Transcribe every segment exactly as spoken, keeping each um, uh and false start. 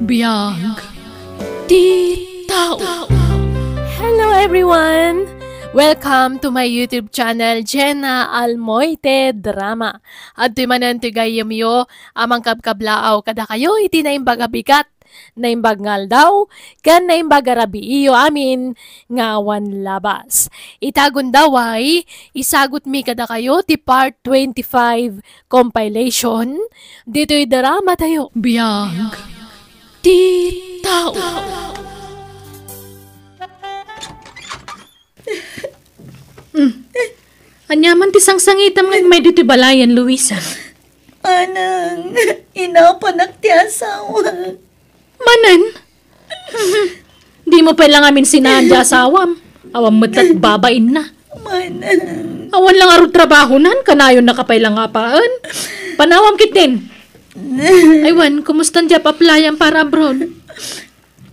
Biag ti tao. Hello everyone! Welcome to my YouTube channel, Jenna Almoite Drama. Adtoy manen ti gayyemyo a mangkabkablaaw kadakayo iti naimbag a bigat, naimbag nga aldaw, ken naimbag a rabiiyo amin nga awan labas. Ita gundaway, isagutmi kadakayo ti part twenty-five compilation ditoy drama tayo. Biag ti tao. Hmm. Ania man ti sangsangitam nga immay ditoy balayen, Luisa? Manang, inapanak ti asawa. Manen? Dimo pay la ngamin sinaan ti asawam. Awan met lat babainna. Manang. Awan la ngarud trabahonan, kanayonnaka pay la nga apaen. Panawam ketdin. Ay wen, kumustan diay pag-apply-am para abroad?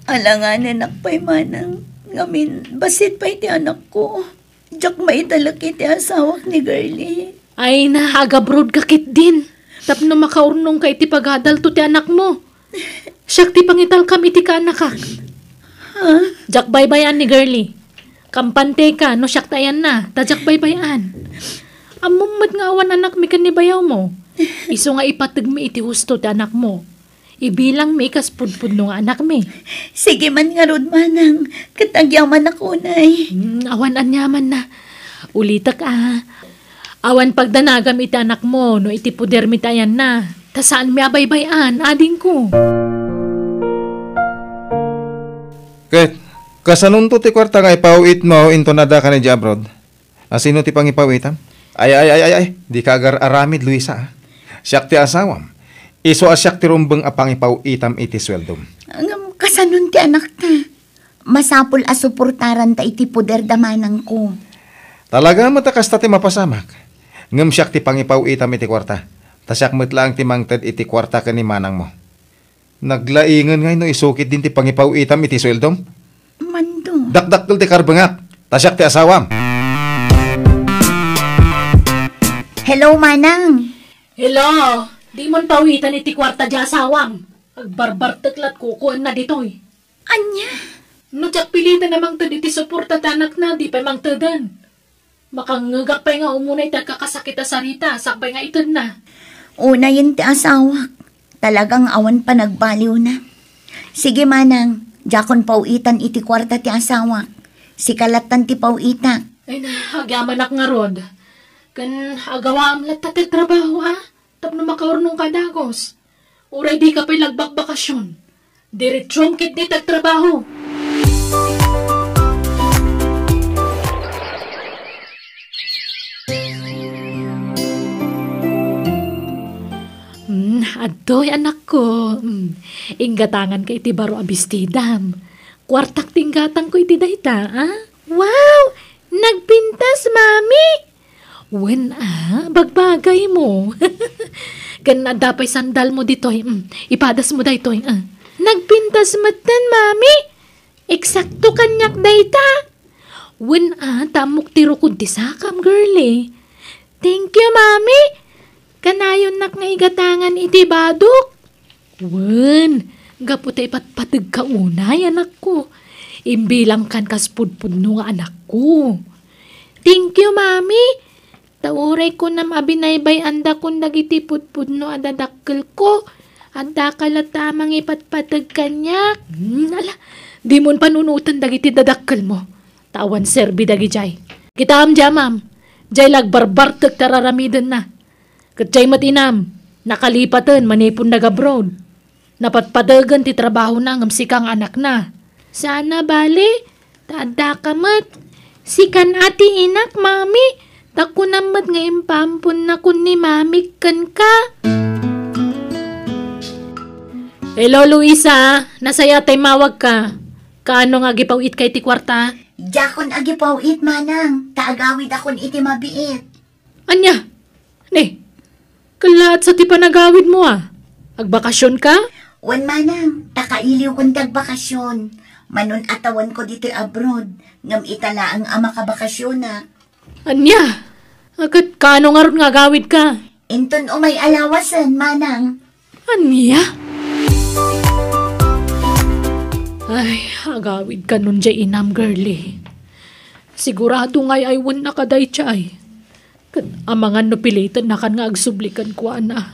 Alanganenak pay, Manang. Ngamin, bassit pay ti anakko. Diak maitalek iti asawak ni Girlie. Ay na, ag-abroad ka ketdin. Tapno makaurnongka iti pagadalto ti anakmo. Siak ti pangitalkam iti kaanakak. Ha? Diak baybay-an ni Girlie. Kampanteka no siak ti ayanna, ta diak baybay-an. Ammom met nga awan anakmi ken ni bayawmo. Isu nga ipategmi iti husto ti anakmo. Ibilangmi kas pudpudno nga anakmi. Sige man ngarud, Manang, ket agyamanak unay. Hmm, awan aniamanna. Ulitek a. Awan pagdanagam iti anakmo no iti podermi ti ayanna. Ta saanmi a baybay-an, adingko. Ket, kasanonto ti kuarta nga ipaw-itmo inton addaka idiay abroad? A sino ti pangipaw-itam? Ay, ay, ay, ay, ay, dika agar-aramid, Luisa, a. Siak ti asawam. Isu a siak ti rumbeng a pangipaw-itam iti sueldom. Ngem kasanon ti anakta? Masapul a suportaranta iti poder da manangko. Talaga met a kasta ti mapasamak. Ngem siak ti pangipaw-itam iti kuarta. Ta siak met laeng ti mangted iti kuarta ken ni manangmo. Naglaingen ngay no isu ketdin ti pangipaw-itam iti sueldom? Mando. Dakdakkel ti karbengak, ta siak ti asawam. Hello, Manang. Hello. Dimon pawitan iti kuarta ti asawam. Agbarbartek lat kukuenna ditoy. Ania? No diak piliten a mangted iti suporta ti anakna, di pay mangteden. Makangngegak pay nga umuna iti agkakasakit a sarita, sakbay nga itedna. Unayen ti asawak. Talagang awan panagbaliwna. Sige, Manang, diakon paw-itan iti kuarta ti asawak. Sika lattan ti paw-itak. Ay na, agyamanak ngarud. Ken agawaam latta ti trabaho, a? Tapno makaurnongka dagus. Uray dika pay lagbakbakasyon. Diretsom ketdi ti agtrabaho. Mm, adtoy, anakko. Mm, inggatanganka iti baro a bestidam. Kuartak ti inggatangko iti dayta, a? Wow! Nagpintas, Mami! Wen a, bagbagaymo. Ken adda pay sandalmo ditoy. Mm, ipadasmo daytoy, a. Nagpintas metten, Mami. Eksakto kaniak dayta. Wen a, ta ammok ti rukod ti sakam, girlie. Thank you, Mami. Kanayonnak nga igatangan iti badok. Wen, gapu ta ipatpategka unay, anakko. Imbilangkan kas pudpudno nga anakko. Thank you, Mami. Ta uray kunam a binaybay-andakon dagiti pudpudno a dadakkelko, addaka latta a mangipatpateg kaniak. Hmm, ala, dimon panunoten dagiti dadakkelmo. Ta awan serbi dagidiay. Kitaem diay amam, diay la agbarbartek ti ar-aramidenna. Ket diay met inam, nakalipaten manipud nag-abroad. Napatpategen ti trabahona ngem sika nga anakna. Saan a bale, ta addaka met. Sikan a ti inak, Mami, ta kunam met nga impaamponnakon ni Mamik kenka. Hello, Luisa. Nasayaat ta immawagka. Kaano nga agipaw-itka iti kuarta? Diakon agipaw-it, Manang, ta agawidakon iti mabiit. Ania? Ni, kellaat sa ti panagawidmo a? Agbakasionka? Wen, Manang, ta kailiwkon ti agbakasion. Manon-atawanko ditoy abroad, ngem ita laeng a makabakasionak. Ania? A, ket kaano ngarud nga agawidka? Inton umay a lawasen, Manang. Ania? Agawidkan no diay inam, girlie. Sigurado nga ay-aywennaka daydiay. Ket amangan no pilitennakan nga agsubli kenkuana.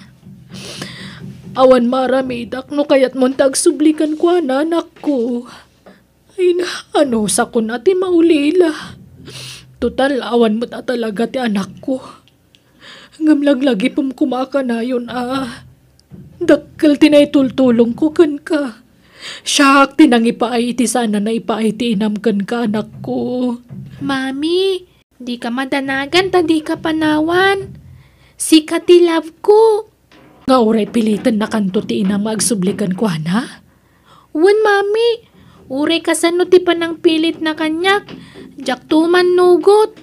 Awan maaramidak no kayatmon ti agsubli kenkuana, anakko. Ay na, anusakon a ti maulila. Total, awan met a talaga ti anakko. Ngem laglagipem koma a kanayon a dakkel ti naitultulongko kenka. Siak ti nangipaay iti saan a naipaay ti inam kenka, anakko. Mami, dika madanagan ta dika panawan. Sika ti love ko. Nga uray pilitennakanto ti inam nga agsubli kenkuana? Wen, mami, uray kasano ti panangpilitna kaniak, diakto mannugot.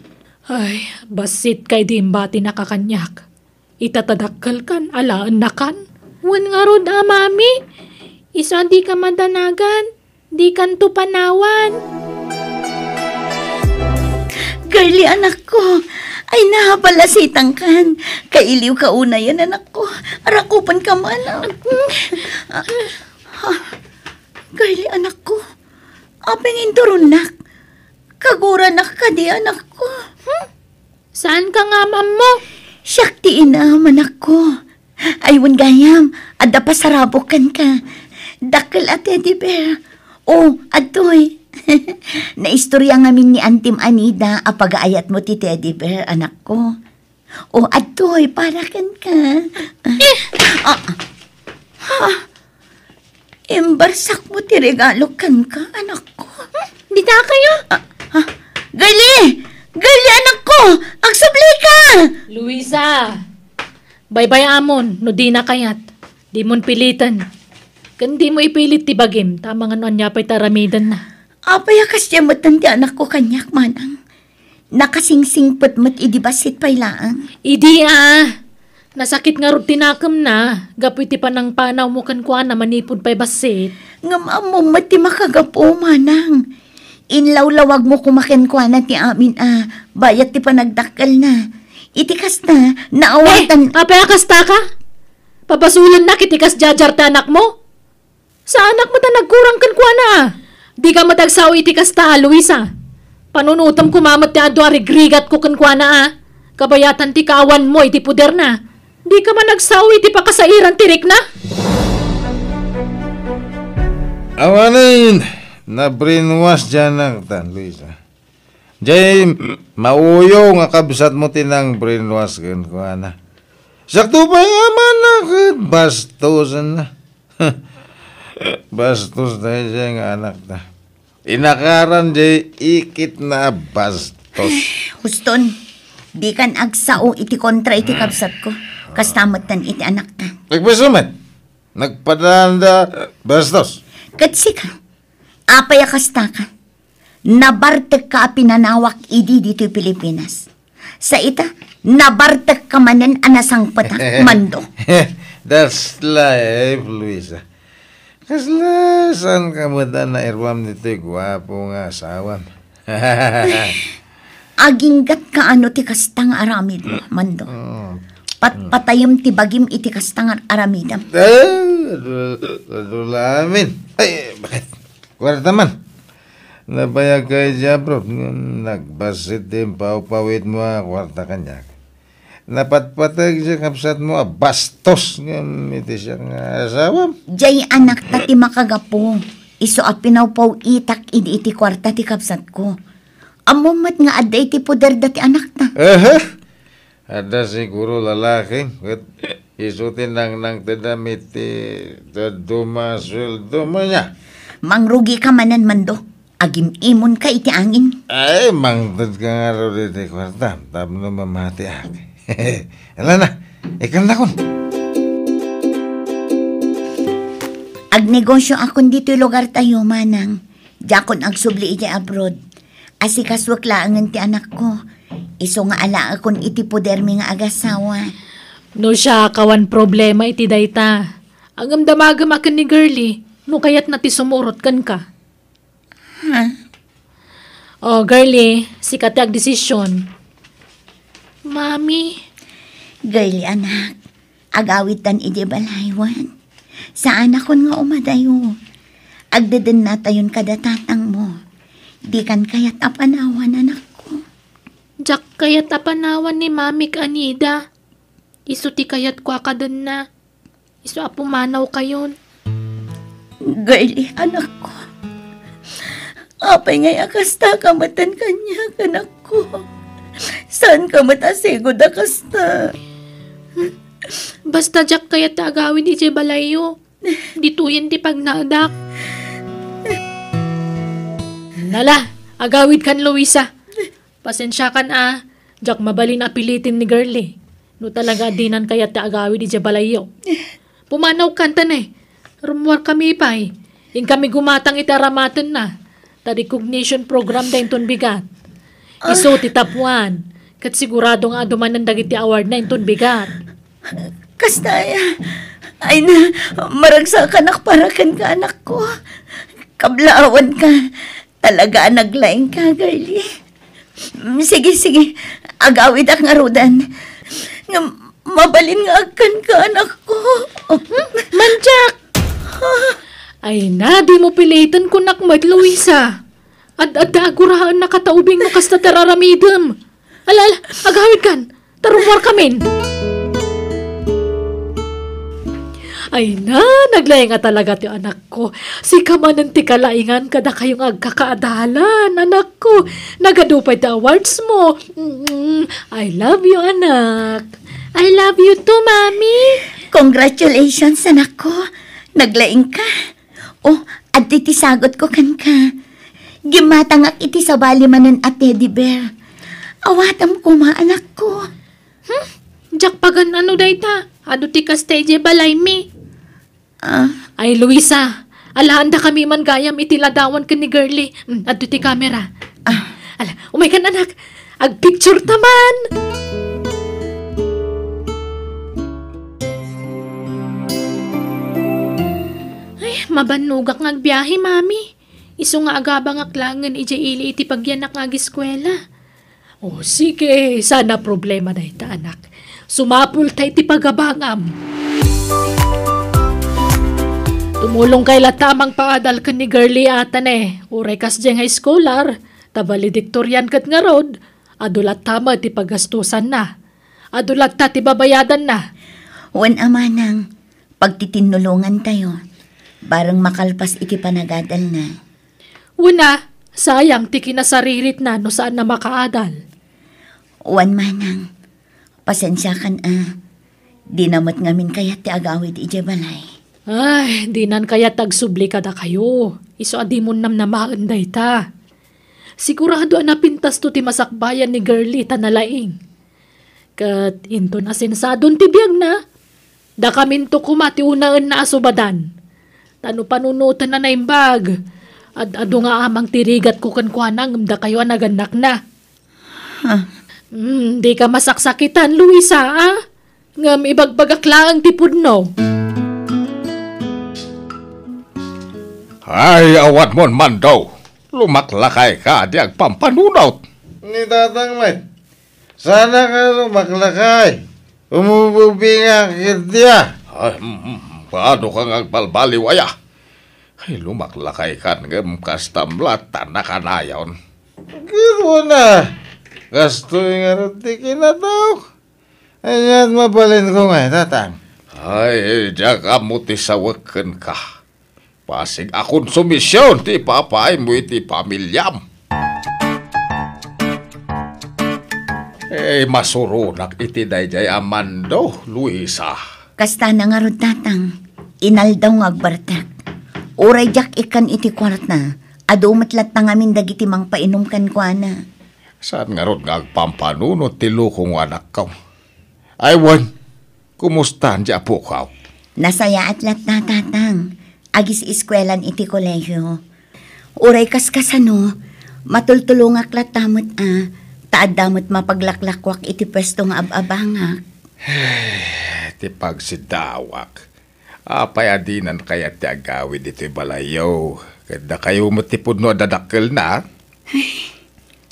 Ay, bassit ka idi imbatinaka kaniak. Ita ta dakkelkan, alaennakan. Wen ngarud a, mami, isu a dika madanagan, dikanto panawan. Girlie, anakko, ay na, palasitangkan. Kailiwka unayen, anakko. Arakupenka man. Ah, ah, Girlie, anakko. Apay nga inturonnak? Kaguranak kadi, anakko? Hmm? Saanka nga maammo? Siak ti inam, anakko. Ay, wen gayam, adda pasarabok kenka. Dakkel a teddy bear. O, adtoy. Naistorya ngamin ni Antim Anida a pagaayatmo ti teddy bear, anakko. O, adtoy, para kenka. Ah, ha? Imbarsakmo ti regalo kenka, anakko. Dita kayo? Ah, ah. Girlie! Girlie, anakko! Agsubli ka! Luisa! Baybay-amon, no dina kayat. Dimon piliten. Ken dimo ipilit ti bagim, ta amangan no ania pay ti aramidenna. Apay a kasdiay metten ti anakko kaniak, manang? Nakasingsingpet met idi bassit pay laeng. Idi a, nasakit ngarud ti nakemna, gapu iti panangpanawmo kenkuana manipud pay bassit. Ngem ammom met ti makagapu, manang. Inlawlawagmo koma kenkuana ti amin a bayat ti panagdakkelna. Iti kasta, naawatan. Eh, apay a kastaka? Pabasolennak iti kasdiay a diarta anakmo? Saanak met a nagkurang kenkuana a. Dika met agsao iti kasta a, Luisa. Panunotem koma met ti adu a rigrigatko kenkuana a. Kabayatan ti kaawanmo iti poderna. Dika man agsao iti pakasairan ti rikna. Awanen, na-brainwash diay anakta, Luisa. Jay, mauyo nga kabsatmo ti nang-brainwash kenkuana. Siakto pay nga amanna ket bastosenna. Bastos daydiay nga anakta. Inakaran jay ikitna a bastos. Huston, dikan agsao iti kontra iti kabsatko. Kasta metten iti anakta. Nagbaso met. Nagpadaanda bastos. Ket sika, apay a kastaka? Nabartekka a pinanawak idi ditoy Pilipinas. Sa ita, nabartekka manen a nasangpetak, Mando. That's life, Luisa. Kasla saanka met a nairuam ditoy guapo nga asawam? Aginggatka ano ti kasta nga aramidmo, Mando? Mm. Patpatayem ti bagim iti kasta nga aramidem. Ah, adu-, adu la amin. Ay, bakit? Kuwarta man. Nabayag ka iti abroad, ngem nagbassit ti impawpawitmo a kuwarta kaniak. Napatpateg ti kabsatmo a bastos ngem iti siak nga asawam. Jay anakta ti makagapu. Isu a pinawpawitak idi iti kuwarta ti kabsatko. Ammom met nga adda iti poder dati anakta. Aha! Adda siguro lalaki, ket isu ti nangnangtedam iti dadduma a sueldo mo nia. Mangrugika manen, Mando. Agim-imonka iti angin. Ay, mangtedka ngarud iti kuartam tapno mamatiak. Ala na, ikannakon. Agnegosioakon ditoy lugartayo, manang. Diakon agsubli iti abroad. Asikasuek laengen ti anakko. Isu nga alaekon iti podermi nga agasawa. No siak awan problema iti dayta. Ngem damagem a ken ni Girlie, no kayatna ti sumurot kenka. Ha? O, Girlie, sika ti agdesisyon. Mami. Girlie, anak, agawidtan idiay balay wen. Saanakon nga umadayo. Agdedennatayon kada tatangmo. Dikan kayat a panawan, anakko. Diak kayat a panawan ni Mami ken Anida. Isu ti kayatko a kadenna. Isu a pumanawkayon. Girlie, anakko. Apay ngay a kasta ka metten kaniak, anakko? Saan ka met a sigud a kasta? Basta diak kayat ti agawid idiay balayyo. Ditoyen ti pagnaedak. Nala, agawidkan, Luisa. Pasensiakan a, diak mabalin a piliten ni Girlie. No talaga a dinan kayat ti agawid idiay balayyo. Pumanawkan ta ne. Rummuarkami pay. Inkami gumatang iti aramatenna. Ta recognition program da inton bigat. Isu ti tapuan. Ket sigurado nga adu manen dagiti awardna inton bigat. Kasta aya. Ay na, maragsakanak para kenka, anakko. Kablaawanka. Talaga a naglaingka, Girlie. Mm, sige, sige. Agawidak ngaruden. Ngem mabalin nga agkanka, anakko. Hmm? Mandiak! Ay na, dimo piliten, kunak met, Luisa. Ad-adda a guraennaka ta ubing no kasta ti ar-aramidem. Ala, ala, agawidkan. Ta rummuarkamin. Ay na, naglaing a talaga ti anakko. Sika manen ti kalaingan kadakayo nga agkakaadalan, anakko. Nagadu pay ti awards mo. Mm, I love you, anak. I love you too, Mami. Congratulations, anakko. Naglaingka. Oh, adtoy ti sagutko kenka. Gimmatangak iti sabali manen a teddy bear. Awatem koma, anakko. Hmm? Diak pagan-ano dayta. Adu ti kasta idiay balaymi. Ah. Ay, Luisa, alaandakami man gayam iti ladawan ken ni Girlie. Hmm, adtoy ti camera. Ah. Ala, umaykan, anak. Agpicture ta man. Ay, mabannogak nga agbiahe, Mami. Isu nga agabangak laengen idiay ili iti pagyanak nga agiskuela. O, sige, saan a problema dayta, anak. Sumapulta iti pagabangam. Tumulongkay latta a mangpaadal ken ni Girlie a, Tane. Uray kasdiay nga eskolar, ta valedictorian ket ngarud, adu latta met ti pagastusanna. Adu latta ti babayadanna. Wen a manang, pagtitinnulongantayo, bareng makalpas iti panagadalna. Wen a, sayang ti kinasariritna no saan a makaadal. Wen manang, pasensiakan a, dina met ngamin kayat ti agawid idiay balay. Ay, dinan kayat agsubli kadakayo. Isu a dimon namnamaen dayta. Sigurado a napintasto ti masakbayan ni Girlie ta nalaing. Ket inton asensadon ti biagna, dakaminto koma ti unaenna a subadan. Ta no panunotenna naimbag, ad-adu nga amang ti rigatko kenkuana ngem dakayo a nagannakna. Huh. Hmm, dika masaksakitan, Luisa, a? Ngem ibagbagak laeng ti pudno. Ay, awan mon, Mando. Lumaklakayka, di agpampanunot. Ni Tatang met, sana ka lumaklakay. Umububingak iti a. Ay, mm, mm, paano ka nga agbalbaliw aya? Ay, lumaklakaykan ngem kastam latta nakanayon. Guro na. Kastoy ngarud ti kinatawk. Ania't mabalinko ngay, Tatang? Ay, diak ammo ti sawek kenka. Pasig a konsumision ti ipapaaymo iti pamiliam. Eh, masuronak iti daydiay a Mando, Luisa. Kasta na ngarud, Tatang. Inaldaw nga agbartek. Uray diak ikkan iti kuarta, adu met latta ngamin dagiti mangpainom kenkuana. Saan ngarud nga agpampanunot ti lukong, anakko? Ay, wen, kumusta ti apok? Nasayaat latta, Tatang. Agis-eskuelan iti kolegio. Uray kaskasano, matultulongak latta met a, ta adda met mapaglaklakuak iti puesto nga ab-abangak. Ti pagsiddaawak. Apay a dinan kayat ti agawid iti balayyo? Ket dakayo met ti pudno a dadakkelna.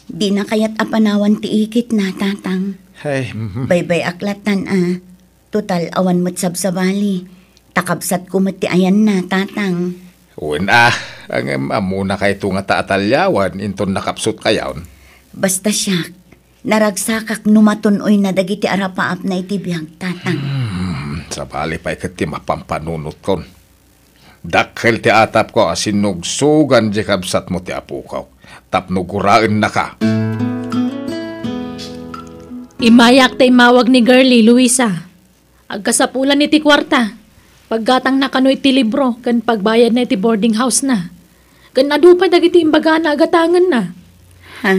Dina kayat a panawan ti ikitna, Tatang. Ay, mhm. Baybay-ak lattan a. Total, awan met sabsabali. Ta kabsatko met ti ayanna, Tatang. Wen a, ngem ammona kayto nga ta atalyawan inton nakapsutkayon. Basta siak, naragsakak no matun-oyna dagiti arapaapna iti biag, Tatang. Hmm, sabali pay ket ti mapampanunotkon. Dakkel ti atapko a sinugsugan ti kabsatmo ti apokok tapno guraennaka. Immayak ta immawag ni Girlie, Luisa. Agkasapulan iti kuarta. Paggatangna kano iti libro ken pagbayadna iti boarding house-na. Ken adu pay dagiti imbagana a gatangenna. Ha?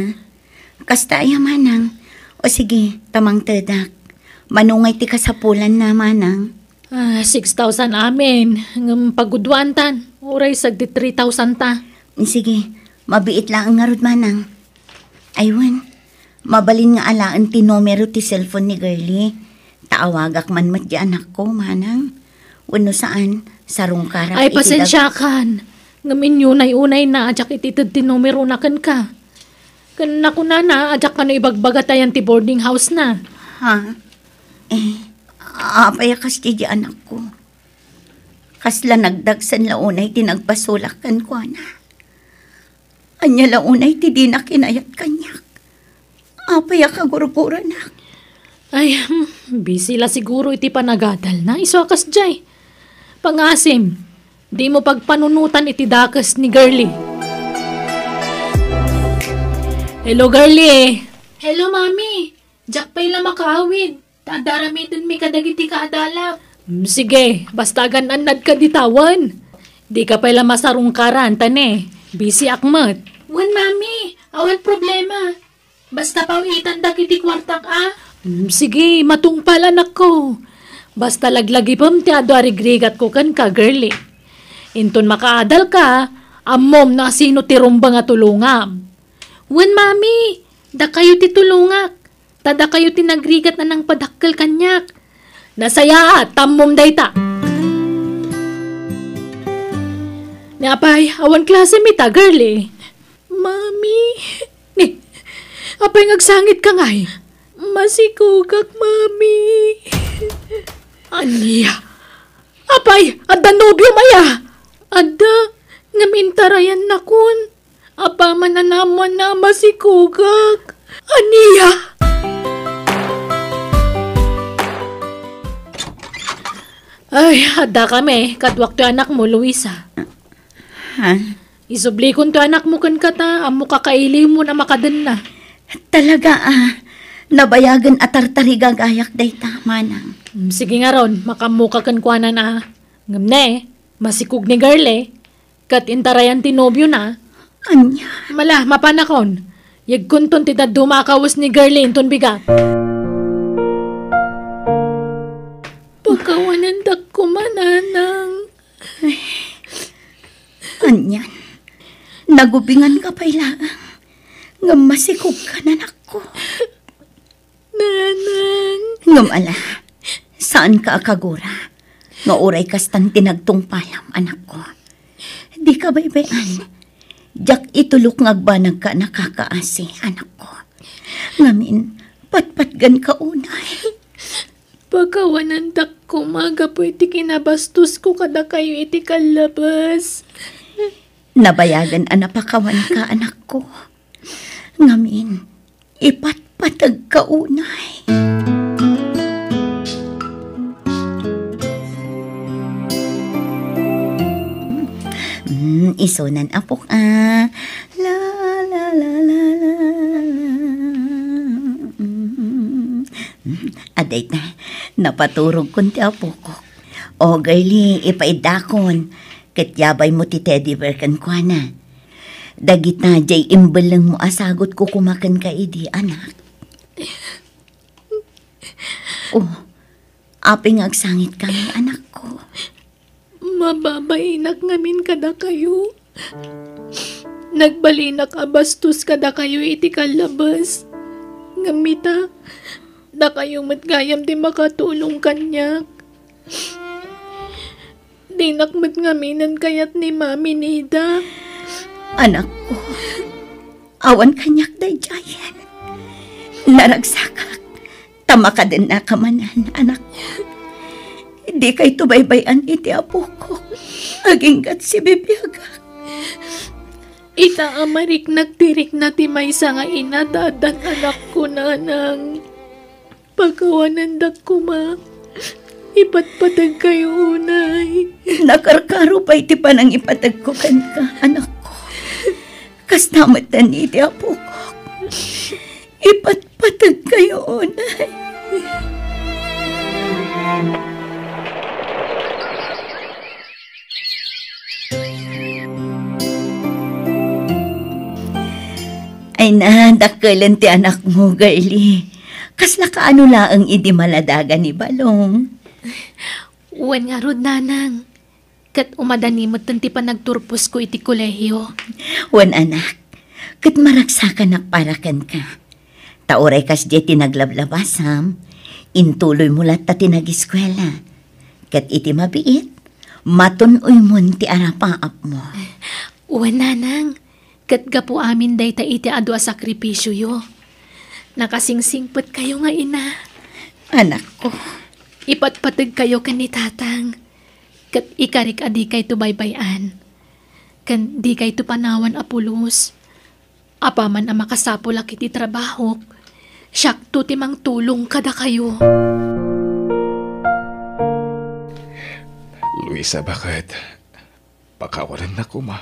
Kasta aya, Manang? O sige, ta mangtedak. Mano ngay ti kasapulanna, Manang? Ah, six thousand amin. Ngem pagudwaantan, uray sagdi three thousand ta. Sige, mabiit laeng ngarud, Manang. Ay wen, mabalin nga alaen ti numero ti cellphone ni Girlie. Ta awagak man met di anakko, Manang. Wenno saan, sarungkarak Ay, iti dag- pasensiakan. Ngem inyunay-unayna a diak itited ti numerona kenka. Ken nakunana a diak kano ibagbaga ta ayan ti boarding house-na. Ha? Eh, apay a kas di anakko? Kasla nagdagsen la unay ti nagpasulak kenkuana. Ania la unay ti dina kinayat kaniak? Apay a kagurguranak? Ay, hmm, busy la siguro iti panagadalna. Isu a kasdiay. Pangasim, dimo pagpanunotan iti dakes ni Girlie. Hello, Girlie. Hello, Mami. Diak pay la makaawid. Ta adda aramidenmi kadagiti kaadalak. Mm, sige, basta agan-annadka dita wen. Dika pay la masarungkaran, ta ne, busy-ak met. Wen, Mami, awan problema. Basta paw-itandak iti kuartak a. Mm, sige, matungpal, anakko. Basta laglagipem ti adu a rigrigatko kenka, Girlie. Inton makaadalka, ammom no asino ti rumbeng a tulongam. Wen, Mami, dakayo ti tulongak. Ta dakayo ti nagrigat a nangpadakkel kaniak. Nasayaat, ta ammom dayta. Ni apay, awan klasem ita, Girlie. Mami, ni, apay nga agsangitka ngay? Masikogak, Mami. Ania? Apay, adda nobiom aya? Adda, ngem intarayannakon. Apaman a naammoanna a masikogak. Ania? Ay, adda kami. Kaduak toy anakmo, Luisa. Ha? Isublikon toy anakmo kenka ta ammoka kailiwmon a makadenna. Talaga, a. Nabayagen a tartarigagayak dayta, Manang. Mm, sige ngarud, makaammoka kenkuana a. Ngem ne, masikog ni Girlie. Ket intarayan ti nobiona. Ania? Mala, mapanakon. Yegkonton ti dadduma a kawes ni Girlie inton bigat. Pakawanendak koma, Nanang. Anian? Nagubinganka pay laeng ngem masikogkan, anakko. Nanang. Ngem ala, saanka a kagura nga uray kastan ti nagtungpalam, anakko. Dika baybay-an. Diak itulok nga agbanagka a nakakaasi, anakko. Ngamin, patpatganka unay. Pakawanendak koma gapu iti kinabastosko kadakayo iti kallabes. Nabayagen a napakawanka, anakko. Ngamin, ipatpategka unay. Mm, isunan, apok, a. La, la, la, la, la, la. Mm. Adayta, napaturogkon ti apokok. O, Girlie, ipaiddakon. Ket yabaymo ti teddy bear kenkuana. Dagita diay imbellengmo a sagutko koma kenka idi, anak. O, apay nga agsangitka ngay, anakko? Mababainak ngamin kadakayo. Nagbalinak a bastos kadakayo iti kallabes. Ngem ita, dakayo met gayam ti makatulong kaniak. Dinak met ngaminen kayat ni Mami Nida. Anakko, awan kaniak daydiayen. Naragsakak ta makadennaka manen, anakko. Dikayto baybay-an iti apokok. Aginggat ti bibiagak. Ita a mariknak ti rikna ti maysa nga ina ta addan anakko, nanang. Pakawanendak koma. Ipatpategkayo unay. Nakarkaro pay ti panangipategko kenka, anakko. Kasta met iti apokok. Ipatpategkayo unay. Ay na, dakkelen ti anakmo, Girlie. Kasla kaano laeng idi maladagan ni Balong? Wen ngarud, nanang. Ket umadani metten ti panagturposko iti kolehio. Wen, anak, ket maragsakanak para kenka. Ta uray kasdiay ti naglablabasam, intuloymo latta ti nagiskuela. Ket iti mabiit, matun-oymon ti arapaapmo. Wen, nanang, ket gapu amin dayta iti adu a sakripisioyo, nakasingsingpetkayo nga ina. Anakko. Ipatpategkayo ken ni tatang, ket ikarik a dikayto baybay-an, ken dikayto panawan a pulos. Apaman a makasapulak iti trabahok, siakto ti mangtulong kadakayo. Luisa, baket, pakawanennak koma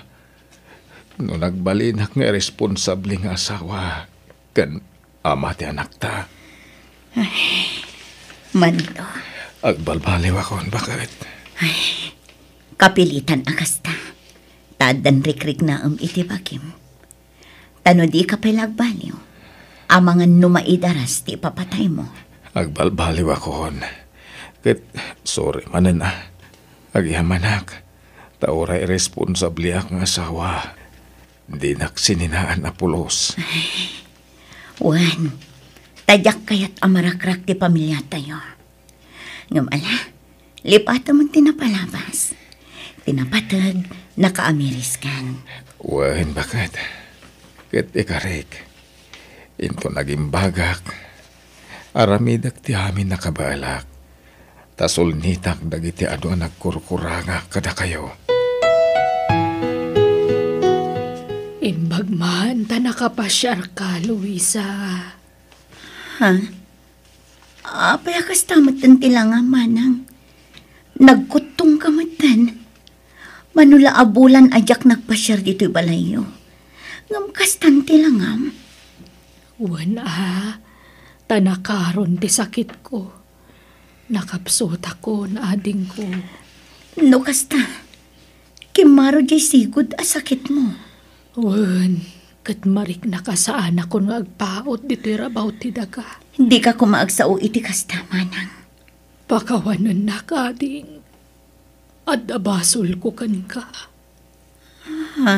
no nagbalinak nga irresponsable nga asawa ken ama ti anakta. Ay, Manto. Agbalbaliwakon, baket. Ay, kapilitan a kasta. Ta addan rikriknaem iti bagim. Ta no dika pay la agbaliw, amangan no maidaras ti ipapataymo. Agbalbaliwakon. Ket sorry manen a. Agyamanak, ta uray irresponsableak nga asawa, dinak sininaan a pulos. Wen, ta diak kayat a marakrak ti pamiliatayo. Ngem ala, lipatem ti napalabas. Ti napateg, nakaamiriskan. Wen, baket. Ket ikarik, inton agimbagak, aramidek ti amin a kabaelak, ta sulnitak dagiti adu a nagkurkuranga kadakayo. Imbag man ta nakapasiarka, Luisa. Ha? Apay a kasta metten ti langam, manang? Nagkuttongka metten. Mano la a bulan a diak nagpasiar ditoy balayyo. Ngem kastan ti langam. Wen a, ta nakaron ti sakitko. Nakapsutakon, adingko. No kasta, kimmaro diay sigud a sakitmo. Wen, ket mariknak a saanakon nga agpaut ditoy rabaw ti daga. Dika koma agsao iti kasta, manang. Pakawanennak, ading. Adda basolko kenka. Ha?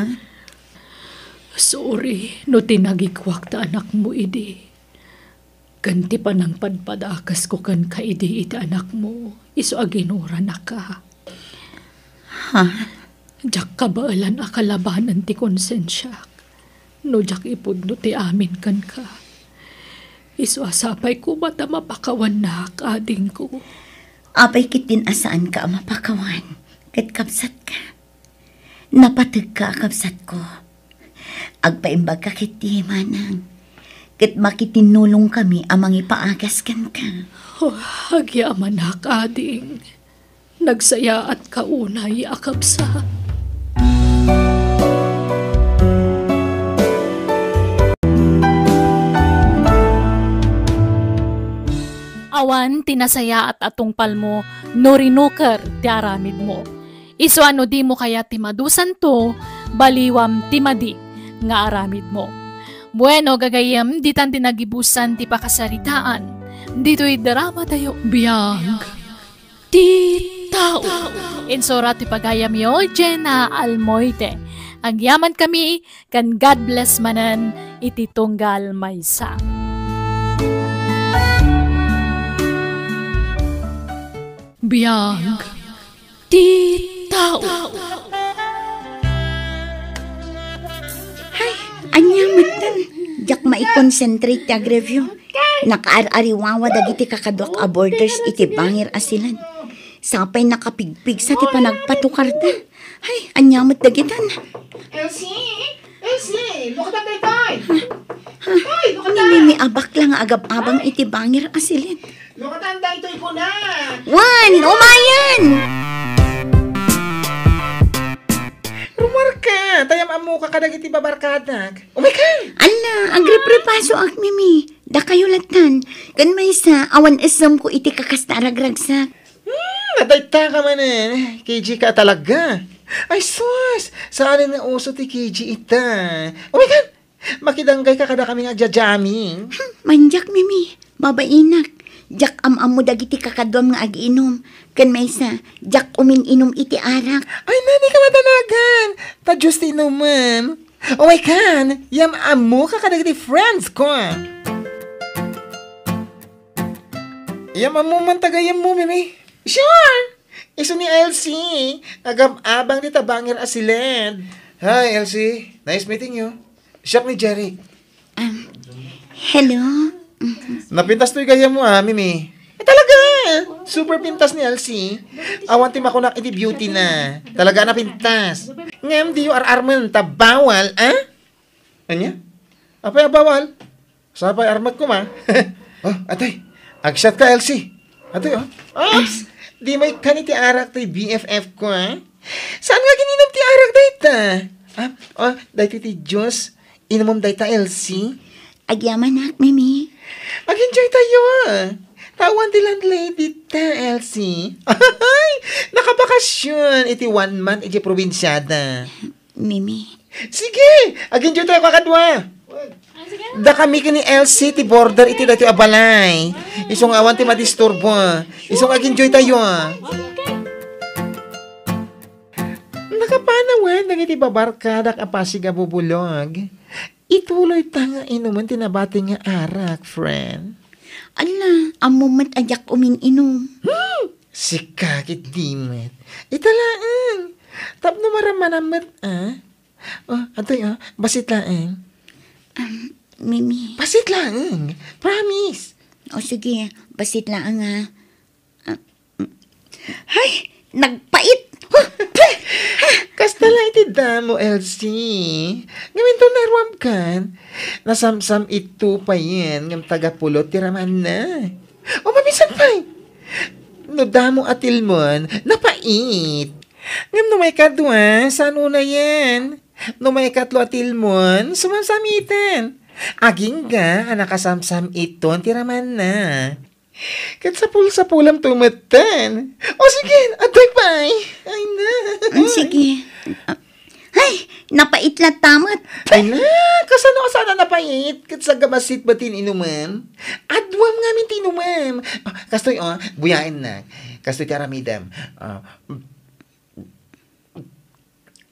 Sorry no tinagikuak ta anakmo idi. Ken ti panangpadpadakesko kenka idi iti anakmo, isu a ginuranaka. Ha? Diak kabaelan a kalabanen ti konsensiak no diak ipudno ti amin kenka. Isu a sapay koma ta mapakawannak, adingko. Apay ketdin a saanka a mapakawan ket kabsatka? Napategka a kabsatko. Agpaimbagka ketdi, manang, ket makitinnulongkami a mangipaagas kenka. Oh, agyamanak, ading. Nagsayaatka unay a kabsat. Awan ti nasayaat a tungpalmo no rinuker ti aramidmo. Isu a no dimo kayat ti madusanto, baliwam ti madi nga aramidmo. Bueno, gagayyem, ditan ti nagibusan ti pakasaritaan ditoy drama tayo. Biag ti tao. Insura ti pagayamyo, Jenna Almoite. Agyaman kami, ken God bless manen iti tunggal maysa. Biag ti tao. Hay, ania metten? Diak maikonsentrate ti agreview. Nakaar-ariwawa dagiti kakaduak a boarders iti bangir a silen. Sapay nakapigpigsa ti panagpatukarda. Ay, ania met dagitan? Elsie! Elsie! Lukatan daytoy! Ay, lukatan! Ni Mimi a bakla nga agab-abang iti bangir a silid. Lukatan daytoy kuna! Wen, umayen! Rumarka, ta yam-ammoka kadagiti babarkadak. Umaykan! Ala, agriprepasoak, Mimi. Dakayo lattan. Ken maysa, awan esemko iti kakasta a ragragsak. Hmm, adda ita ka manen. K G ka talaga. Ay sus, saan nga uso ti K G ita. Umaykan! Makidanggay ka kadakami nga agja-jamming. Hmm, mandiak, Mimi. Babainak. Diak am-ammo dagiti kakaduam nga agiinum. Ken maysa, diak umin-inum iti arak. Ay, nani ka madanagan. Ta Diyos ti inumem. Umaykan, yam-ammoka kadagiti friends ko. Yam-ammo man ta gayyemmo, Mimi. Sure! Isu ni Elsie, agab-abang dita bangir a siled. Hi, Elsie. Nice meeting you. Siak ni Jeric. Um, hello? Mhm. Napintas toy gayyemmo, ah, Mimi. Eh, talaga! Super pintas ni Elsie. Awan ti makunak iti beauty na. Talaga napintas. Ngem diyo ar-armen ta bawal, ah? Ania? Apay a bawal? Sapay armek koma. Oh, atay. Agsat ka, Elsie. Atay, oh. Ops! Di may kan iti arak toy B F F ko, ha? Saan nga agininum ti arak dayta? Ah, oh, dayta ti Diyos. Inumem dayta, Elsie. Agyamanak, Mimi. Ag-enjoy tayo, ah. Tawan ti landlady ta, Elsie. Ay, nakabakasyon iti one month iti probinsyada. Mimi. Sige! Ag-enjoy tayo kakadua! Dakami ken ni Elsie ti border iti daytoy a balay. Isu nga awan ti madisturbo. Isu nga ag-enjoy tayo. Nakapanawan dagiti babarkadak a pasig a bubulog. Ituloy ta nga inumen ti nabati nga arak, friend. Ala, ammo met a diak umin-inum. Hmm! Sika ket di met. Ita laeng. Tapno marammanam met, ah. Oh, adoy, oh. Basit laeng. Um, Mimi. Basit laeng. Promise. O sige, basit laeng, ah. Ah, mm. Hay, nagpait. Huh, peh! Kasta la iti damo, Elsie. Ngamin to naruam kan. Nasamsam ito pa yan, ngam taga pulot ti ramanna. O, mabisan pay. No damo a tilmon, napait. Ngem no maikadua, saan unayen? No maikatlo a tilmon, sumasamiten. Agingga a nakasamsam iton ti ramanna. Ket sapul-sapulem to metten. O sige, adtoy pay. Ay na. Mm, sige. Ah, ay, napait latta met. Ay na, kasano a saan a napait? Ket sagabassit ba ti inumem? Aduam ngamin ti inumem. Ah, kastoy, oh, buyaennak. Kastoy ti aramidem. Ah,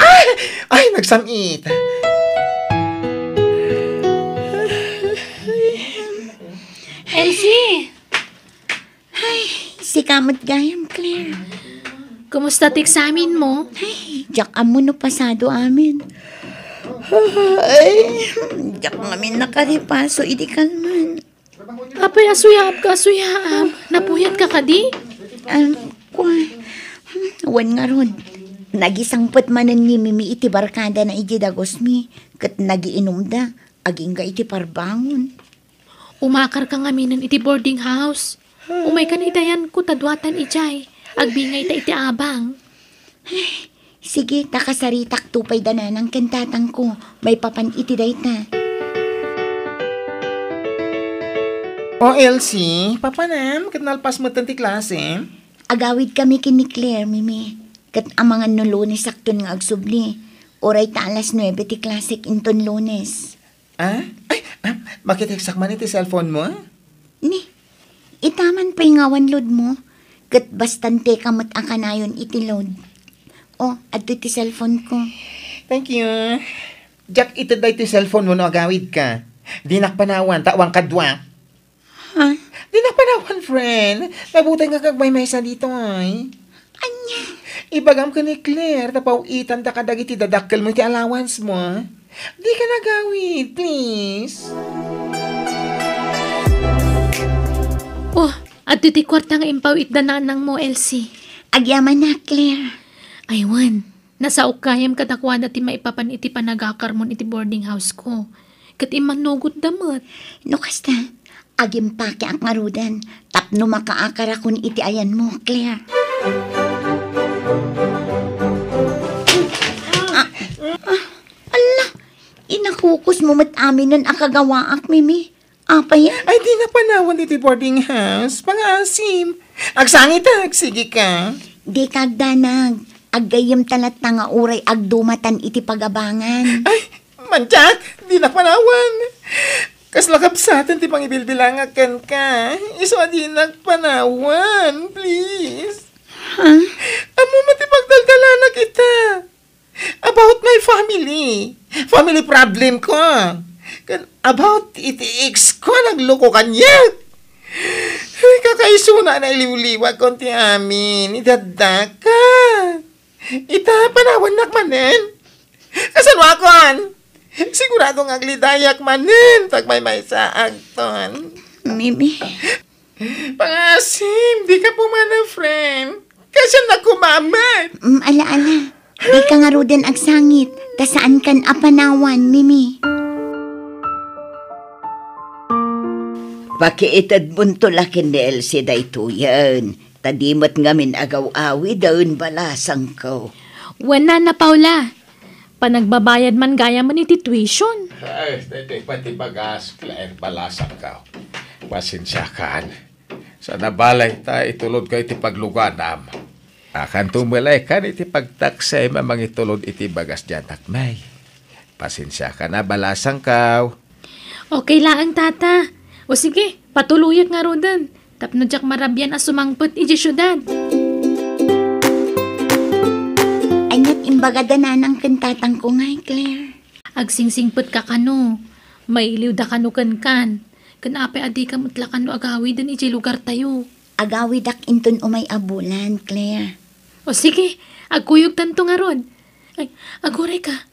ay! Ay, nagsam-it. Elsie! Ay, sika met gayam, Claire. Kumusta ti eksamin mo? Ay, diak ammo no pasado amin. Ay, diak ngamin nakaripaso idi kalman. Apay a suyaab ka, suyaab. Napuyat ka kadi? Ah, kua, hmm, wen ngarud. Nagisangpet manen ni Mimi iti barkadana iti dagusmi, ket nagiinumda, agingga iti parbangon. Umakar ka ngaminen iti boarding house. Umaykan ita yan ko ta duatan idiay. Agbingay ta iti abang. Sige, ta kasaritak to pay da nanang ken tatangko, maipapan iti dayta. O, Elsie, papanam ket nalpas metten ti klase? Agawid kami ken ni Claire, Mimi. Ket amangan no Lunes sakton nga agsubli. Uray ta alas nuebe ti klasek inton Lunes. Ah? Ay, ah, makitekstak man iti cellphone mo, ah? Ni, itaman pay nga awan load mo, ket bastante ka met a kanayon iti load. O, adtoy ti cellphone ko. Thank you. Diak ited daytoy cellphone mo no agawid ka. Dinak panawan, ta awan kadua. Ha? Dinak panawan, friend. Mabuteng nga agmaymaysa ditoy. Ania? Ibagam ken ni Claire, ta paw-itanta kadagiti dadakkel mo iti allowance mo. Dika nagawid, please. Oh, adtoy ti kuarta nga impaw-itda nanang mo, Elsie. Agyamanak, Claire. Ay, wen. Nasaok gayam kadakuada ti maipapan iti panagakarmon iti boarding house ko. Ket immannugotda met. No kasta, agimpakeak ngaruden tapno makaakarakon iti ayanmo, Claire. Ah, ah, ala, inakukusmo met aminen a kagawaak, Mimi. Apay a? Ay, dinak panawan iti boarding house. Pangaasim. Agsangitak, sige ka. Dika agdanag. Aggayyemta latta nga uray agdumatan iti pagabangan. Ay, mantiak, dinak panawan. Kasla kabsaten ti pangibilbilangak kenka. Isu a dinak panawan, please. Ha? Ammom met ti pagdaldalanak ita. About my family. Family problem ko. Ken about iti ex ko, nagloko kaniak. Kakaisuna a nailiwliwakon ti amin. Idaddaka. Ita, panawannak manen. Kasanoakon? Sigurado nga aglidayak manen. Tagmaymaysaakton. Mimi. Pangaasim, dika pumanaw, friend. Kasano a kumamat? Mm, ala, ala. Dika ngaruden agsangit, ta saankan a panawan, Mimi. Pakiitedmonto la ken ni Elsie daytoyen, ta di met ngamin agaw-awiden, balasangko. Wen, Nana Paula, panagbabayad man gayamen iti tuition. Ay, daytoy pay ti bagas, Claire, balasangko. Pasensiakan. Sana balay ta itulodko iti pagluganam. Akanto met laeng iti pagtaksem a mangitulod iti bagas diay anakmi. Pasensiakan a balasangko. Okay laeng, Tata. O sige, patuloyak ngaruden tapno diak marabian a sumangpet idiay siudad. Aniat imbagada nanang ken tatangko ngay, Claire? Agsingsingpetka kano, mailiwda kano kenkan, ken apay a dika met la kano agawiden idiay lugartayo? Agawidak inton umay a bulan, Claire. O sige, agkuyogtanto ngarud. Ay, agurayka.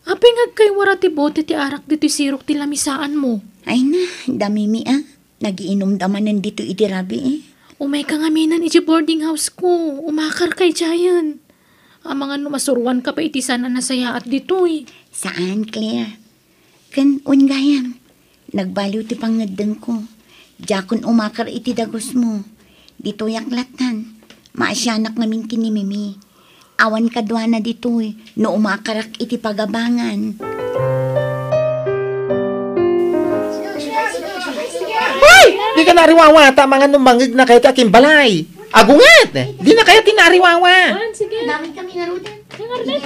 Apay nga agkaywara ti bote ti arak ditoy sirok ti lamisaanmo? Ay na, da Mimi a. Nagiinumda manen ditoy idi rabii. Umayka ngaminen idiay boarding house ko. Umakarka idiayen. Amangan no masuroanka pay iti saan a nasayaat ditoy. Saan, Claire. Ken wen gayam, nagbaliw ti pangngeddengko. Diakon umakar iti dagusmo. Ditoyak lattan, maasianak ngamin ken ni Mimi. Awan kaduana ditoy no umakarak iti pagabangan. Hoy! Dika naariwawa, ta amangan no mangngegna kayo ti akimbalay. Agunget! Dina kayo ti naariwawa. Awan, sige. Damay kami ngaruden. Di ngaruden.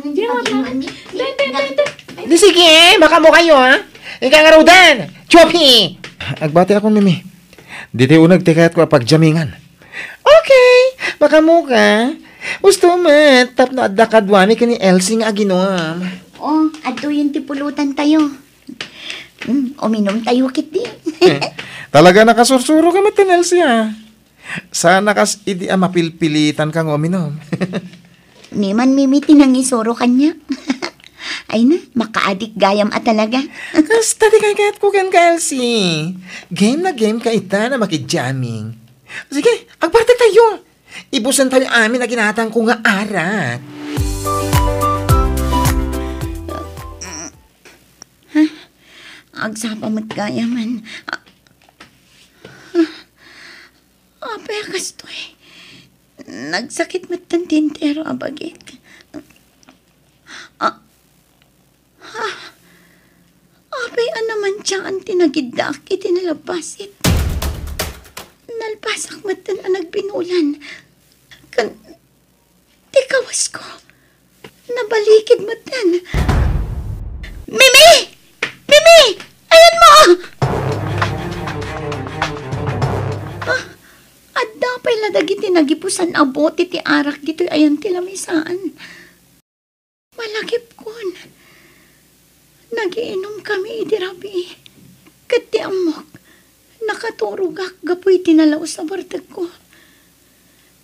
Di ngaruden. Di, di, di, di. Di sige, makaammo kayo, ha? Ika ngaruden. Chopi! Agbati ako, Mimi. Ditoy uneg ti kayatko a pagjamingan. Okay, makaammoka. Usto met, tapno adda kaduami ken ni Elsie nga aginom. O, adtoyen ti pulutantayo. Mm, uminumtayo ketdi. Talaga nakasursuroka met ken Elsie, a. Sana kas idi a mapilpilitanka nga uminom. Ni man Mimi ti nangisuro kaniak. Ay na, makaadik gayam a talaga. Kasta ti kaykayatko kenka, Elsie. Game na game ka ita a makidjamming. Sige, agpartek tayo. Ibusan tayo amin a ginatangko nga arak. Ha? Agsapa met gayamen. A-, ha? Apay a kastoy? Nagsakit metten ti entero a bagik. A-, ha? Apay a namantiaan ti nagiddaak iti nalabbasit? Nalpasak metten a nagbinulan. Ken ti kawasko, nabalikid metten. Mimi! Mimi! Ayanmo! Ah, adda pay la dagiti nagipusan a bote ti arak ditoy ayan ti lamisaan. Malagipkon, nagiinumkami idi rabii, ket ti ammok, nakaturogak gapu iti nalaus a bartekko.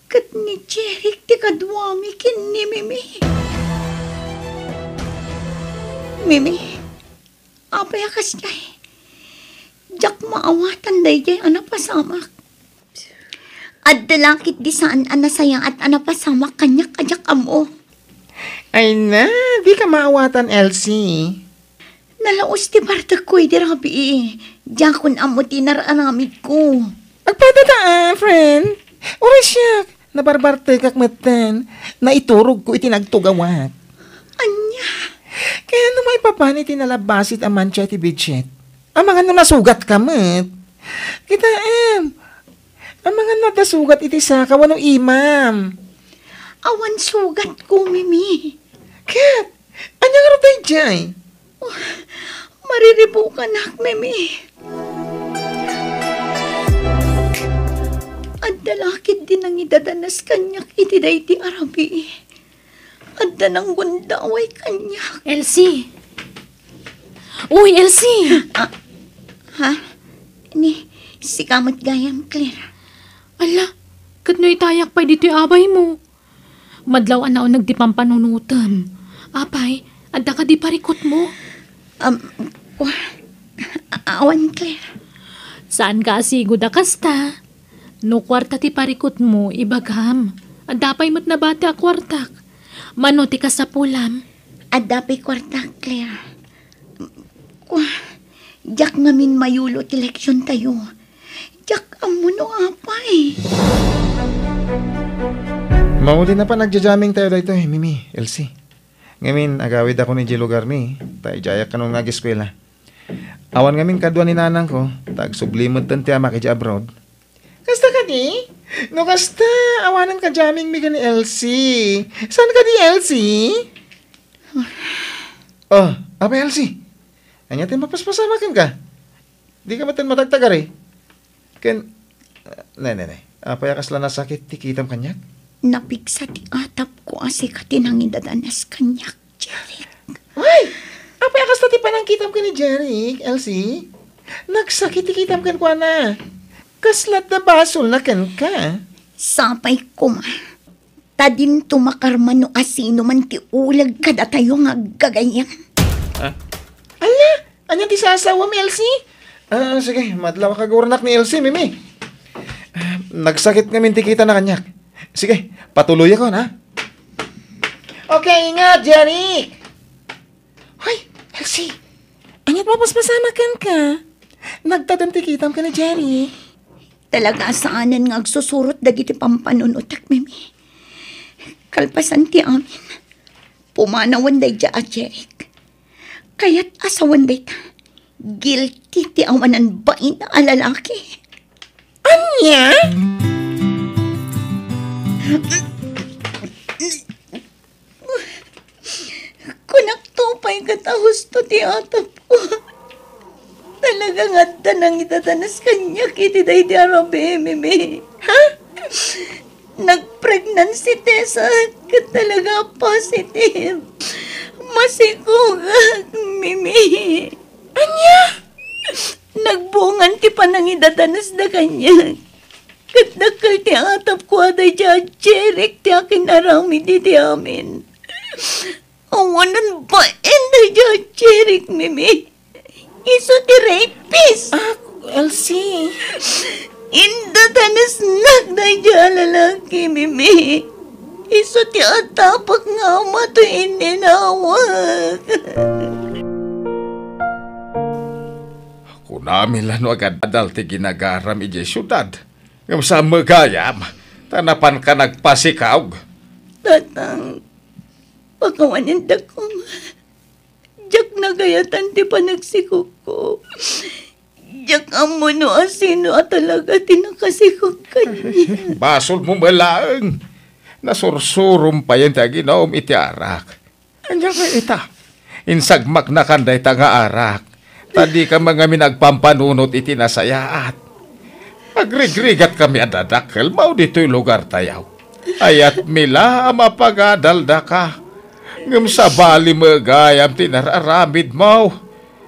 Ket ni Jeric ti kaduami ken ni Mimi. Mimi, apay a kasdiay? Diak maawatan daydiay a napasamak. Adda la ketdi saan a nasayaat a napasamak kaniak a diak ammo. Ay na, dika maawatan, Elsie. Nalaus ti bartekko idi rabii. Diakon ammo ti nar-aramidko. Agpada ta, ah, friend. Uray siak, nabarbartekak metten. Naiturogko iti nagtugawak. Ania? Kayatmo maipapan iti nalabasit a mantsa iti bedsheet? Amangan no nasugatka met. Kitaem. Amangan no adda sugat iti saka wenno imam. Awan sugatko, Mimi. Ket, ania ngarud daydiay? Mariribukanak, Mimi. Adda la ketdi nangidadanas kaniak iti daydi a rabii. Adda nanggundaway kaniak. Elsie! Uy, Elsie! Ah, ha? Ni, sika met gayam, Claire. Ala, ket no itayak pay ditoy abaymo. Madlaw a nauneg ti pampanunotem. Apay, adda kadi parikutmo? Um, wa-, a-, awan, Claire. Saanka a sigud a kasta. No kuarta ti parikutmo, ibagam. Adda pay met nabati a kuartak. Mano ti kasapulam? Adda pay kuartak, Claire. Kua, diak ngamin mayulo ti leksiontayo. Diak ammo no apay. Mauli na pay, nagja-jamming tayo daytoy, Mimi, Elsie. Ngamin, agawidakon idiay lugarmi, ta idiayak kano nga ageskuela. Awan ngamin kadua ni nanangko, ta agsubli metten ti amak idiay abroad. Kasta kadi? No kasta, awanen ka jamming mi ken ni Elsie. Saan kadi, Elsie? Oh, apay, Elsie? Ania ti mapaspasamak kenka? Dika metten matagtagari? Ken, ah, ne, ne, ne. Apay a kasla nasakit ti kitam kaniak? Napigsa ti atapko a sika ti nangidadanas kaniak, Jeric. Ay! Apay a kasta ti panangkitam ken ni Jeric, Elsie? Nagsakit ti kitam kenkuana. Kasla adda basolna kenka? Sapay koma. Ta dinto makarman no asinoman ti uleg kadatayo nga aggagayyem. Ah? Ala, ania ti sasawem, Elsie? Ah, sige, madlawak a agurnak ni Elsie, Mimi. Ah, nagsakit ngamin ti kitana kaniak. Sige, patuloyakon, ha? Okay nga, Jeric! Hoy, Elsie! Ania't mapaspasamak kenka? Nagtadem ti kitam ken ni Jeric. Talaga a saanen nga agsusurot dagiti pampanunotek, Mimi. Kalpasan ti amin, pumanawen daydiay a Jeric. Kayat a sawen dayta, guilty ti awanan bain a lalaki. Ania? Kunak to pay ket a husto ti atapko. Talaga nga adda nangidadanas kaniak iti daydi a rabii, Mimi. Ha? Nag-pregnancy test ket talaga positive. Masikogak, Mimi. Ania? Nagbungan ti panangidadanas da kaniak. Ket dakkel ti atapko a daydiay a Jeric ti akin-aramid iti amin. Awanan bain daydiay a Jeric, Mimi. Isu ti rapist. Ah, Elsie. Indadanesnak daydiay a lalaki, Mimi. Isu ti atapak nga ama toy inninawak. Kunami la no agadal ti ginagaram idiay siudad. Ngem saan met gayam, ta napanka nagpasikaog. Tatang, pakawanendak koma. Diak nagayatan ti panagsikogko. Diak ammo no asino a talaga ti nakasikog kaniak. Basolmo met laeng. Nasursurom payen ti aginum iti arak. Ania ngay ita? Insagmaknakan dayta nga arak, ta dika met ngamin agpampanunot iti nasayaat. Agrigrigatkami a dadakkel mao ditoy lugartayo. Ayatmi la a mapagadaldaka. Ngem sabali met gayam ti nar-aramidmo.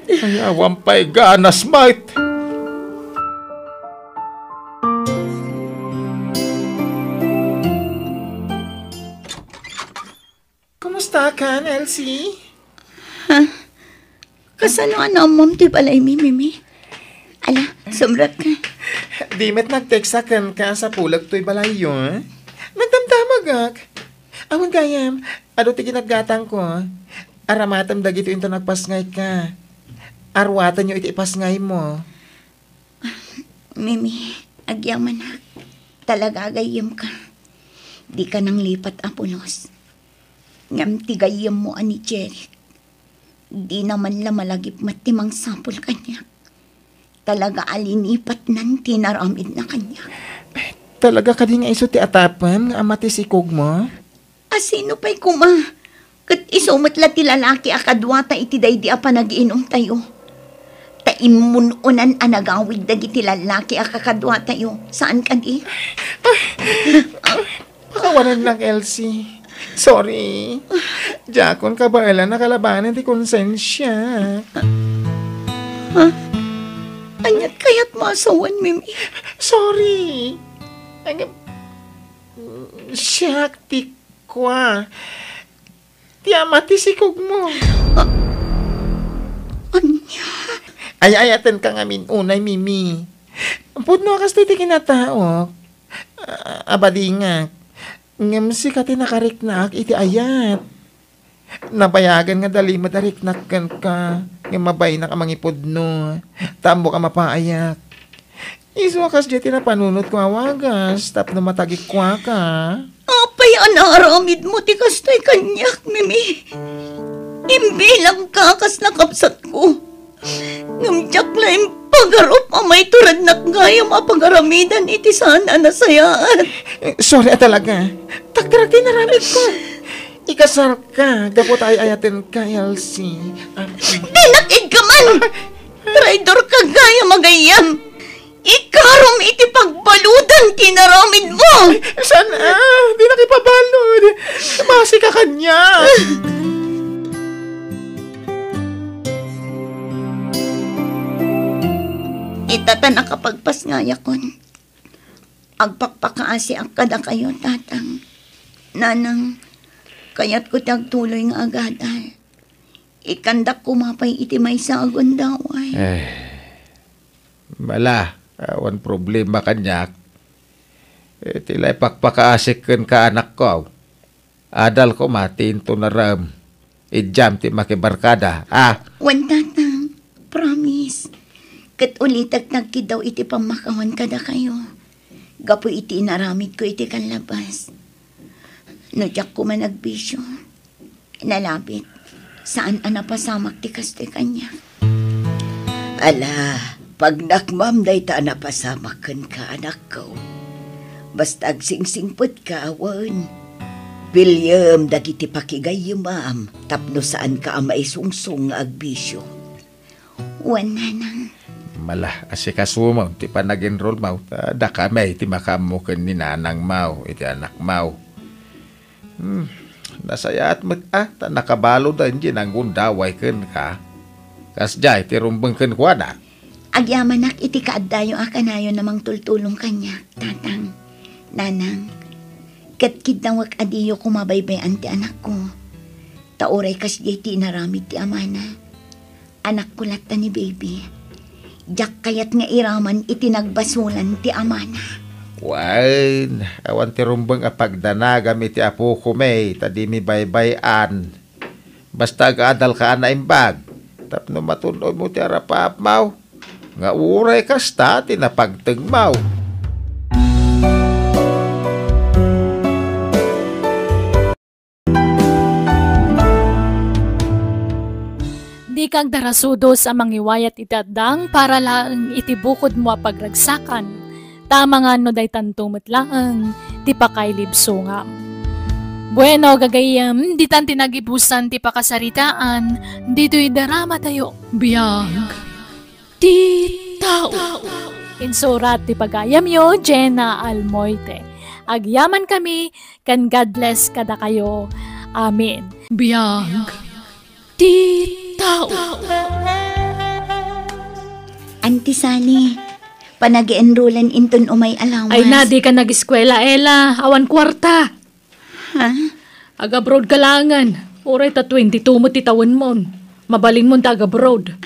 Ay, awan pay ganas met. Kumusta kan, Elsie? Ha? Kasano a naammom ti balaymi, Mimi? Ala, sumrek ka. Di met nag-text kenka sa pulek toy balayyo, eh? Nagdamdamagak. Awan gayam, adu ti ginatgatangko. Aramatem dagitoy inton agpasngayka. Aruatenyo iti ipasngaymo. Mimi, agyamanak. Talaga a gayyemka. Dika nanglipat a pulos. Ngem ti gayyemmo a ni Jeric, dina man la malagip met ti mangsapul kaniak. Talaga a linipatnan ti naramidna kaniak. Talaga kadi nga isu ti atapen nga ama ti sikogmo? A sino pay koma? Ket isu met la ti lalaki a kaduata iti daydi a panagiinumtayo. Ta immun-unan a nagawid dagiti lalaki a kakaduatayo. Saan kadi? Pakawanennak, Elsie. Sorry. Diakon kabaelan a kalabanen ti konsensia. Ha? Aniat kayat masawan, Mimi? Sorry. Ang, siak ti kua. Ti ama ti sikogmo. Ah, ania? Ay-ayatenka ngamin unay, Mimi. Pudno a kastoy ti kinataok. Ah, abadingak. Ngem sika ti nakariknaak iti ayat. Nabayagen nga dalimed a riknak kenka, ngem mabainak a mangipudno. Ta ammok a mapaayak. Isu a kasdiay ti napanunotko a wagas tapno matagikuaka. Apay a naaramidmo ti kastoy kaniak, Mimi? Imbilangka kas nakabsatko. Ngem diak la impagarup a maiturednak gayam a pagaramidan iti saan a nasayaat. Eh, sorry a talaga. Takderak ti inaramidko. Ikasarka gapu ta ay-ayatenka, Elsie. Ah, dinak iggaman! Traidor ka gayam a gayyem! Ikarom iti pagbaludan ti inaramidmo! Saan a? Dinak ipabalud. Basi ka kaniak. Ita ta nakapagpasngayakon. Agpakpakaasiak kadakayo, Tatang. Nanang, kayatko ti agtuloy nga agadal. Ikkandak koma pay iti maysa a gundaway. Eh, mala, awan problema kaniak. Eh, ti la ipakpakaasik kenka, anakko. Adal koma ti inton arem. Idiam ti makibarkada, a? Wen, Tatang. Promise. Ket ulitek ti agkiddaw iti pammakawan kadakayo. Gapu iti inaramidko iti kallabas. No diak koma nagbisio, nalabit, saan a napasamak ti kastoy kaniak. Ala, pagnakmam dayta a napasamak kenka, anakko. Basta agsingsingpetka, wen, piliem dagiti pakigayyemam tapno saanka a maisungsong nga agbisio. Wen, Nanang. Mala, asikasumon ti panag-enrollmo, ta dakami ti makaammo ken ni nanangmo iti anakmo. Hmm, nasayaat met a, ta nakabaludan diay nanggundaway kenka. Kasdiay ti rumbeng kenkuana. Agyamanak iti kaaddayo a kanayon a mangtultulong kaniak, Tatang, Nanang. Ket kiddawek a diyo koma baybay-an ti anakko. Ta uray kasdiay ti inaramid ti amana. Anakko latta ni Baby. Diak kayat nga iraman iti nagbasolan ti amana. Wen, awan ti rumbeng a pagdanagam iti apokon, ta dimi baybay-an. Basta agadalka a naimbag, tapno matun-oymo ti arapaapmo, nga uray kasta ti napagtengmo. Dika agdarasudos a mangiwayat iti addang para laeng iti bukodmo a pagragsakan, ta amangan no daytanto met laeng ti pakailibsongam. Bueno, gagayyem, ditan ti nagibusan ti pakasaritaan ditoy dramatayo. Biag ti tao. Insurat ti pagayamyo, Jenna Almoite. Agyamankami, ken God bless kadakayo. Amen. Biag ti tao. Auntie Sally, panag-enrollan inton umay allowance. Ay na, dika nag-eskwela, Ella. Awan kuarta. Ha? Ag-abroad ka laengen. Uray ta twenty-two met ti tawenmon. Mabalinmon ta ag-abroad.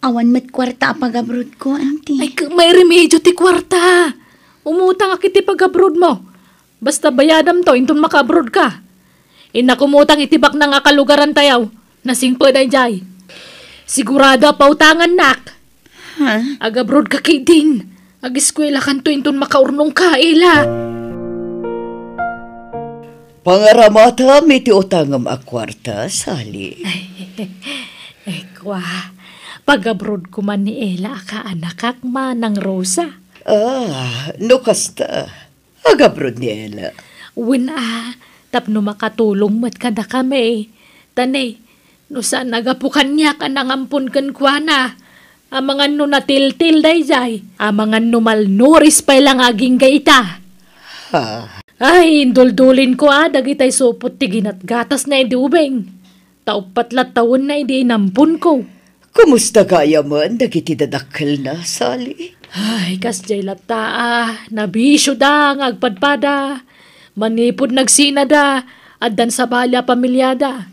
Awan met kuarta a pag-abroadko, Auntie. Ay, k-, mairemedio ti kuarta. Umutangak iti pag-abroadmo. Basta bayadamto inton maka-abroad ka. Innak umutang iti baknang a kalugarantayo. Nasingpet daydiay. Sigurado a pautangannak. Ha? Ag-abroad ka ketdin. Ageskuelakanto inton makaurnong ka, Ela. Pangaramatam iti utangem a kuarta, Sally. Ay, kua, pag-abroad ko man ni Ela a kaanakak, Manang Rosa. Ah, no kasta, ag-abroad ni Ela. Wen a, tapno makatulong met kadakami. Ta ne, no saan a gapu kaniak a nangampon kenkuana, amangan no natiltil daydiay, amangan no malnourished pay la nga agingga ita. Ha? Ay, induldulinko a dagitay supot ti ginatgatasna idi ubing. Ta uppat la tawenna idi inamponko. Kumusta gayamen dagiti dadakkelna, Sally? Ay, kasdiay latta a, nabisioda nga agpadpada. Manipud nagsinada, addan sabali a pamiliada.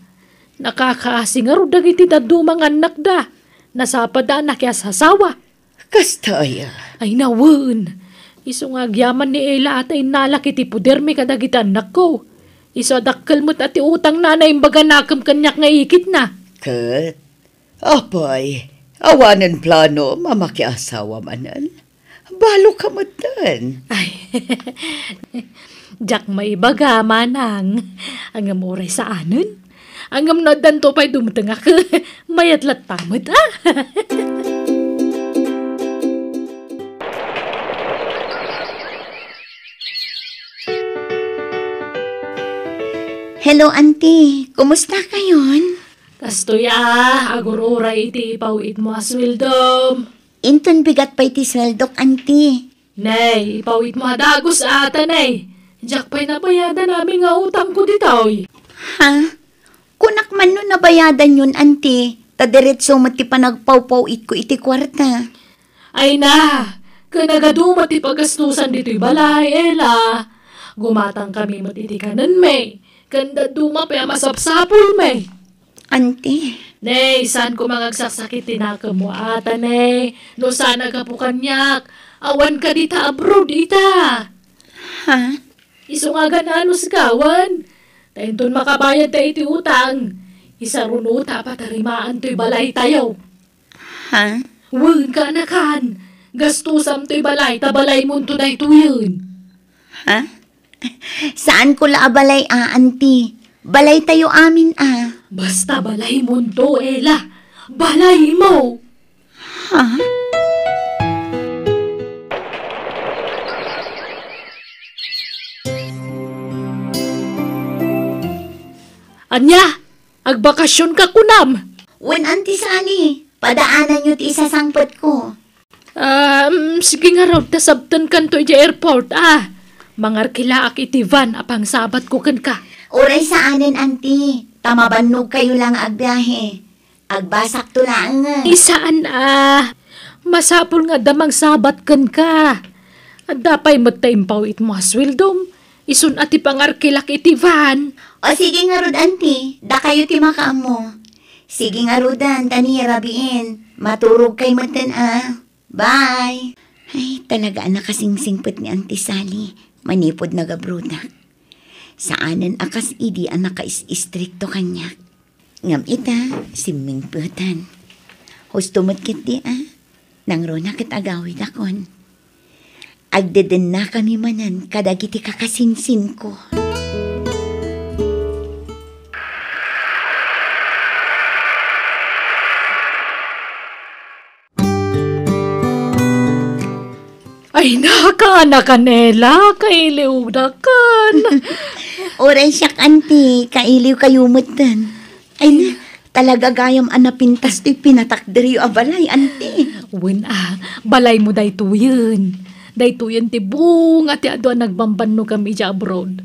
Nakakaasi ngarud dagiti dadduma nga annakda. Nasapada a nakiasasawa. Kasta aya? Ay, nawen. Isu nga agyaman ni Ela a ta innalak iti podermi kadagiti annakko. Isu a dakkel met a ti utangna a naimbaganakem kaniak nga ikitna. Ket, apay, awanen plano a makiasawa manen? Balo ka metten. Ay, diak maibaga, manang. Ngem uray saanen. Ngem no addanto pay dumtengak, mayat latta met, a? Hello, auntie. Kumusta kayon? Kastoy a, agur-uray iti ipaw-itmo a sueldom. Inton bigat pay ti sueldok, auntie. Nay, ipaw-itmo a dagus a ata, nay. Diak pay nabayadan amin nga utangko ditoy. Ha? Kunak man no nabayadanyon, auntie, ta diretso met ti panagpawpaw-itko iti kuarta. Ay na, ken nagadu met ti pagastusan ditoy balay, Ela. Gumatangkami met iti kanenmi, ken dadduma pay a masapsapulmi. Auntie. Nay, saan koma nga agsaksakit ti nakemmo ata, nay. No saan a gapu kaniak, awan ka dita abroad ita. Ha? Isu nga agan-anos gawan. Ta inton makabayad ta iti utang, isarunota a patarimaan toy balay tayo. Ha? Wen, kaanakan. Gastusam toy balay, ta balaymonto daytoyen. Ha? Saan ko la a balay a, auntie. Balay tayo amin a. Basta balaymonto, Ela. Balaymo! Ha? Ania? Agbakasyon ka kunam? Wen, Auntie Sally, padaananyo ti isasangpetko. Um, sige ngarud, ta sabtenkanto idiay airport, a. Mangarkilaak iti van a pangsabatko kenka. Uray saanen, Auntie, ta mabannogkayo la nga agbiahe. Agbasakto laeng. Ay, saan a. Masapul nga adda mangsabat kenka. Adda pay met ta impaw-itmo a sueldom, isun a ti pangarkilak iti van. O sige ngarud, Auntie, dakayo ti makaammo. Sige ngaruden, ta ni rabiin, maturogkay metten a. Bye! Ay, talaga a nakasingsingpet ni Auntie Sally manipud nagabrodak. Saanen a kas idi a nakais-istrikto kaniak. Ngem ita, simmingpetan. Husto met ketdi a, nangruna ket agawidakon. Agdedennakami manen kadagiti kakasinsinko. Ay, nakaanakan, Ela, kailiwdakan. Uray siak, Auntie, kailiwkayo metten. Ay na, talaga gayam a napintas toy pinatakderyo a balay, Auntie. Wen a, balaymo daytoyen. Daytoyen ti bunga ti adu a nagbambannogam idiay abroad.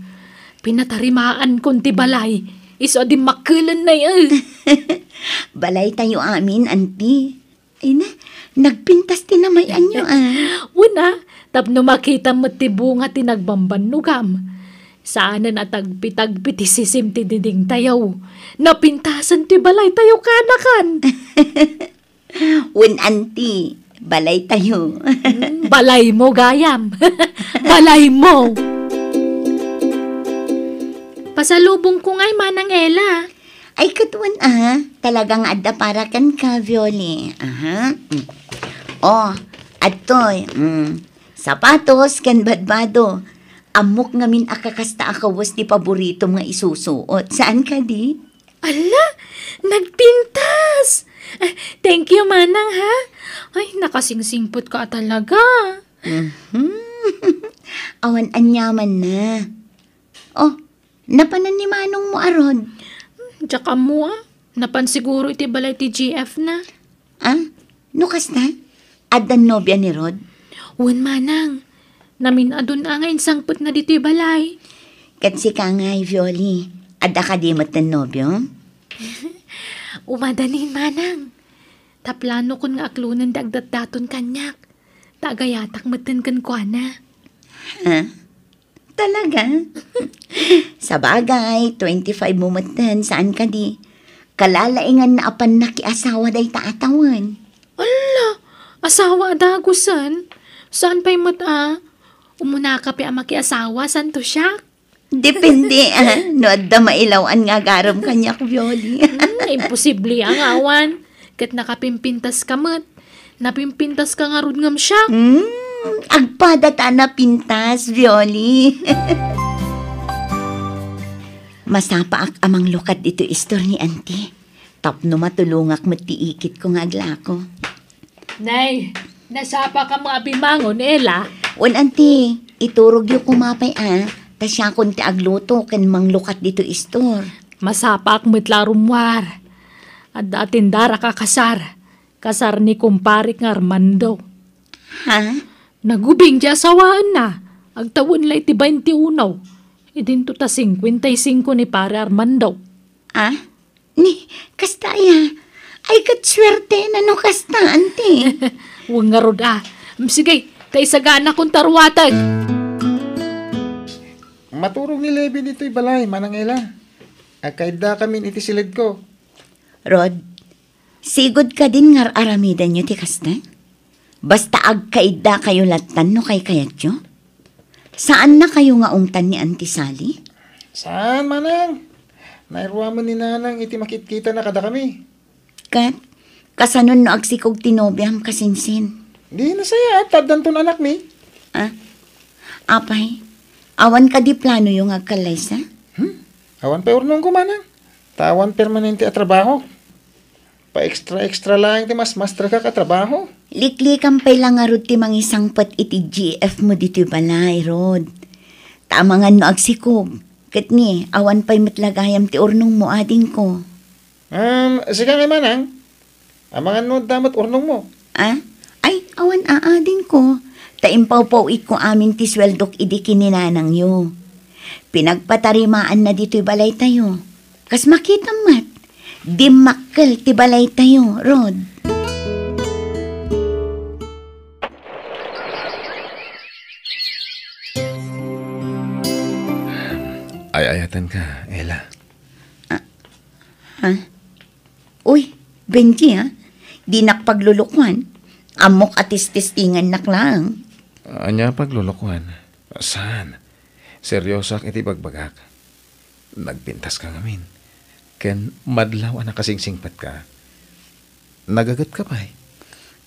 Pinatarimaankon ti balay. Isu a dimmakkelennay, eh. Balay tayo amin, Auntie. Ay na, nagpintas ti namay-anyo, a. Wen a, tapno makitam met ti bunga ti nagbambannogam. Saanen a tagpi-tagpi ti sisim ti didingtayo. Napintasen ti balaytayo, kaanakan. Wen, Auntie, balaytayo. Hmm, balaymo gayam. Balaymo. Pasalubongko ngay, Manang Ella. Ay, ket wen a, talaga nga adda para kenka, Violi. Aha. Mm. O, adtoy. Mm. Sapatos ken badbado. Ammok ngamin a kakasta a kawes ti paboritom nga isusuot. Saan kadi? Ala, nagpintas! Ah, thank you, Manang, ha? Ay, nakasingsingpet ka talaga. Mhm. Awan aniamanna. O, napanan ni manongmo a Rod? Diak ammo, a. Napan siguro iti balay ti G F na. A? No kasta? Addan nobia ni Rod? Wen, Manang. Namin-adun a nga insangpetna ditoy balay. Ket sika ngay, Violi, adda kadi metten nobio? Umadanin, Manang. Ta planokon nga aklonen ti agdatdaton kaniak. Ta agayatak metten kenkuana. Ha? Talaga? Sabagay, twenty-five mo metten, saan kadi? Kalalainganna a pannakiasawa dayta a tawen. Ala, asawa a dagusen? Saan pay met a? Umunaka pay a makiasawa, santo siak? Depende, a, no adda mailaw-an nga agarem kaniak, Violi. Hmm, imposible a nga awan. Ket nakapimpintas ka met. Napimpintas ka ngarud ngem siak. Hmm, agpada ta napintas, Violi. Masapaak a manglukat ditoy istor ni Auntie. Tapno matulongak met ti ikitko nga aglako. Nay, nasapakam nga abimangon, Ella? Wen, Auntie, iturogyo koma pay a, ta siakon ti agluto ken manglukat ditoy istor. Masapaak met la a rummuar. Adda a tindarak a kasar. Kasar ni kumparek nga Armando. Ha? Nagubing ti asawaenna. Agtawen la iti baintiuno. Idinto ta singkuenta y singko ni pare Armando. A? Ni, kasta aya? Ay, ket suerte na no kasta, Auntie. Wen ngarud a. Sige, ta isaganakon ta ruateg. Maturog ni Levi ditoy balay, Manang Ella. Agkaiddakamin iti siledko. Rod, sigud kadin nga ar-aramidenyo ti kasta? Basta agkaiddakayo lattan no kaykayatyo? Saannakayo nga ungtan ni Auntie Sally? Saan, Manang. Nairuamen ni Nanang iti makitkitana kadakami. Ket, kasanon no agsikog ti nobiam, kasinsin? Di nasayaat, ta addanton anakmi. A? Apay, awan kadi planoyo nga agkallaysa? Hmm? Awan pay urnongko, Manang. Ta awan permanente a trabaho. Pa-extra-extra laeng ti masmasterkak a trabaho. Liklikam pay la ngarud ti mangisangpet iti G F mo ditoy balay, Rod. Ta amangan no agsikog, ket ni, awan pay met la gayam ti urnongmo, adingko. Um, sika ngay, Manang. Amangan no adda met urnongmo. A? Ay, awan a, adingko. Ta impawpaw-itko amin ti sueldok idi ken ni nanangyo. Pinagpatarimaanna ditoy balaytayo. Kas makitam met, dimmakkel ti balaytayo, Rod. Ay-ayatenka, Ella. A? Ha? Uy, Benji, a? Dinak paglulukuan. Ammok a tististingannak laeng. Ania paglulukuan? Saan? Seriosoak iti bagbagak. Nagpintaska ngamin. Ken madlaw a nakasingsingpetka. Nagagetka pay?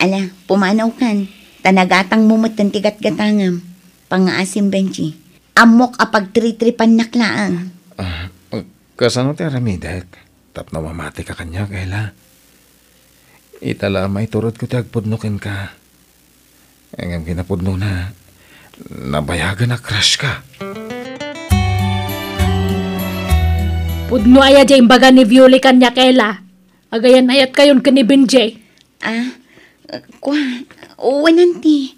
Ala, pumanawkan. Ta nagatangmo metten ti gatgatangam. Pangngaasim, Benji. Ammok a pagtritripannak laeng. A, kasano ti aramidek? Tapno mamatika kaniak, Ella. Ita la a maiturodko ti agpudno kenka. Ngem kinapudnona, nabayagen a crush ka. Pudno aya diay imbaga ni Violi kaniak, Ella? Agayan-ayatkayon ken ni Benji. A, kua, wen, Auntie.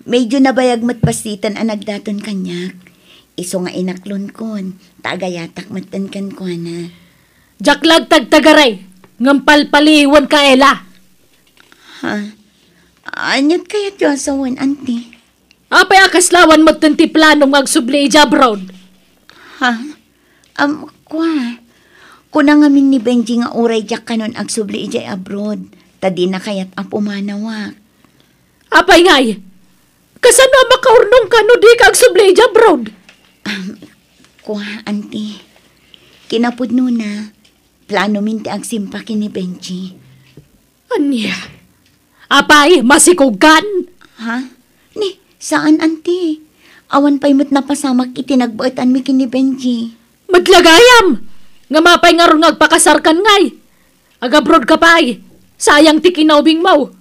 Medyo nabayag met bassit a nagdaton kaniak. Isu nga inaklonkon, ta agayatak metten kenkuana. Diak la agtagtagaray, ngem palpaliiwenka, Ella. Ha? Aniat kayatyo a sawen, Auntie? Apay a kasla awan metten ti planom nga agsubli idiay abroad? Ha? Am, kua. Kuna ngamin ni Benji nga uray diak kanon agsubli idiay abroad, ta dina kayat a pumanawak. Apay ngay? Kasano a makaurnongka no dika agsubli idiay abroad? Am, kua, Auntie. Kinapudnona, planomin ti agsimpa ken ni Benji. Ania? Apay, masikogkan? Ha? Ni, saan, anti. Awan pay met napasamak iti nagbaetanmi ken ni Benji. Met la gayam! Ngem apay ngarud nga agpakasarkan ngay? Agabrodka pay. Sayang ti kinaubingmo.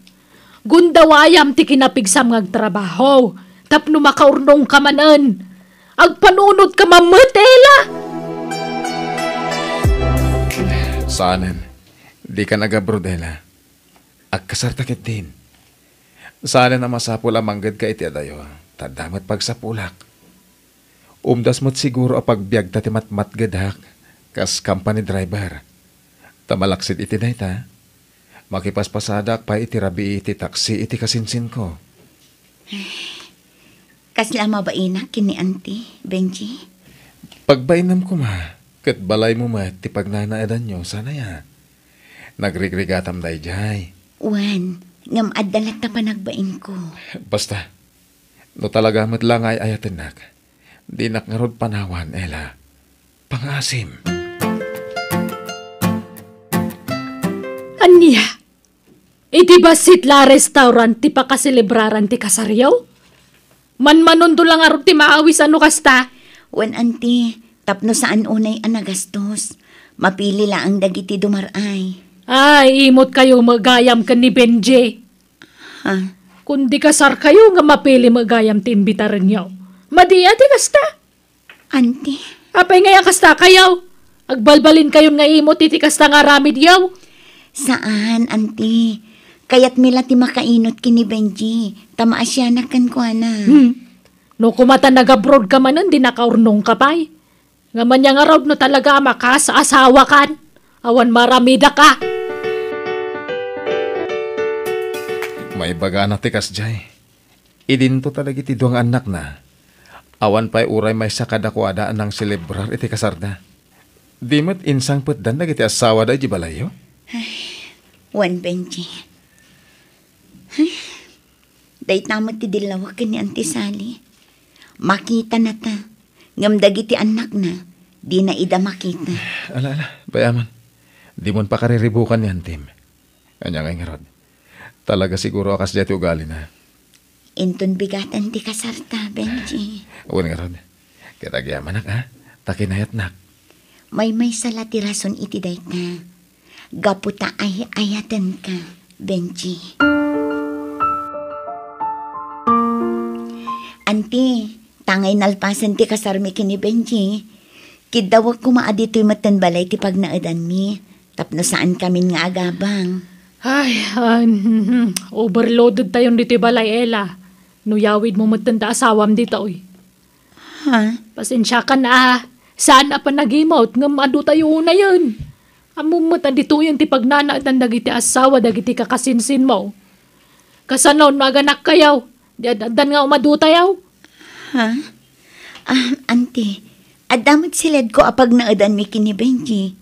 Gundawayam ti kinapigsam nga agtrabaho tapno makaurnongka manen. Agpanunotka man met, Ella! Saanen. Dikan agabrod, Ella. Agkasarta ketdin. Saanen a masapul a manggedka iti adayo, ta adda met pagsapulak. Umdas met siguro a pagbiagta ti matmatgedak kas company driver. Ta malaksid iti dayta, makipaspasadak pay iti rabii ti taksi iti kasinsinko. Kasla mabainak ken ni Auntie, Benji? Pagbainem koma, ket balaymo met ti pagnanaedanyo, saan aya? Nagrigrigatam daydiay. Wen, ngem adda latta panagbainko. Basta, no talaga met la nga ay-ayatennak, dinak ngarud panawan, Ella. Pangaasim. Ania? Iti bassit la a restaurant ti pakaselebraran ti kasaryo? Manmanonto la ngarud ti maawis a no kasta? Wen, Auntie, tapno saan unay a nagastos. Mapili laeng dagiti dumar-ay. Ay, imotkayo met gayam ken ni Benji. Ha? Kundi kasarkayo nga mapili met gayam ti imbitarenyo. Madi a ti kasta? Auntie. Apay ngay a kastakayo? Agbalbalinkayon nga imot iti kasta nga aramidyo? Saan, Auntie. Kayatmi la ti makainot ken ni Benji, ta maasianak kenkuana. Hmm. No koma ta nagabrodka manen, di nakaurnongka pay. Ngem ania ngarud no talaga a makaasawakan? Awan maramidaka. Maibagana ti kasdiay. Idinto ta dagiti dua nga annakna, awan pay uray maysa kadakuada a nangselebrar iti kasarda. Di met insangpetdan dagiti assawada idiay balayyo? Ay, wen, Benji. Ay, dayta met ti dillawek ken ni Auntie Sally. Makitanata, ngem dagiti annakna, dina ida makita. Ala, ala, bay-aman. Dimon pakariribukan ni Antim. Ania ngay ngarud? Talaga siguro a kasdiay ti ugalina. Inton bigaten ti kasarta, Benji. Wen ngarud. Ket agyamanak, a? Ta kinayatnak. Maymaysa la ti rason iti dayta. Gapu ta ay-ayatenka, Benji. Anti, tangay nalpasen ti kasarmi ken ni Benji. Kiddawek koma a ditoy metten balay ti pagnaedanmi. Tapno saankamin nga agabang. Ay, ah, overloaded tayon ditoy balay, Ella. No yawidmo metten ta asawam ditoy. Ha? Pasensiakan a, saan a panagimot ngem adu tayo unayen. Ammom met a ditoyen ti pagnanaedan dagiti asawa dagiti kakasinsinmo. Kasano no aganakkayo? Di ad-addan nga umadu tayo? Ha? Ah, Auntie, adda met siledko a pagnaedanmi ken ni Benji.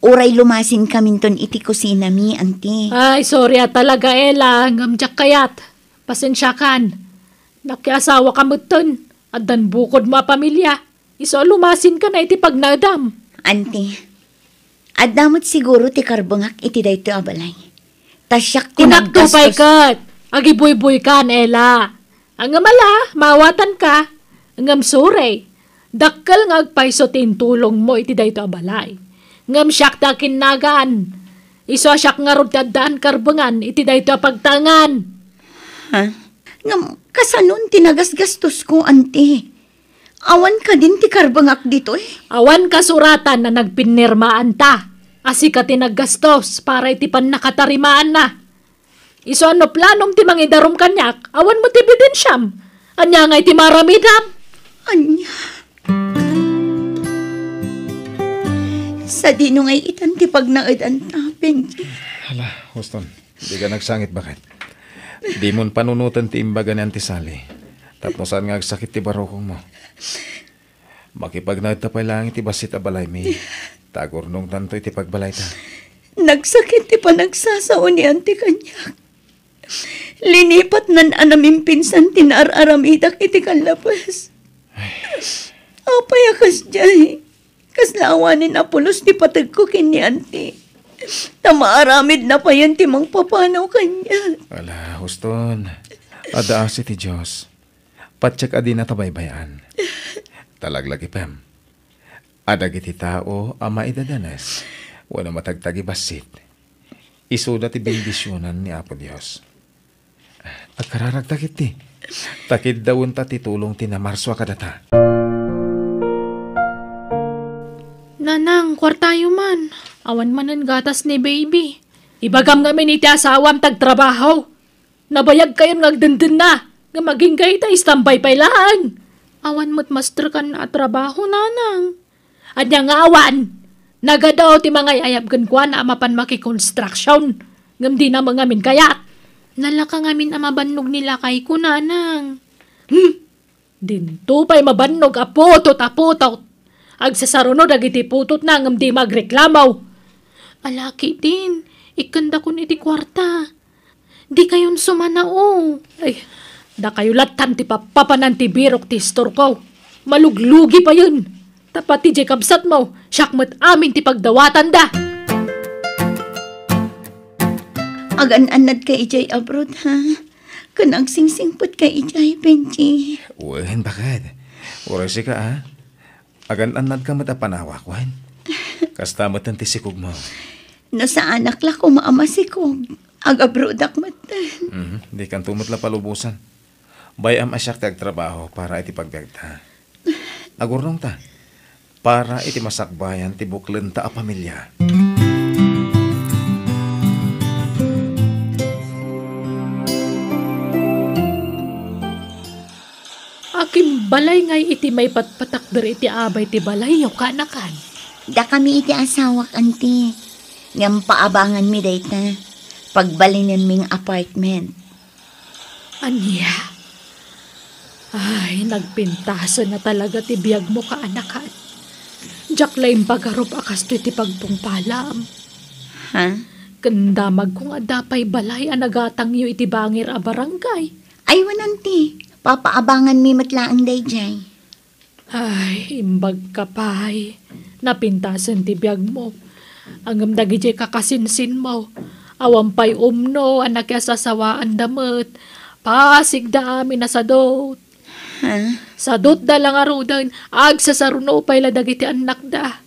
Uray lumasinkaminton iti kusinami, Auntie. Ay, sorry a talaga, Ella, ngem diak kayat. Pasensiakan. Nakiasawaka metten. Addan bukodmo a pamilia. Isu a lumasinka na iti pagnaedam. Auntie, adda met siguro ti karbengak iti daytoy a balay. Ta siak ti naggastos. Inakto pay ket, agibuyboykan, Ella. Ngem ala, maawatanka. Ngem sorry, dakkel nga agpayso ti intulongmo iti daytoy a balay. Ngem siak ti akinnagan. Isu a siak ngarud ti addaan karbengan iti daytoy a pagtaengan. Ha? Ngem kasanon ti nagasgastosko, Auntie? Awan kadin ti karbengak ditoy? Awan kasuratan a nagpinirmaanta a sika ti naggastos para iti pannakatarimaanna. Isu a no planom ti mangidarum kaniak, awan met ebidensiam. Ania ngay ti maaramidam? Ania? Sadino ngay itan ti pagnaedanta, Benji? Hala, Houston, dika nagsangit baket. Dimon panunoten ti imbaga ni Auntie Sally. Tapno saan nga agsakit ti barukongmo. Makipagnaedta pay laeng iti bassit a balaymi. Ta agurnongtanto iti pagbalayta. Nagsakit ti panagsasao ni Auntie kaniak. Linipatnan a namimpinsan ti naar-aramidak iti kallapes. Apay a kasdiay? Kasla awanen a pulos ti pategko ken ni Auntie. Ta maaramidna payen ti mangpapanaw kaniak. Ala, huston. Adda asi ti Dios. Patiek a dinata baybay-an. Ta laglagipem a dagiti tao a maidadanes wenno matagtagibassit, isuda ti bendisionan ni Apo Dios. Agkararagta ketdi, ta kiddawenta ti tulong ti namarso a kadata. Nanang, kuartayo man. Awan manen gatas ni baby. Ibagam ngamin iti asawam ta agtrabaho. Nabayagkayon nga agdendenna, ngem agingga ita, istambay pay laeng. Awan met masterkan a trabaho, nanang. Ania nga awan? Nagadu ti mangay-ayab kenkuana a mapan makikonstruksion, ngem dina met ngamin kayat. Nalaka ngamin a mabannog ni lakayko, nanang. Hmm. Dinto pay mabannog a putot a putot. Agsasaruno dagiti putotna ngem di magreklamo. Ala ketdin, ikkendakon iti kuarta. Dikayon sumanao. Ay, dakayo lattan ti pappapanan ti birok ti istorko. Maluglugi payen. Ta pati diay kabsatmo, siak met amin ti pagdawatanda. Agan-annadka idiay abroad, ha? Ken agsingsingpetka idiay, Benji. Wen, baked. Uray sika, a. Agan-annadka met a panawak, wen. Kasta met ti sikogmo. No saanak la koma a masikog, agabrodak met. Mhm, dikanto met la palubosan. Bay-am a siak ti agtrabaho para iti pagbiagta. Agurnongta para iti masakbayan ti buklenta a pamilia. Akimbalay ngay iti maipatpatakder iti abay ti balayyo, kaanakan. Dakami iti asawak, anti. Ngem paabanganmi dayta. Pagbalinenmi nga apartment. Ania? Ay, nagpintasen a talaga ti biagmo, kaanakan. Diak la impagarup a kastoy ti pagtungpalam. Ha? Ken damagko nga adda pay balay a nagatangyo iti bangir a barangay. Ay, wen, anti. Papaabanganmi met laeng daydiay. Ay, imbagka pay. Napintasen ti biagmo. Ngem dagidiay kakasinsinmo, awan pay umno a nakiasasawaanda met. Pasigda amin a sadut. Ha? Sadutda la ngaruden, agsasaruno pay la dagiti annakda.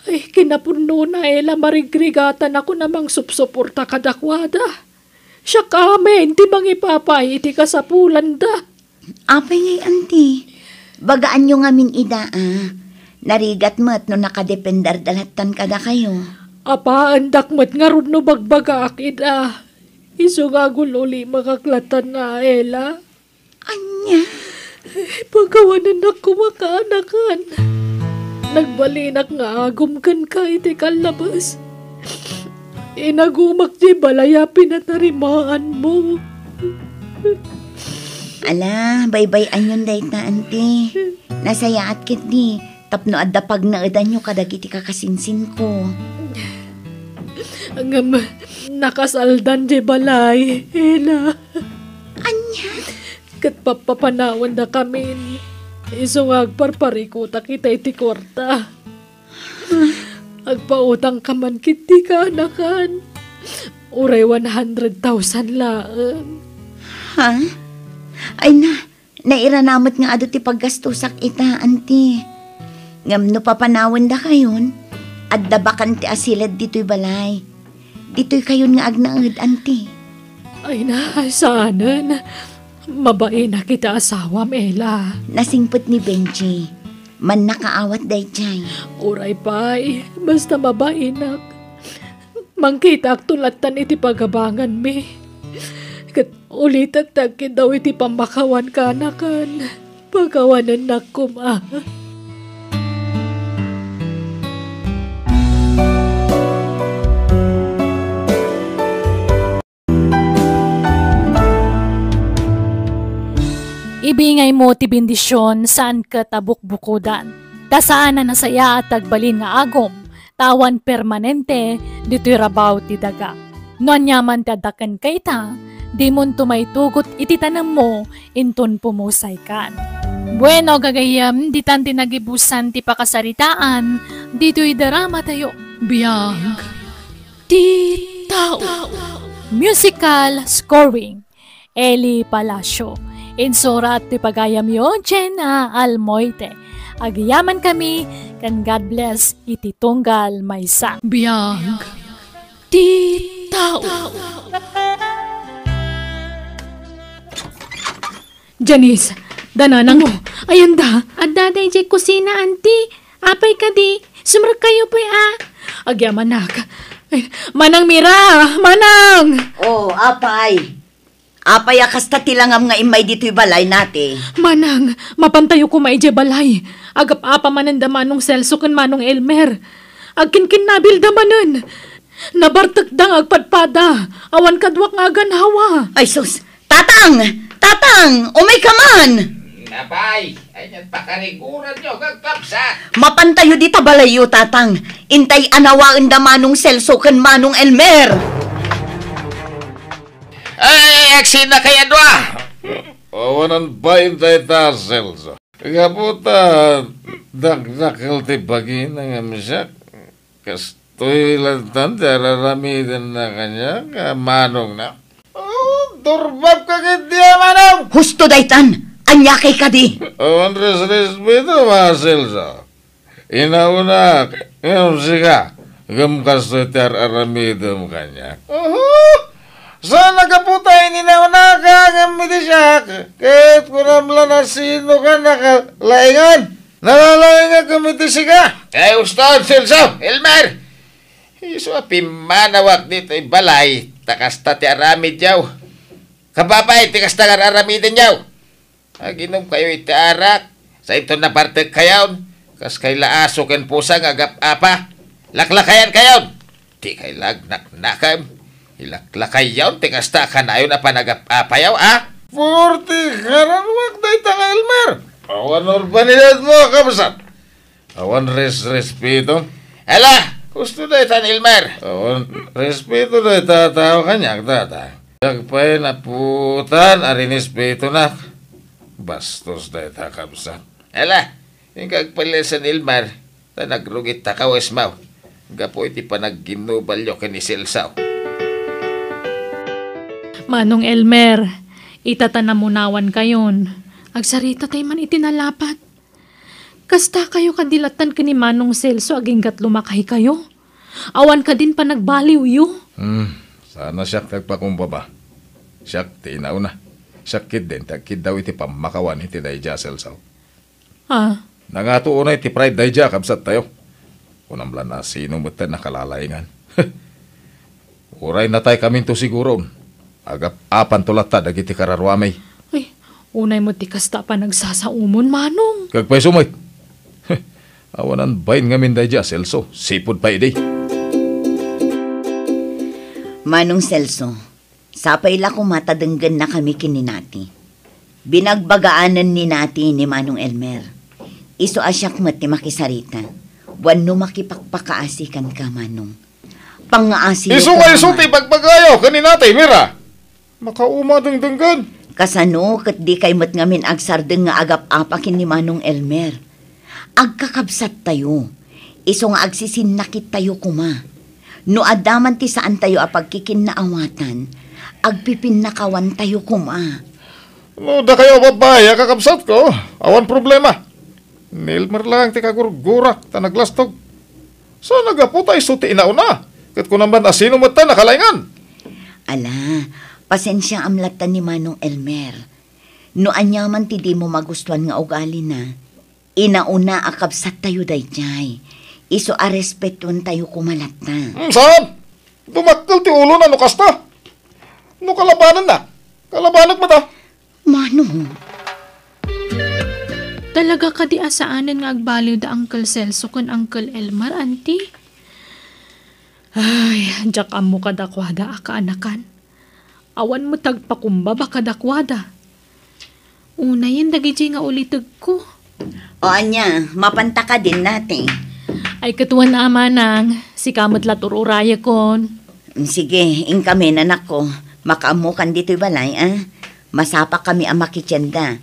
Ay, kinapudnona, Ela, marigrigatanakon a mangsupsuporta kadakuada. Siak amin ti mangipapay iti kasapulanda. Apay ngay, anti? Bagaanyo ngamin ida, a. Narigat met no nakadependerda lattan kadakayo. Apaandak met ngarud no bagbagaak ida. Isu nga agul-ulimekak lattan a, Ela. Ania? Pakawanennak koma, kaanakan. Nagbalinak nga agum kenka iti kallabes. Inagumak ti balay a pinatarimaanmo. Ala, baybay-anyon dayta, anti. Nasayaat ketdi tapno adda pagnaedanyo kadagiti kakasinsinko. Ngem nakasaldan ti balay, Ela. Ania? Ket pappapanawendakamin. Isu nga agparparikutak ita iti kuarta. Agpautangka man ketdi, kaanakan. Uray one hundred thousand laeng. Ha? Ay na, nairana met nga adu ti paggastosak ita, anti. Ngem no papanawendakayon, adda bakante a siled ditoy balay. Ditoykayon nga agnaed, anti. Ay na, saanen. Mabainak ita asawam, Ela. Nasingpet ni Benji. Mannakaawat daydiay. Uray pay, basta mabainak. Mangkitaakto lattan iti pagabanganmi. Ket ulitek ti agkiddaw iti pammakawan, kaanakan. Pakawanennak koma. Ibingaymo ti bendision, saan ket a bukbukodan. Ta saan a nasayaat ti agbalin nga agum, ta awan permanente ditoy rabaw ti daga. No aniaman ti adda kenka ita, dimonto maitugot iti tanemmo inton pumusaykan. Bueno, gagayyem, ditan ti nagibusan ti pakasaritaan ditoy drama tayo. Biag ti tao. Musical scoring, Eli Palacio. Insurat ti pagayamyo, Jenna Almoite. Agyaman kami, ken God bless iti tunggal maysa. Biag ti tao. Janice, da nanangmo. Ayan da. Adda da idiay kusina, anti. Apay kadi, sumrekkayo pay a. Agyamanak. Ay, Manang Mira, Manang! Oh, apay. Apay a kasta ti langam nga immay ditoy balay nati? Manang, mapantayo koma idiay balay. Agap-apa manen da Manong Celso ken Manong Elmer. Agkinkinnabilda manen. Nabartekda nga agpadpada. Awan kaduak nga aganhawa. Ay sus! Tatang! Tatang! Umayka man! Apay, ay, pakariguranyo, kakabsat! Mapantayo dita balayyo, Tatang. Intay anawaen da Manong Celso ken Manong Elmer. Ay, agsina kay adua. Awanan bain dayta, Celso. Gapu ta dakdakkel ti bagina ngem siak, kastoy latan ti ar-aramidenna kaniak a manongna. Oh, durbabka ketdi a manong! Husto daytan! Ania kay kadi? Awan resrespeto, Celso. Inauna, ngem sika, ngem kastoy ti ar-aramidem kaniak. Oho! Saan a gapu ta ininaunaka ngem iti siak, ket kunam la no sinoka a nakalaingan. Nalalaingak ngem iti sika. Ay, uston, Celso, Elmer! Isu a pimmanawak ditoy balay, ta kasta ti aramidyo. Kababay ti kasta nga ar-aramidenyo. Aginom kayo iti arak, sainton nabartek kayon, kas kay la aso ken pusa nga agap-apa. Laklakayan kayon. Di kay lagnaknakem. Ilaklakayon ti kasta a kanayon a panagap-apayo, a? Forte kararuak dayta nga Elmer. Awan urbanidadmo, kabsat. Awan resrespeto. Ala, husto daytan, Elmer. Awan respeto dayta a tao kaniak, data. Diak pay napuotan a rinespetonak. Bastos dayta, kabsat. Ala, inka agpallian, Elmer, ta nagrugit ta kawesmo gapu iti panagginnubalyo ken ni Celso. Manong Elmer, ita ta namunawan kayon, agsarita tay man iti nalapat. Kasta kayo kadi latan ken ni Manong Celso aginggat lumakay kayo? Awan kadin panagbaliwyo? Hmm, sana siak ti agpakumbaba. Siak ti inauna. Siak ketdin ti agkiddaw iti pammakawan iti daydiay a Celso. Ah. Nangato unay ti pride daydiay a kabsattayo. Kunam la no sino met ti nakalalaingan. Uray nataykaminto siguron, agap-apanto latta dagiti kararuami. Ay, unay met ti kasta a panagsasaomon, Manong. Kagpayso met. Awanan bain ngamin daydiay a Celso, sipud pay idi. Manong Celso, sapay la koma ta denggennakami ken ni Nati. Binagbagaanen ni Nati ni Manong Elmer. Isu a siak met ti makisarita, wenno makipakpakaasi kenka, Manong. Pangngaasi Isu nga isu ti ipagbagayo ken ni Nati, Mira. Makauma dengdenggen. Kasano ket di kay met ngamin agsardeng nga agap-apa ken ni Manong Elmer? Agkakabsattayo. Isu nga agsisinnakit tayo koma. No adda man ti saantayo a pagkikinnaawatan, agpipinnakawan tayo koma. No dakayo a babbai a kakabsatko, awan problema. Ni Elmer lang ti kagurgurak ta naglastog. Sa nagapu ta isu ti inauna, ket kunam man a sino met ta nakalaingan. Ala, pasensiaam latta ni Manong Elmer. No ania man ti dimo magustuan nga ugalina, inauna a kabsattayo daydiay. Isu a respetuentayo koma latta. Hmm, saan? Dumakkel ti ulona no kasta. No kalabanenna, kalabanek met a. Manong. Talaga kadi a saanen nga agbaliw da Uncle Celso ken Uncle Elmer, Auntie? Ay, diak ammo kadakuada a kaanakan. Awan met agpakumbaba kadakuada. Unayen dagiti nga ulitegko. O ania, mapanta kadin, Nati? Ay, ket wen a, Manang, sika met la tur-urayekon. Mm, sige, inkami, nanakko. Makaammokan ditoy balay, a? Masapakami a makitienda.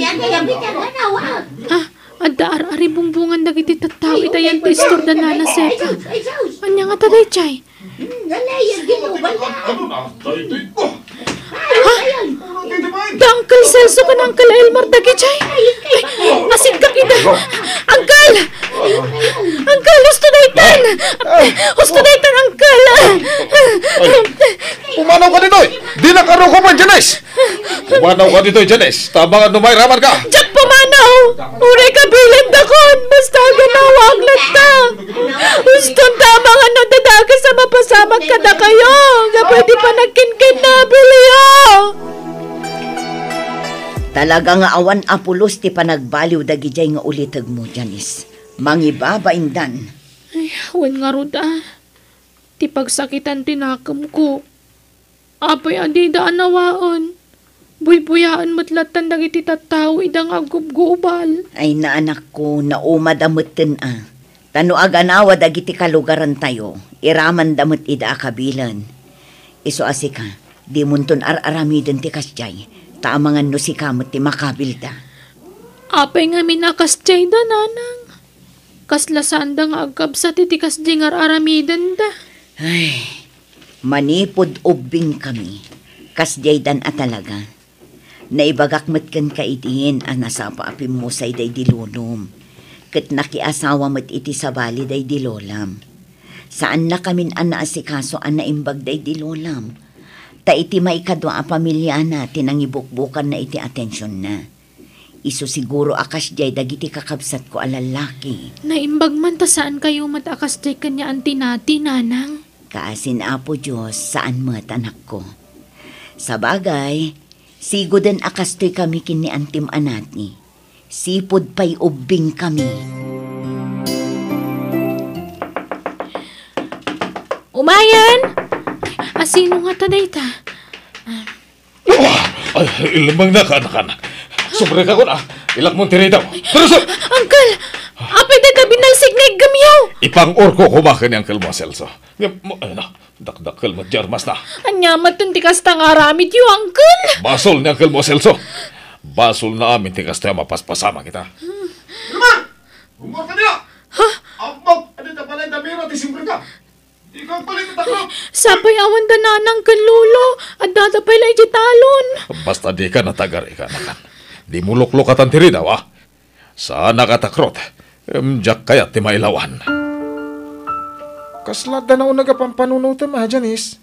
Ah, adda ar-, aribungbungan dagiti tattao ita yan ti istorda Nana Sepa. Ania ngata daydiay? Ha? Da Uncle Celso ken Uncle Elmer dagijay? Ay, asidka ida. Uncle! Uncle, husto daytan! Husto daytan, Uncle! Ay, pumanaw ka ditoy! Dinak a rukopen, Janice! Pumanaw ka ditoy, Janice! Ta amangan no mairaman ka! Diak pumanaw! Uray kabilandakon! Basta aganawak latta! Huston ta amangan no dadakas a mapasamak kadakayo! Gapu iti panagkinkinabilyo! Talaga nga awan a pulos ti panagbaliw dagidiay nga ulitegmo, Janice. Mangibabaindan. Ay, wen ngarud a. Ti pagsakitan ti nakemko. Apay a dida anawaen? Buybuyaen met lattan dagiti tattao ida nga aggubgubal. Ay, naanakko, naumada metten a. Ta no aganawa dagiti kalugarantayo, iramanda met ida a kabilen. Isu a sika, dimonton ar-aramiden ti kasdiay, ta amangan no sika met ti makabilda. Apay ngamin a kasdiay da, nanang? Kasla saanda nga agkabsat iti kasdiay nga ar-aramidenda. Ay, manipud ubbingkami, kasdiaydan a talaga. Naibagak met kenka idin a nasapa a pimmusay daydi lolom. Ket nakiasawa met iti sabali daydi lolam. Saannakamin a naasikaso a naimbag daydi lolam. Ta iti maikadua a pamiliana ti nangibukbukanna iti atensionna. Isu siguro a kasdiay dagiti kakabsatko a lallaki. Naimbag man ta saankayo met a kasdiay ken ni Auntie Nati, Nanang. Kaasin Apo Dios, saan met, anakko. Sabagay, siguden a kastoy kami ken ni Antim a Nati. Sipud pay ubbing kami. Umayen! Asino nga ta dayta? Ay, ilemmengnak, anakan. Subrek ako na. Ilakmon ti ridaw. Pero sa... Uncle! Apay dayta binalsig nga iggemyo? Ipang-urko koma ken ni Uncle mo a Celso. Ngem, mo, ano, dakdakkel met ti armasna. Ania met ti kasta nga aramidyo, Uncle? Basol ni Uncle mo a Celso. Basolna amin ti kastoy a mapaspasamak ita. Herman! Rumor ka niya! Ha? Ammok, adi ta balay damira ti simreka. Ikaw pala yung takot. Sapay awan da nanang ken lolo, addada pay la iti talon. Basta dika natagar, ika, anakan. Dimo luklukatan ti ridaw, a. Saanak a takrot. Em, diak kayat ti mailawan. Kasla adda nauneg a pampanunotem, a, Janice?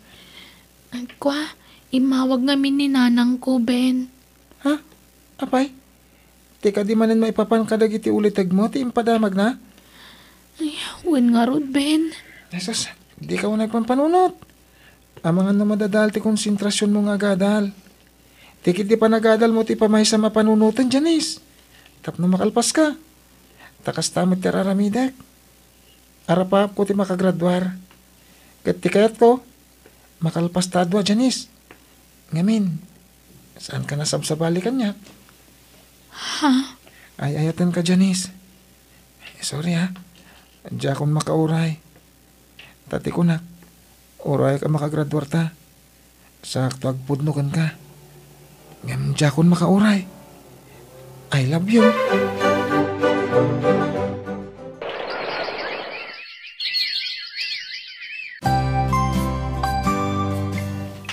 Kua, immawag ngamin ni nanangko, Ben. Ha? Apay? Ti kadi manen maipapan kadagiti ulitegmo ti impadamagna? Ay, wen ngarud, Ben. Jesus, dika unay agpampanunot. Amangan no madadael ti konsentrasionmo nga agadal. Ti ketdi panagadalmo ti pamaysam a panunoten, Janice. Tapno makalpaska. Ta kasta met ti ar-aramidek. Arapaapko ti makagraduar. Ket ti kayatko, makalpas ta a dua, Janice. Ngamin, saanka nasabsabali kaniak? Ha? Ay-ayatenka, Janice. Sorry, ha. Diakon makauray. Ta ti kunak, urayak a makagraduarta. Sakto agpudno kenka. Ngem diakon makauray. I love you.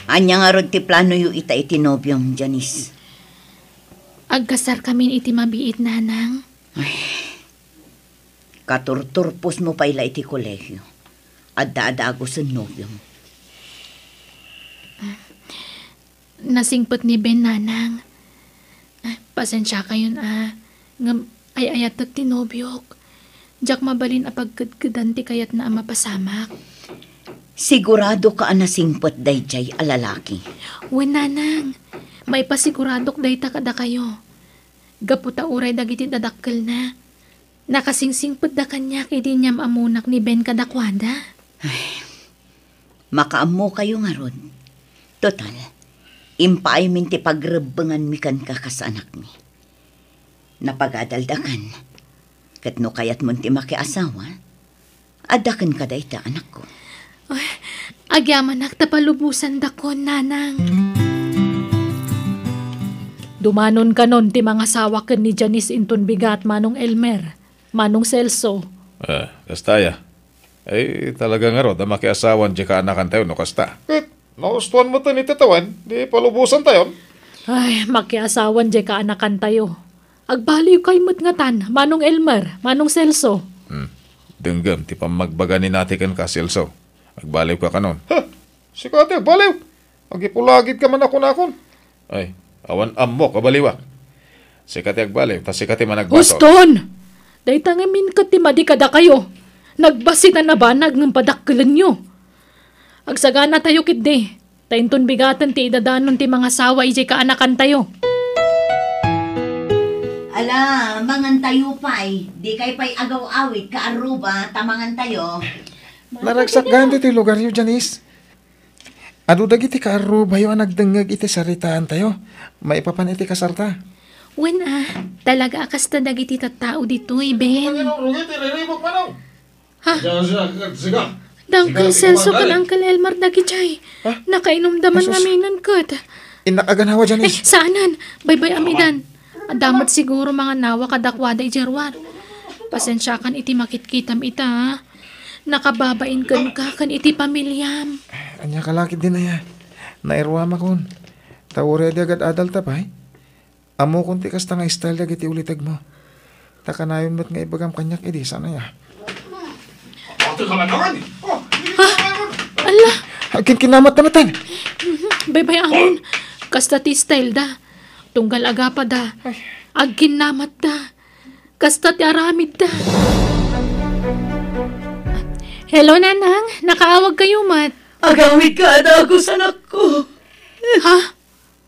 Ania ngarud ti planoyo ita iti nobiom, Janice? Agkasarkamin iti mabiit, Nanang. Ay, katurturposmo pay la iti kolegio. Adda a dagusen nobiom. Nasingpet ni Ben, Nanang. Ah, pasensiakayon, a. Ngem ay-ayatek ti nobiok. Diak mabalin a pagkedkedan ti kayatna a mapasamak. Siguradoka a nasingpet daydiay a lalaki? Wen, Nanang. Maipasiguradok dayta kadakayo. Gapu ta uray dagiti dadakkelna, nakasingsingpetda kaniak idi inyam-ammonak ni Ben kadakuada. Ay, makaammokayo ngarud. Total, impaaymin ti pagrebbenganmi kenka kas anakmi. Napagadaldakan. Ket no kayatmon ti makiasawa, adda kenka dayta, anakko. Ay, agyamanak ta palubosandakon, Nanang. Dumanon kanon ti mangasawa ken ni Janice inton bigat, Manong Elmer, Manong Celso. Ah, kasta aya. Ay, talaga ngarud a makiasawan diay kaanakantayo no kasta. Ket, naustuan met ni Tatawen, di palubosantayon. Ay, makiasawan diay kaanakantayo. Agbaliwkayo met ngatan, Manong Elmer, Manong Celso. Hmm. Denggem ti pammagbaga ni Nati kenka, Celso. Agbaliwka kanon. Ha? Sika ti agbaliw? Agipulagidka man a kunakon. Ay, awan ammok a baliwak. Sika ti agbaliw, ta sika ti managbasol. Huston! Dayta ngamin ket ti madi kadakayo. Nagbasitan a banag ngem padakkelenyo. Agsaganatayo ketdi, ta inton bigaten ti idadanon ti mangasawa idiay kaanakantayo. Ala, mangantayo pay. Dikay pay agaw-awit, kaarruba, ta mangantayo. Naragsak gayam ditoy lugaryo, Janice. Adu dagiti kaarrubayo a nagdengngeg iti saritaantayo maipapan iti kasarta. Wen a, talaga a kasta dagiti tattao ditoy, Ben. Ano, Rugi, ti riribuk, manong? Ha? Siga, siga, siga. Da Uncle Celso ken Uncle Elmer dagidiay. Ha? Nakainumda man ngamin ket. Innak a ganawa, Janice. Eh, saanen. Baybay-am idan. Adda met siguro mangannawa kadakuada idiay ruar. Pasensiakan iti makitkitam ita, a. Nakababain kenka ken iti pamiliam. Ania ka la ketdin aya? Nairuamakon. Ta uray adi agad-adalta pay. Ammokon ti kasta nga style dagiti ulitegmo. Ta kanayon met nga ibagam kaniak idi, saan aya? Ha? Ala! Agkinkinamatda met. Baybay-amon. Kasta ti style da. Tunggal agapada. Ay. Agkinnamatda. Kasta ti aramidda. Hello, Nanang. Nakaawag kayo met. Agawid ka, adagos, anakko. Ha?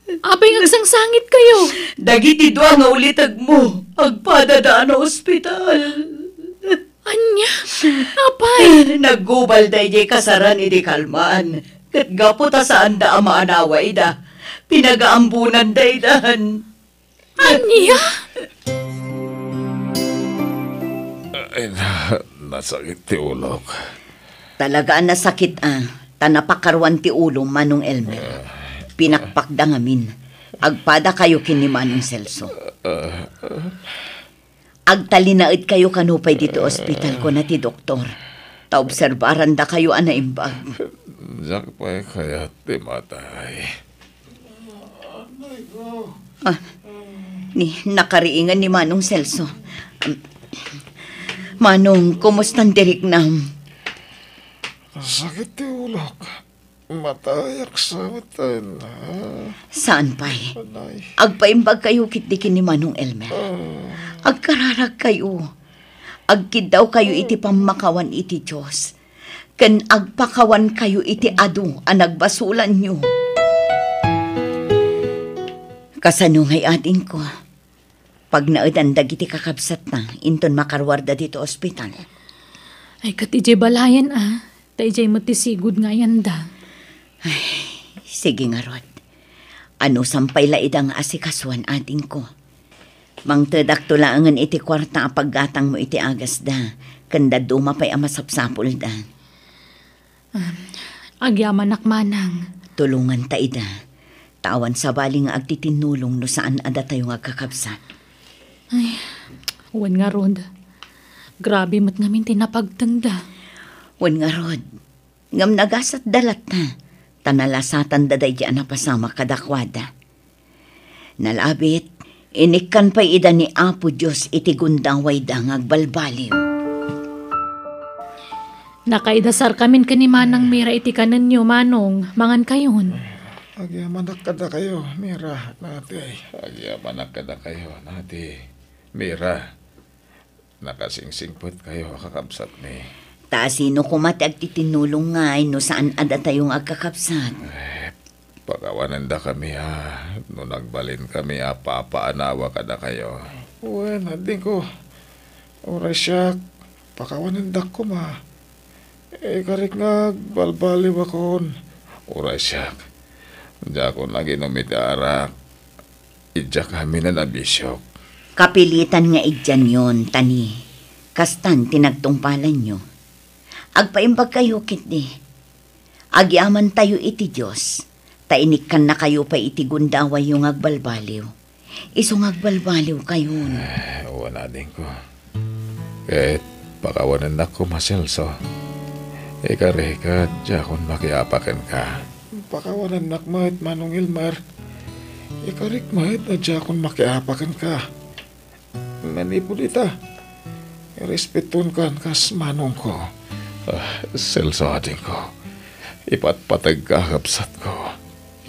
Apay nga agsangsangit kayo? Dagiti dua nga ulitegmo, agpadada a naospital. Ania? Apay? Naggubal daydiay kasaran idi kalman. Ket gapu ta saanda a maanawa ida, pinagaambunan daydan. Ania? Ay, na-, nasakit ti ulok. Talaga a nasakit, a, ta napakaruan ti ulo, Manong Elmer. Pinakpakda ngamin. Agpada kayo ken ni Manong Celso. Agtalinaed kayo kano pay ditoy ospital, kuna ti doktor. Ta obserbaranda kayo a naimbag. Diak pay kayat ti matay. Ah, ni, nakariingan ni Manong Celso. Manong, kumusta ti riknam? Sakit ti ulok. Matayak sa matan. Saan pay? Anay. Agpaimbag kayo ketdi ken ni Manong Elmer. Ah. Agkararag kayo. Agkiddaw kayo iti pammakawan iti Dios. Ken agpakawan kayo iti adu a nagbasolanyo. Kasano ngay, adingko? Pagnaedan dagiti kakabsatna, inton makaruarda ditoy ospital. Ay, ket idiay balayan, a. Ta idiay met ti sigud nga ayanda. Ay, sige ngarud. Anusam pay la ida nga asikasuan, adingko. Mangtedakto laengen iti kuarta a paggatangmo iti agasda, ken dadduma pay a masapsapulda. Um, agyamanak manang. Tulonganta ida. Ta awan sabali nga agtitinnulong no saan a datayo nga agkakabsat. Ay, wen ngarud. Grabe met ngamin ti napagtengda. Wen ngarud. Ngem nagasatda latta, ta nalasatanda daydi a napasamak kadakuada. Nalabit, inikkan pay ida ni Apo Dios iti gundawayda nga agbalbaliw. Nakaidasarkamin ken ni Manang Mira iti kanenyo, Manong, mangankayon. Agyamanak kadakayo, Mira, nati. Agyamanak kadakayo, nati. Mira, nakasingsingpetkayo a kakabsatmi. Ta sino koma ti agtitinnulong ngay no saan a datayo nga agkakabsat? Eh, pakawanendakami a no nagbalinkami a papaanawa kadakayo. Wen, adingko. Uray siak, pakawanendak koma. Ikarik nga agbalbaliwakon. Uray siak, diakon aginum iti arak. Idiak amin a nabisiok. Kapilitan nga idianyon, ta ni, kastan ti nagtungpalanyo. Agpaimbagkayo ketdi. Agyamantayo iti Dios, ta inikkannakayo pay iti gundawayyo nga agbalbaliw. Isu nga agbalbaliwkayon. Eh, wen, adingko. Ket pakawanennak koma, Celso. Ikarik a diakon makiapa kenka. Pakawanennak met, Manong Elmer. Ikarik met a diakon makiapa kenka. Manipud ita, irespetuenkan kas manongko. Ah, Celso, adingko. Ipatpategka, kabsatko.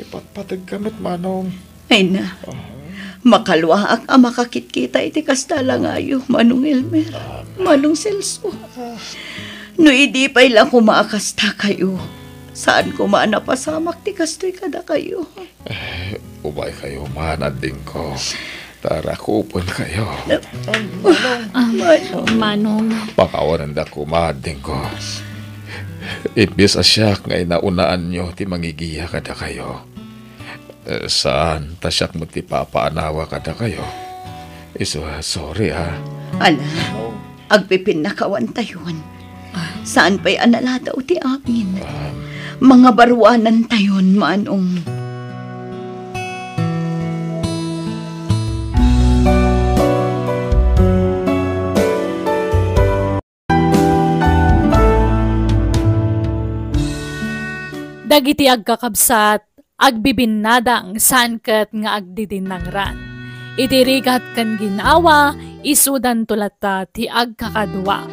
Ipatpategka met, Manong. Ay na, makaluaak a makakitkita iti kasta la ngayo, Manong Elmer, Manong Celso. No idi pay la koma a kasta kayo, saan koma a napasamak ti kastoy kadakayo. Eh, umaykayo man, adingko. Ta rakupenkayo. Ah, Manong. Pakawanendak koma, adingko. Imbes a siak nga inaunaanyo ti mangigiya kadakayo. Eh, saan, ta siak met ti papaanawa kadakayo. Isu, sorry, ah. Ala, agpipinnakawantayon. Saan pay a naladaw ti amin. Mangabaruanantayon, Manong. Iti agkakabsat, agbibinnadang saan ket nga agdidinnangran. Iti rigat ken ginawa, isudanto latta ti agkakadua.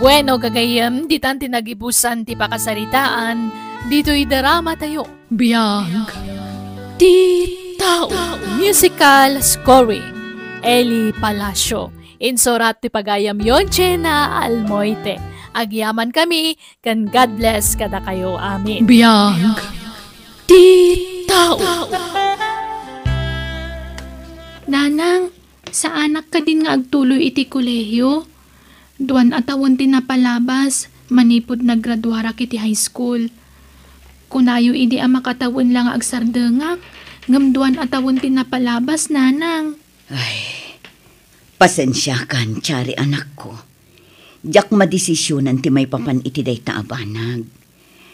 Bueno, gagayyem, ditan ti nagibusan ti pakasaritaan, ditoy drama tayo. Biag ti tao. Musical scoring, Eli Palacio. Insurat ti pagayamyo, Jenna Almoite. Agyaman kami, ken God bless kadakayo amin. Biag ti tao. Nanang, saanak kadin nga agtuloy iti kolehiyo? Duan a tawen ti napalabas manipud naggraduarak iti high school. Kunayo idi a makatawen la nga agsardengak, ngem duan a tawen ti napalabas, nanang. Ay, pasensiakan, Chari, anakko. Diak madesisionan ti maipapan iti dayta a banag.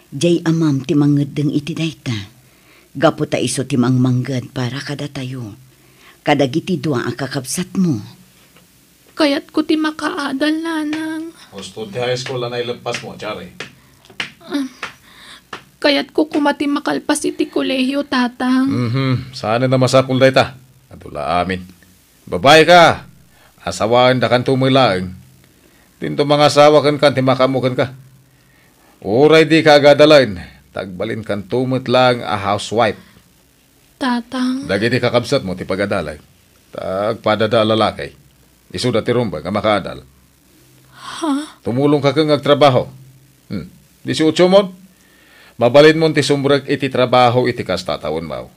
Diay amam ti mangeddeng iti dayta, gapu ta isu ti mangmangged para kadatayo, kadagiti dua a kakabsatmo. Kayatko ti makaadal, nanang. Husto ti high school a naileppasmo, Chari. Ah, kayatko koma ti makalpas iti kolehiyo, tatang. Mhm, saanen a masapul dayta. Adu la amin. Babaika, asawaendakanto met laeng. Dinto mangasawa kenka ti makaammo kenka. Uray dika agadalen, ta agbalinkanto met laeng a housewife. Tatang. Dagiti kakabsatmo ti pagadalay. Ta agpadada a lalaki. Isuda ti rumbeng a makaadal. Ha? Tumulongka ken nga agtrabaho. Hmm. Disiotso mon? Mabalinmon ti sumrek iti trabaho iti kasta a tawenmo.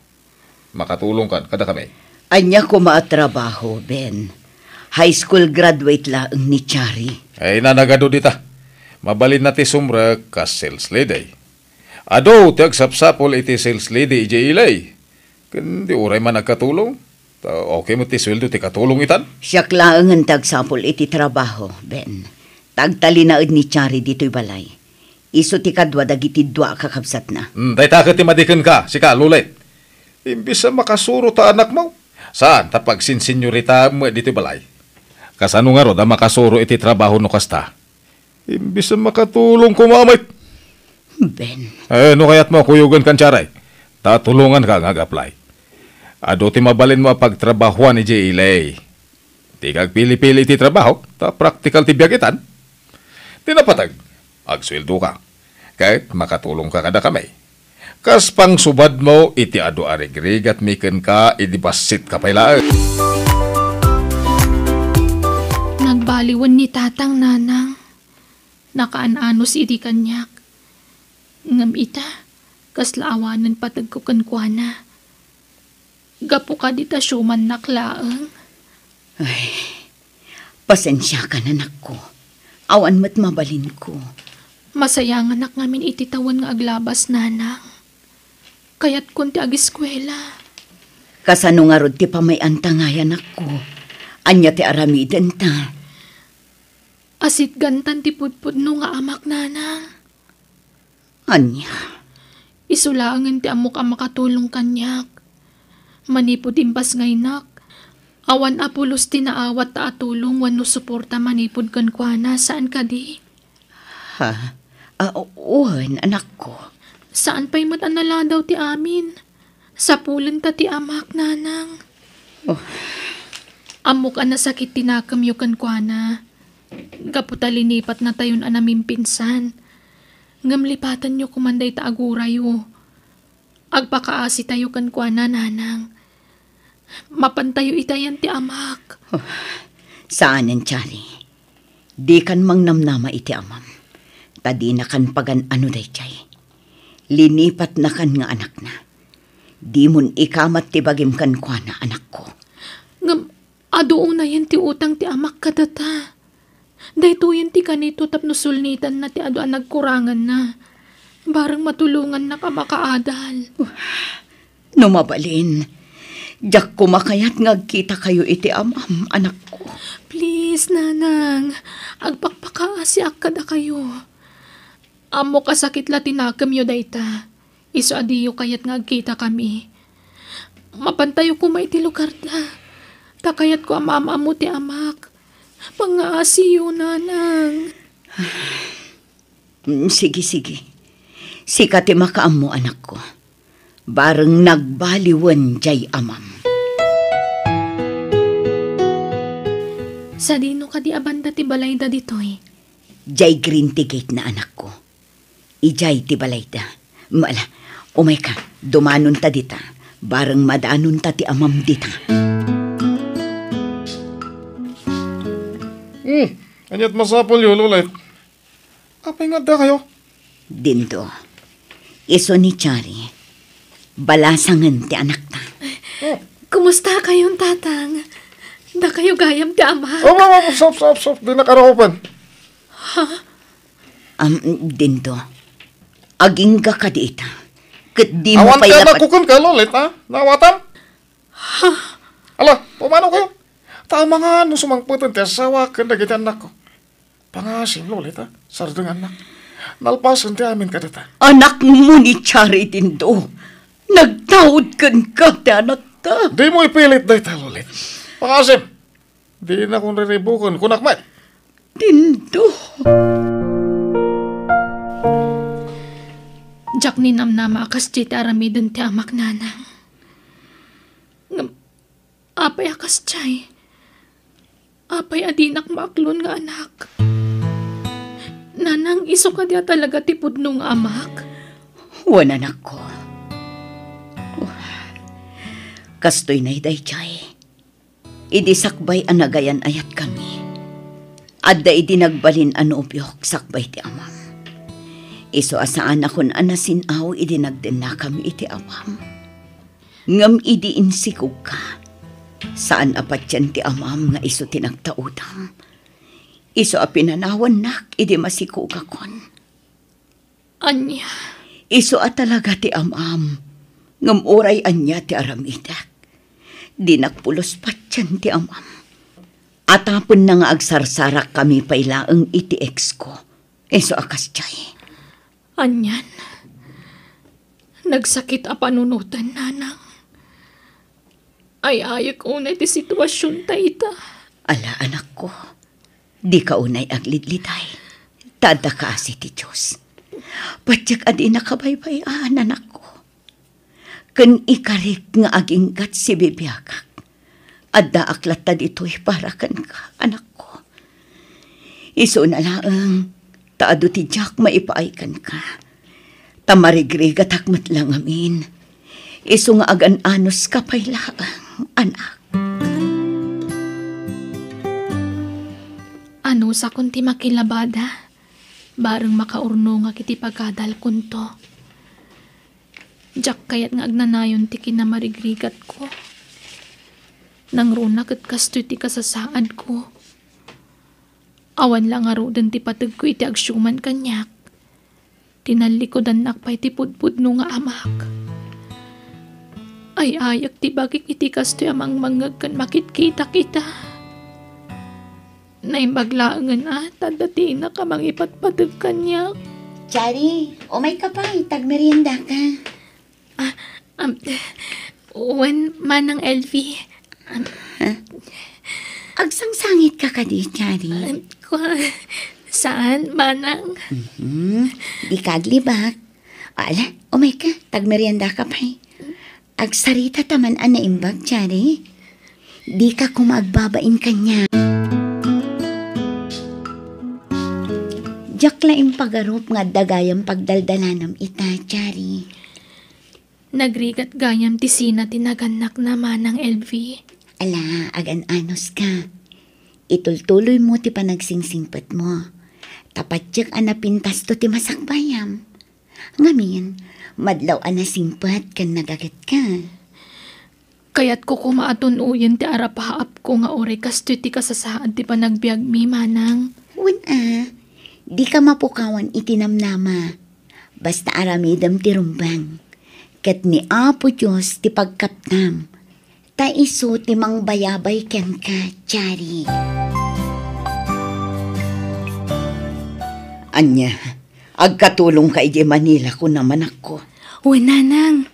Makatulongkan kadakami. Ania koma a trabaho, Ben? High school graduate laeng ni Chari. Ay, nanagadu dita. Mabalinna ti sumrek kas sales lady. Adu ti agsapsapul iti sales lady idiay ilay. Ken di uray man agkatulong. Ta okay met ti sueldo ti katulong itan. Siak laengen ti agsapul iti trabaho, Ben. Ta agtalinaed ni Chari ditoy balay. Isu ti kadua dagiti dua a kakabsatna. Hmm, dayta ket ti madi kenka, sika, Lulet. Imbes a makasuro ta anakmo, saan ta pagsinsinyorita met ditoy balay. Kasano ngarud a makasuro iti trabaho no kasta? Imbes a makatulong koma met. Ben. Eh, no kayatmo a kuyogen kan Charay, ta tulonganka nga ag-apply. Adu ti mabalinmo a pagtrabahoan idiay ilay. Dika agpili-pili iti trabaho, ta praktikal ti biag itan. Ti napateg, agsueldoka, ket makatulongka kadakami. Kas pangsubadmo iti adu a rigrigatmi kenka idi bassitka pay laeng. Nagbaliwen ni Tatang, Nanang. Nakaan-anos idi kaniak. Ngem ita, kasla awanen pategko kenkuana. Gapu kadi ta siumannak laeng. Ay, pasensiakan, anakko. Awan met mabalinko. Masayanganak ngamin iti tawen nga aglabas, Nanang. Kayatkon ti agiskuela. Kasano ngarud ti pamay-anta ngay, anakko? Ania ti aramidenta? Asitgantan ti pudpudno nga amak, Nanang. Ania? Isu laengen ti ammok a makatulong kaniak. Manipud imbasngaynak, awan a pulos ti naawat ta atulong wenno suporta manipud kenkuana, saan kadi? Ha? Ah, wen, anakko. Saan pay met a naladaw ti amin. Sapulenta ti amak, Nanang. Oh. Ammok a nasakit ti nakemyo kenkuana. Gapu ta linipatnatayon a namimpinsan. Ngem lipatenyo koman dayta a gurayo. Agpakaasitayo kenkuana, Nanang. Mapantayo itayan ti amak. Oh, saanen, Chari. Dikan mangnamnama iti amam. Ta dinakan pagan-ano daydiay. Linipatnakan nga anakna. Dimon ikamat ti bagim kenkuana, anakko. Ngem adu unayen ti utang ti amak kadata. Daytoyen ti kanito tapno sulnitanna ti adu a nagkuranganna. Bareng matulongannak a makaadal. No mabalin, diak koma kayat nga agkitakayo iti amam, anakko. Please, Nanang, agpakpakaasiak kadakayo. Ammok a sakit la ti nakemyo dayta. Isu a diyo kayat nga agkitakami. Mapantayo koma iti lugarda. Ta kayatko a maam-ammo ti amak. Pangngaasiyo, Nanang. Mm, sige, sige. Sika ti makaammo, anakko. Bareng nagbaliwen jay amam. Sadino kadi a banda ti balayda ditoy? Jay green ti gate na, anakko. Ijay ti balayda. Mala, umayka, dumanonta dita. Bareng madanonta ti amam dita. Hmm, ania't masapulyo, Lolet? Apay nga adda kayo? Dindo, isu ni Chari, balasangen ti anakta. Oh. Kumusta kayon, Tatang? Dakayo gayam ti ama? Oh, oh, oh, stop, stop, stop. Di nakaraopan. Ha? Am, Dindo, agingga kadi ita. Ket di mo Awan pay ka lapat- nakukunka, Lolet, ha? Nawatam? Ha? Ala, pumano kayo? Ta amangan no sumangpeten ti asawa ken dagiti annakko. Pangasim, Lolita, sardengannak. Nalpasen ti amin kadata. Anakmo ni Chari, Dindo. Nagtaud kenka ti anakta. Dimo ipilit dayta, Lolit. Pangasim. Dinakon riribuken, kunak met. Dindo. Diak ninamnama a kasdiay ti aramiden ti amak, nanang. Ngem, apay a kasdiay? Apay a dinak maaklon nga anak? Nanang, isu kadi a talaga ti pudno nga amak? Wen, anakko. Kastoy nay daydiay. Idi sakbay a nagayan-ayatkami, adda idi nagbalin a nobiok sakbay ti amam. Isu a saanakon a nasin-aw idi nagdennakami iti awam. Ngem idi insikogka, saan a patien ti amam nga isu ti nagtaudam. Isu a pinanawannak idi masikogakon. Ania? Isu a talaga ti amam, ngem uray ania ti aramidek, dinak pulos patien ti amam. Atapenna nga agsarsarakkami pay laeng iti exko, isu a kasdiay. Anian? Nagsakit a panunoten, nanang. Ay-ayek unay ti situasionta ita. Ala, anakko, dika unay aglidliday. Ta adda kaasi ti Dios. Patiek a dinaka baybay-an, anakko. Ken ikarik nga aginggat sibibiagak. Addaak latta ditoy para kenka, anakko. Isuna laeng, ta adu ti diak maipaay kenka. Ta marigrigatak met la ngamin. Isu nga agan-anuska pay laeng, anak. Anusakon ti makilabada, bareng makaurnongak iti pagadalkonto. Diak kayat nga agnanayon ti kinamarigrigatko. Nangruna ket kastoy ti kasasaadko. Awan la ngaruden ti pategko iti agsiuman kaniak. Tinallikudannak pay ti pudpudno nga amak. Ay-ayek ti bagik iti kastoy a mangmangngeg ken makitkitak ita. Naimbag laengen a, ta adda ti inak a mangipatpateg kaniak. Chari, umayka pay, tagmeriendaka. Ah, um, wen, Manang Elvi. Um, Ha? Agsangsangitka kadi, Chari? Um, kwa-, saan, Manang? Mhm. Dika aglibak. Ala, umayka, tagmeriendaka pay. Agsarita ta man a naimbag, Chari. Dika koma agbabain kaniak. Diak la impagarup nga adda gayam pagdaldalanam ita, Chari. Nagrigat gayam ti sina ti nagannakna, Manang Elvi. Ala, agan-anuska. Itultuloymo ti panagsingsimpetmo. Ta patiek a napintasto ti masakbayam. Ngamin, madlaw a nasingpet ken nagagetka. Kayatko koma a tun-oyen ti arapaapko nga uray kastoy ti kasasaad ti panagbiagmi, Manang. Wen a, dika mapukawan iti namnama. Basta aramidem ti rumbeng. Ket ni Apo Dios ti pagkaptam. Ta isu ti mangbayabay kenka, Chari. Ania, agkatulongka idiay Manila, kunam, anakko? Wen, Nanang.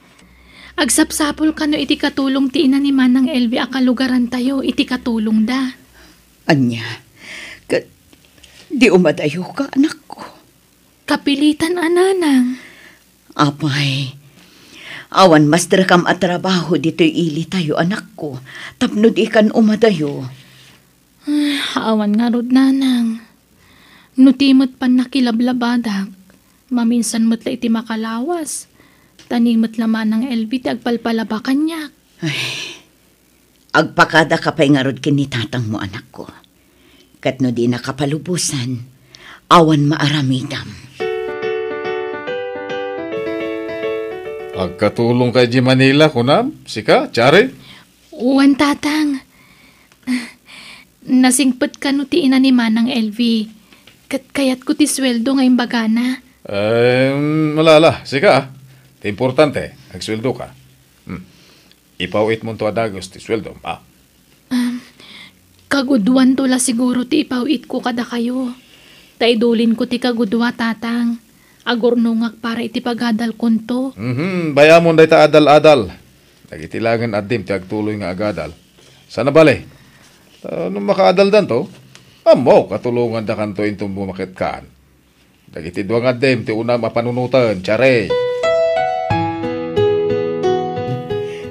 Agsapsapulka no iti katulong ti ina ni Manang Elvi a kalugarantayo iti katulongda. Ania, ket di umadayoka, anakko? Kapilitan a, Nanang. Apay, awan maestrakam a trabaho ditoy ilitayo, anakko, tapno dikan umadayo. Awan ngarud, nanang. No ti met pannakilablabadak, maminsan met la iti makalawas, ta ni met la manang Elvi ti agpalpalaba kaniak. Ay, agpakadaka pay ngarud ken ni tatangmo, anakko. Ket no dinaka palubosan, awan maaramidam. Agkatulongka idiay Manila, kunam? Sika, Chari? Wen, Tatang. Nasingpet kano ti ina ni Manang Elvi. Ket kayatko ti sueldo nga imbagana. Em, ala, ala. Sika, ah. Ti importante, agsueldoka. Hmm. Ipaw-itmonto a dagus ti sueldom, ah. Um, kagudoanto la siguro ti ipaw-itko kadakayo. Ta idulinko ti kagudua, Tatang. Agurnongak para iti pagadalkonto. Mhm, bayamon dayta adal-adal. Dagiti laengen addim ti agtuloy nga agadal. Saan a bale? Ah, no makaadaldanto, ammok a tulongandakanto inton bumaketkan. Dagiti dua nga addim ti unam a panunoten, Chari.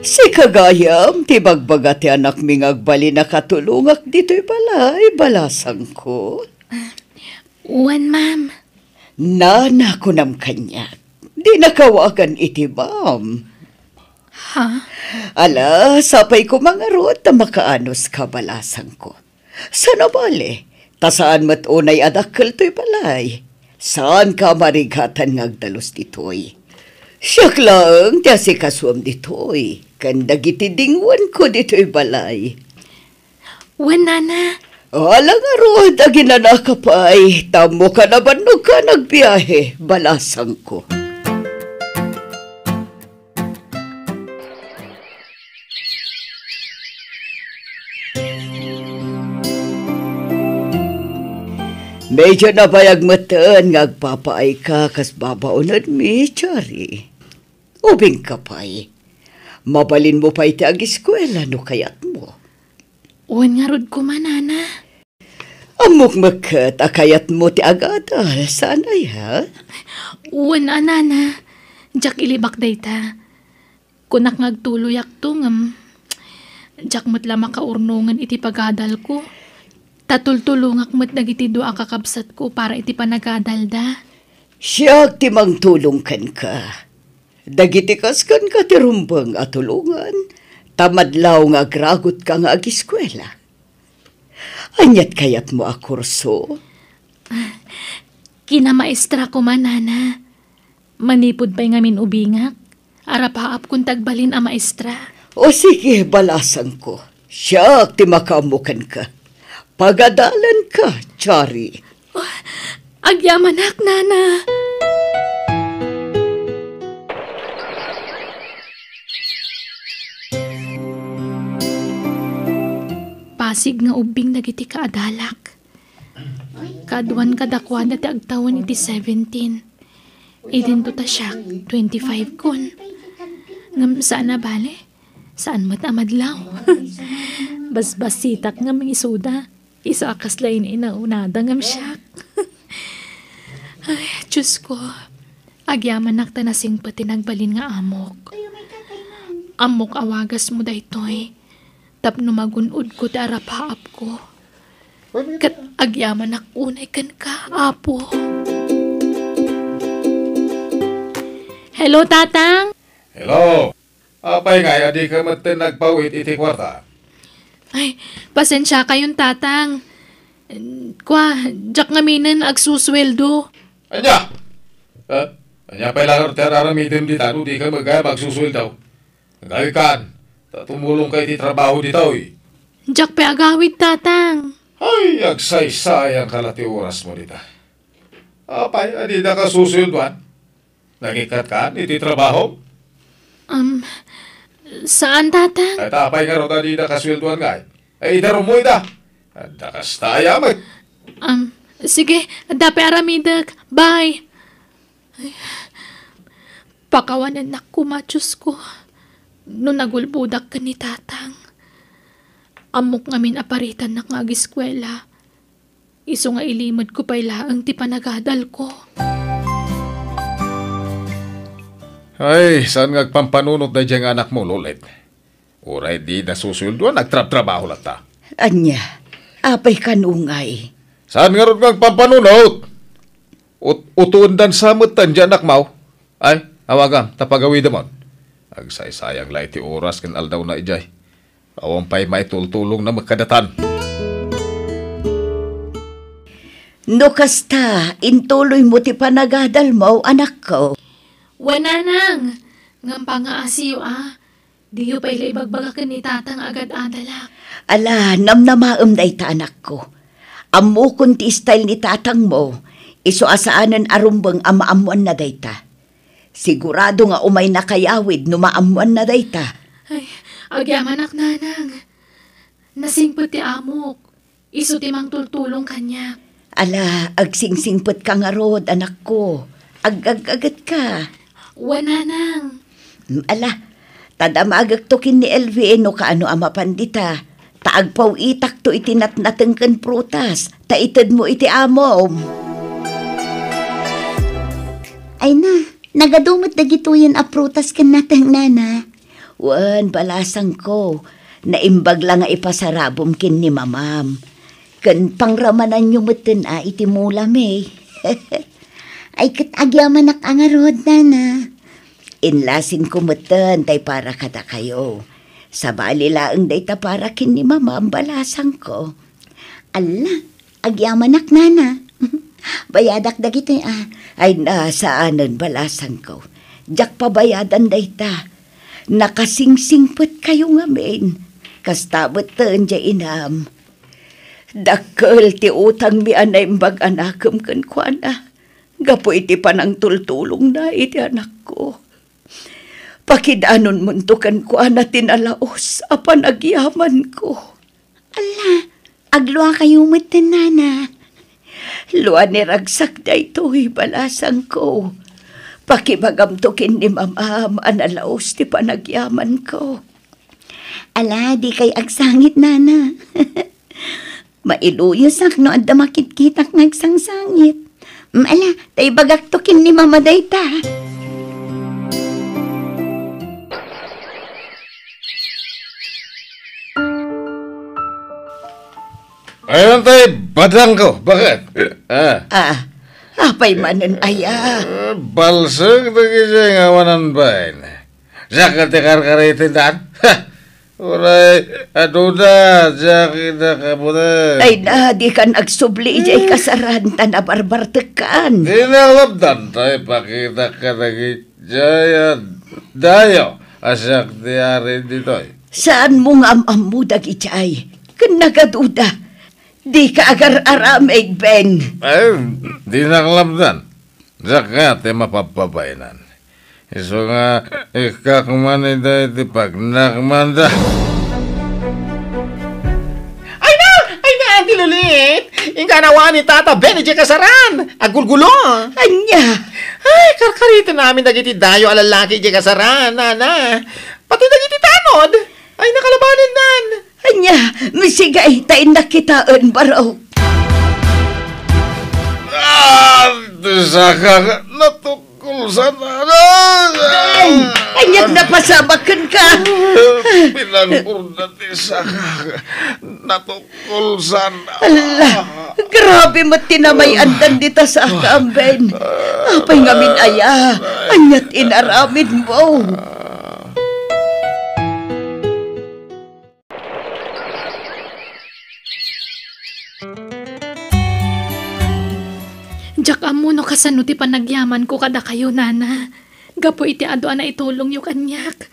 Sika gayam ti bagbaga ti anakmi nga agbalin a katulongak ditoy balay, balasangko. Wen, ma'am. Nana, kunam kaniak. Dinaka awagan iti ma'am. Ha? Ala, sapay koma ngarud ta makaanus ka, balasangko. Saan a bale, ta saan met unay a dakkel toy balay. Saanka a marigatan nga agdalus ditoy. Siak laeng ti asikasuem ditoy, ken dagiti dingwenko ditoy balay. Wen, nana. Ala ngarud, aginanaka pay, ta ammokan a bannogka nga agbiahe, balasangko. Medyo nabayag metten nga agpapaayka kas babaonenmi, Chari. Ubingka pay. Mabalinmo pay ti agiskuela no kayatmo. Wen ngarud koma, nana. Ammok met ket a kayatmo ti agadal, saan aya? Wen a, nana. Diak ilibak dayta. Kunak nga agtuloyakto, ngem diak met la makaurnongen iti pagadalko. Ta tultulongak met dagiti dua a kakabsatko para iti panagadalda. Siak ti mangtulong kenka. Dagiti kas kenka ti rumbeng a tulongan, ta madlaw nga agragutka nga agiskuela. Aniat kayatmo a kurso? Kinamaestra koma, nana. Manipud pay ngamin ubingak, arapaapkon ti agbalin a maestra. O sige, balasangko. Siak ti makaammo kenka. Pagadalanka, Chari. Oh, agyamanak, nana. Pasig nga ubbing dagiti kaadalak. Kaaduan kadakuada ti agtawen iti seventeen. Idinto ta siak, twenty-five kon. Ngem saan a bale? Saan met a madlaw? Basbasitak ngem isuda. Isu a kasla inaunada ngem siak. Ay, Diyos ko. Agyamanak ta nasingpet ti nagbalin nga amok. Ammok a wagasmo daytoy. Tapno magun-odko ti arapaapko. Ket agyamanak unay kenka, Apo. Hello, Tatang? Hello. Apay ngay a dika metten nagpaw-it iti kuarta? Ay, pasensiakayon, Tatang. Kua, diak ngaminen agsusueldo. Ania? Eh, ania pay laeng ti ar-aramidem dita no dika met gayam agsusueldo? Agawidkan, ta tumulongka iti trabaho ditoy. Diak pay agawid, Tatang. Ay, agsaysayanka la ti orasmo dita. Apay a didaka susueldoan? Nangikkatka iti trabaho? Um, saan, Tatang. Ay, ta apay ngarud a didaka sueldoan ngay? Ay, idarummo ida. Adda kasta a yamek. Um, sige, adda pay aramidek. Bye. Ay, pakawanennak koma, Diyos ko. No nagulbodak ken ni Tatang. Ammok ngamin a paritannak nga agiskuela. Isu nga ilimedko pay laeng ti panagadalko. Ay, saan nga agpampanunot daydiay nga anakmo, Lolet? Uray dida susueldoan, agtrabtrabaho latta. Ania? Apay kan ungay? Saan ngarud nga agpampanunot? Ut-, utuendan sa metten diay anakmo. Ay, awagam, ta pagawidemon. Agsaysayang la iti oras ken aldawna idiay. Awan pay maitultulongna met kadatan. No kasta, intuloymo ti panagadalmo, anakko. Wen, nanang, ngem pangngaasiyo a, diyo pay la ibagbaga ken ni tatang a agad-adalak. Ala, namnamaem dayta, anakko. Ammokon ti style ni tatangmo, isu a saanen a rumbeng a maammoanna dayta. Sigurado nga umayna kayawid no maammoanna dayta. Ay, agyamanak, nanang. Nasingpet ti amok. Isu ti mangtultulong kaniak. Ala, agsingsingpetka ngarud, anakko. Ag-, ag-, agaggetka. Wen, nanang. Mm, ala, ta damagekto ken ni Elvie no kaano a mapan dita. Ta agpaw-itakto iti natnateng ken prutas, ta itedmo iti amom. Ay na, nagadu met dagitoyen a prutas ken nateng, nana. Wen, balasangko, naimbag la nga ipasarabom ken ni mamam. Ken pangramananyo metten a iti mulami. Ay, ket agyamanak a ngarud, nana. Inlasinko metten tay para kadakayo. Sabali laeng dayta para ken ni mamam, balasangko. Alla, agyamanak, nana. Bayadak dagitoy a. Ay, na, saanen, balasangko. Diak pabayadan dayta. Nakasingsingpetkayo ngamin. Kasta metten diay inam. Dakkel ti utangmi a naimbag a nakem kenkuana gapu iti panangtultulongna iti anakko. Pakidanonmonto kenkuana ti nalaus a panagyamanko. Alla, agluakayo metten, nana. Lua ni ragsak daytoy, balasangko. Pakibagamto ken ni mamam a nalaus ti panagyamanko. Ala, dikay agsangit, nana. Mailuyosak no adda makitkitak nga agsangsangit. Mm, ala, ta ibagakto ken ni mama dayta. Ayan tay badangko, baket? Ah. Ah, apay manen aya? Ah, balsek dagiti nga awanan bain. Siak ti karkariten dan. Ha! Uray, aduda, diak ida kabuda. Ay na, dikan agsubli idiay kasaran, ta nabarbartekkan. Di na labdan, tay pakitak kadagijay a dayo a siak ti ari ditoy. Saanmo nga am-ammo dagijay? Ken nagaduda. Dika agar-aramid, Ben. Ay, dinak labdan. Diak kayat ti mapabpabainan. Isu nga, ikkak man ida iti pagnakmanda. Ay na! Ay na, Auntie Lulit! Inggana awan ni Tata Ben idiay kasaran! Agulgulo! Ania? Ay, karkariten amin dagiti dayo a lallaki idiay kasaran, nana. Pati dagiti tanod! Ay, nakalabanennan! Ania, misigay ta innak kitaen, barok. Ah, ti saka, natukkol sana. Ay, ania, napasamak kenka. Pinangurda ti saka, natukkol sana. Ala, grabe met ti namay-andan dita saka, Ben. Apay ngamin aya, ania ti inaramidmo? Diak ammo no kasano ti panagyamanko kadakayo, nana, gapu iti adu a naitulongyo kaniak.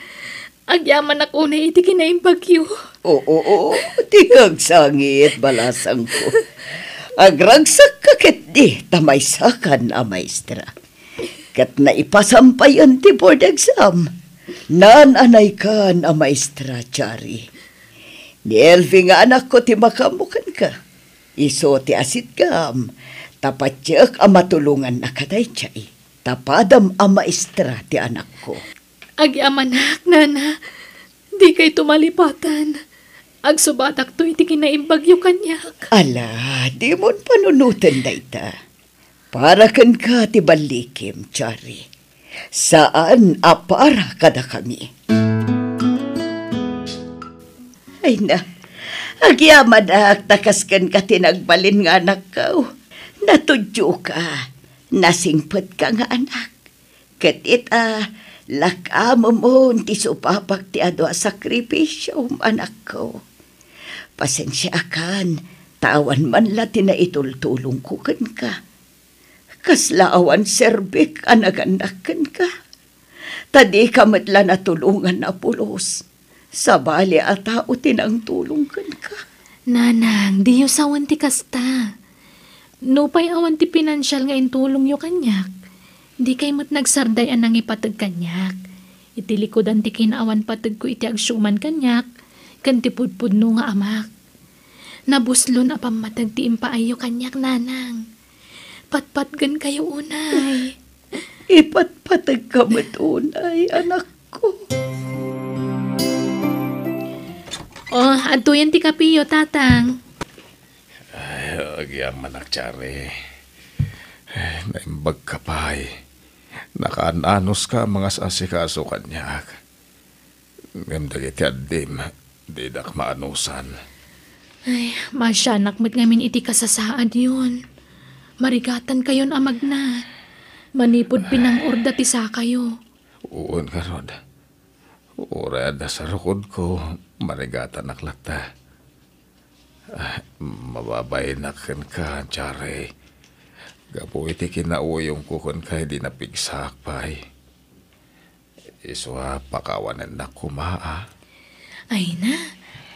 Agyamanak unay iti kinaimbagyo. Oo, oo, dika agsangit, balasangko. Agragsakka ketdi ta maysakan a maestra. Ket naipasam payen ti board exam. Naan-anaykan a maestra, Chari. Ni Elvi nga anakko ti makaammo kenka. Isu ti asitgam, ta patiek a matulonganna kadaydiay. Ta padam a maestra ti anakko. Agyamanak, nana. Dikayto malipatan. Agsubatakto iti kinaimbagyo kaniak. Ala, dimon panunoten dayta. Para kenka ti ballikim, Chari. Saan a para kadakami. Ay na, agyamanak ta kas kenka ti nagbalin nga anakko. Natudioka, nasingpetka nga anak. Ket ita, lakamemon ti supapak ti adu a sakripisiom, anakko. Pasensiaakan, ta awan man la ti naitultulongko kenka. Kasla awan serbik a nagannak kenka. Ta dika met la natulongan a pulos. Sabali a tao ti nangtulong kenka. Nanang, diyo sawen ti kasta. Nupay awan ti pinansial nga intulongyo kaniak, dikay met nagsarday a nangipateg kaniak. Iti likudan ti kinaawan pategko iti agsuman kaniak, ken ti pudpudno nga amak. Nabuslon a pammateg ti impaayyo kaniak, nanang. Patpatgenkayo unay. Ipatpategka met unay, anakko. Oh, adtoyen ti kapiyo, tatang. Ay, agyamanak, Chari. Naimbagka pay. Nakaan-anuska a mangas-asikaso kaniak. Ngem dagiti addim, didak maanusan. Ay, maasianak met ngamin iti kasasaadyon. Marigatankayon a magna. Manipud pinang-orda ti sakayo. Wen ngarud. Uray adda sarukodko, marigatanak latta. Ah, mababainak kenka, Chari. Gapu iti kinauyongko kenka idi napigsaak pay. Isu a pakawanennak koma, a. Ay na,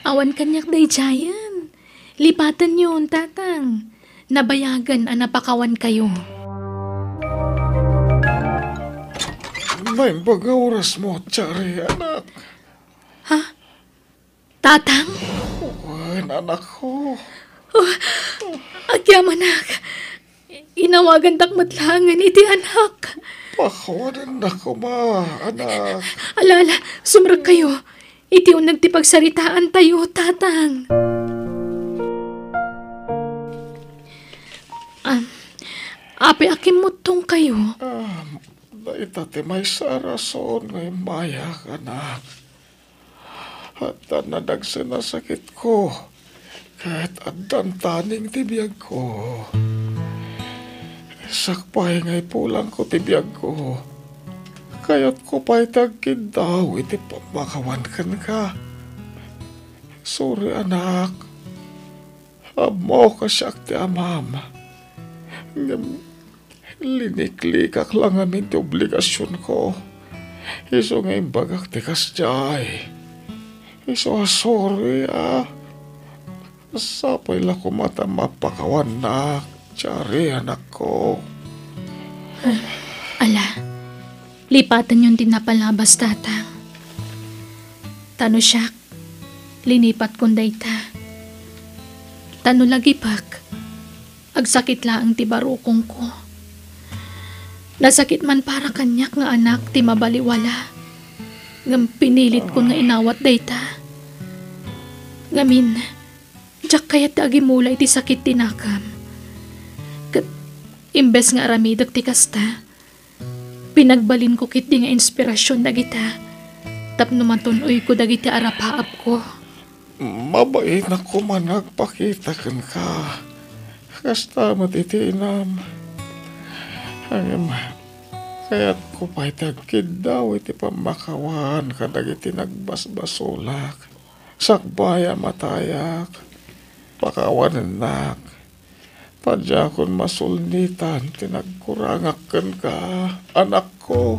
awan kaniak daydiayen. Lipatenyon, tatang. Nabayagen a napakawankayo. Naimbag nga orasmo, Chari, anak. Ha? Tatang? Wen, anakko. Oh, agyamanak. Inawagantak met laengen iti anak. Pakawanennak koma, anak. Ala, ala, sumrekkayo. Iti uneg ti pagsaritaantayo, tatang. Ah, apay a kimmuttongkayo? Ah, dayta ti maysa a rason nga immayak, anak. Addan nadagsen a sakitko, ket addan taning ti biagko. Sakbay nga ipulangko ti biagko, kayatko pay ti agkiddaw iti pammakawan kenka. Sorry, anak. Ammok a siak ti amam. Ngem liniklikak la ngamin ti obligasionko. Isu nga imbagak ti kasdiay. Isu a sorry, a. Sapay la koma ta mapakawannak, Chari, anakko. Ala, lipatenyon ti napalabas, tatang. Ta no siak, linipatkon dayta. Ta no lagipek, agsakit laeng ti barukongko. Nasakit man para kaniak nga anak ti mabaliwala, ngem pinilitkon nga inawat dayta. Ngamin, diak kayat ti agimula iti sakit ti nakam. Ket imbes nga aramidek ti kasta, pinagbalinko ketdi nga inspirasion dagita tapno matun-oyko dagiti arapaapko. Mabainak koma nga agpakita kenka. Kasta met iti inam. Ngem, kayatko pay ti agkiddaw iti pammakawan kadagiti nagbasbasolak. Sakbay a matayak, pakawanennak. Ta diakon masulnitan ti nagkurangak kenka, anakko.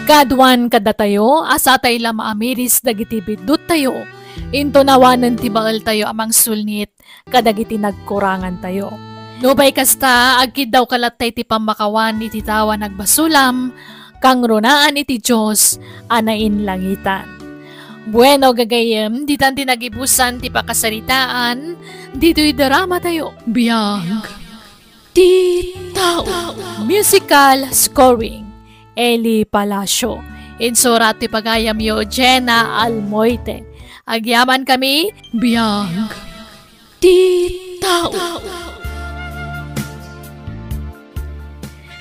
Kaduan kadatayo, a satay la maamiris dagiti bidduttayo, intunawanen ti baeltayo a mangsulnit kadagiti nagkurangantayo. Nupay kasta, agkiddawka latta iti pammakawan iti tao a nagbasolam, kangrunaan iti Dios a nainlangitan. Bueno, gagayyem, ditan ti nagibusan ti pakasaritaan ditoy dramatayo. Biag ti tao. Musical scoring, Eli Palacio. Insurat ti pagayamyo, Jenna Almoite. Agyamankami, biag ti tao.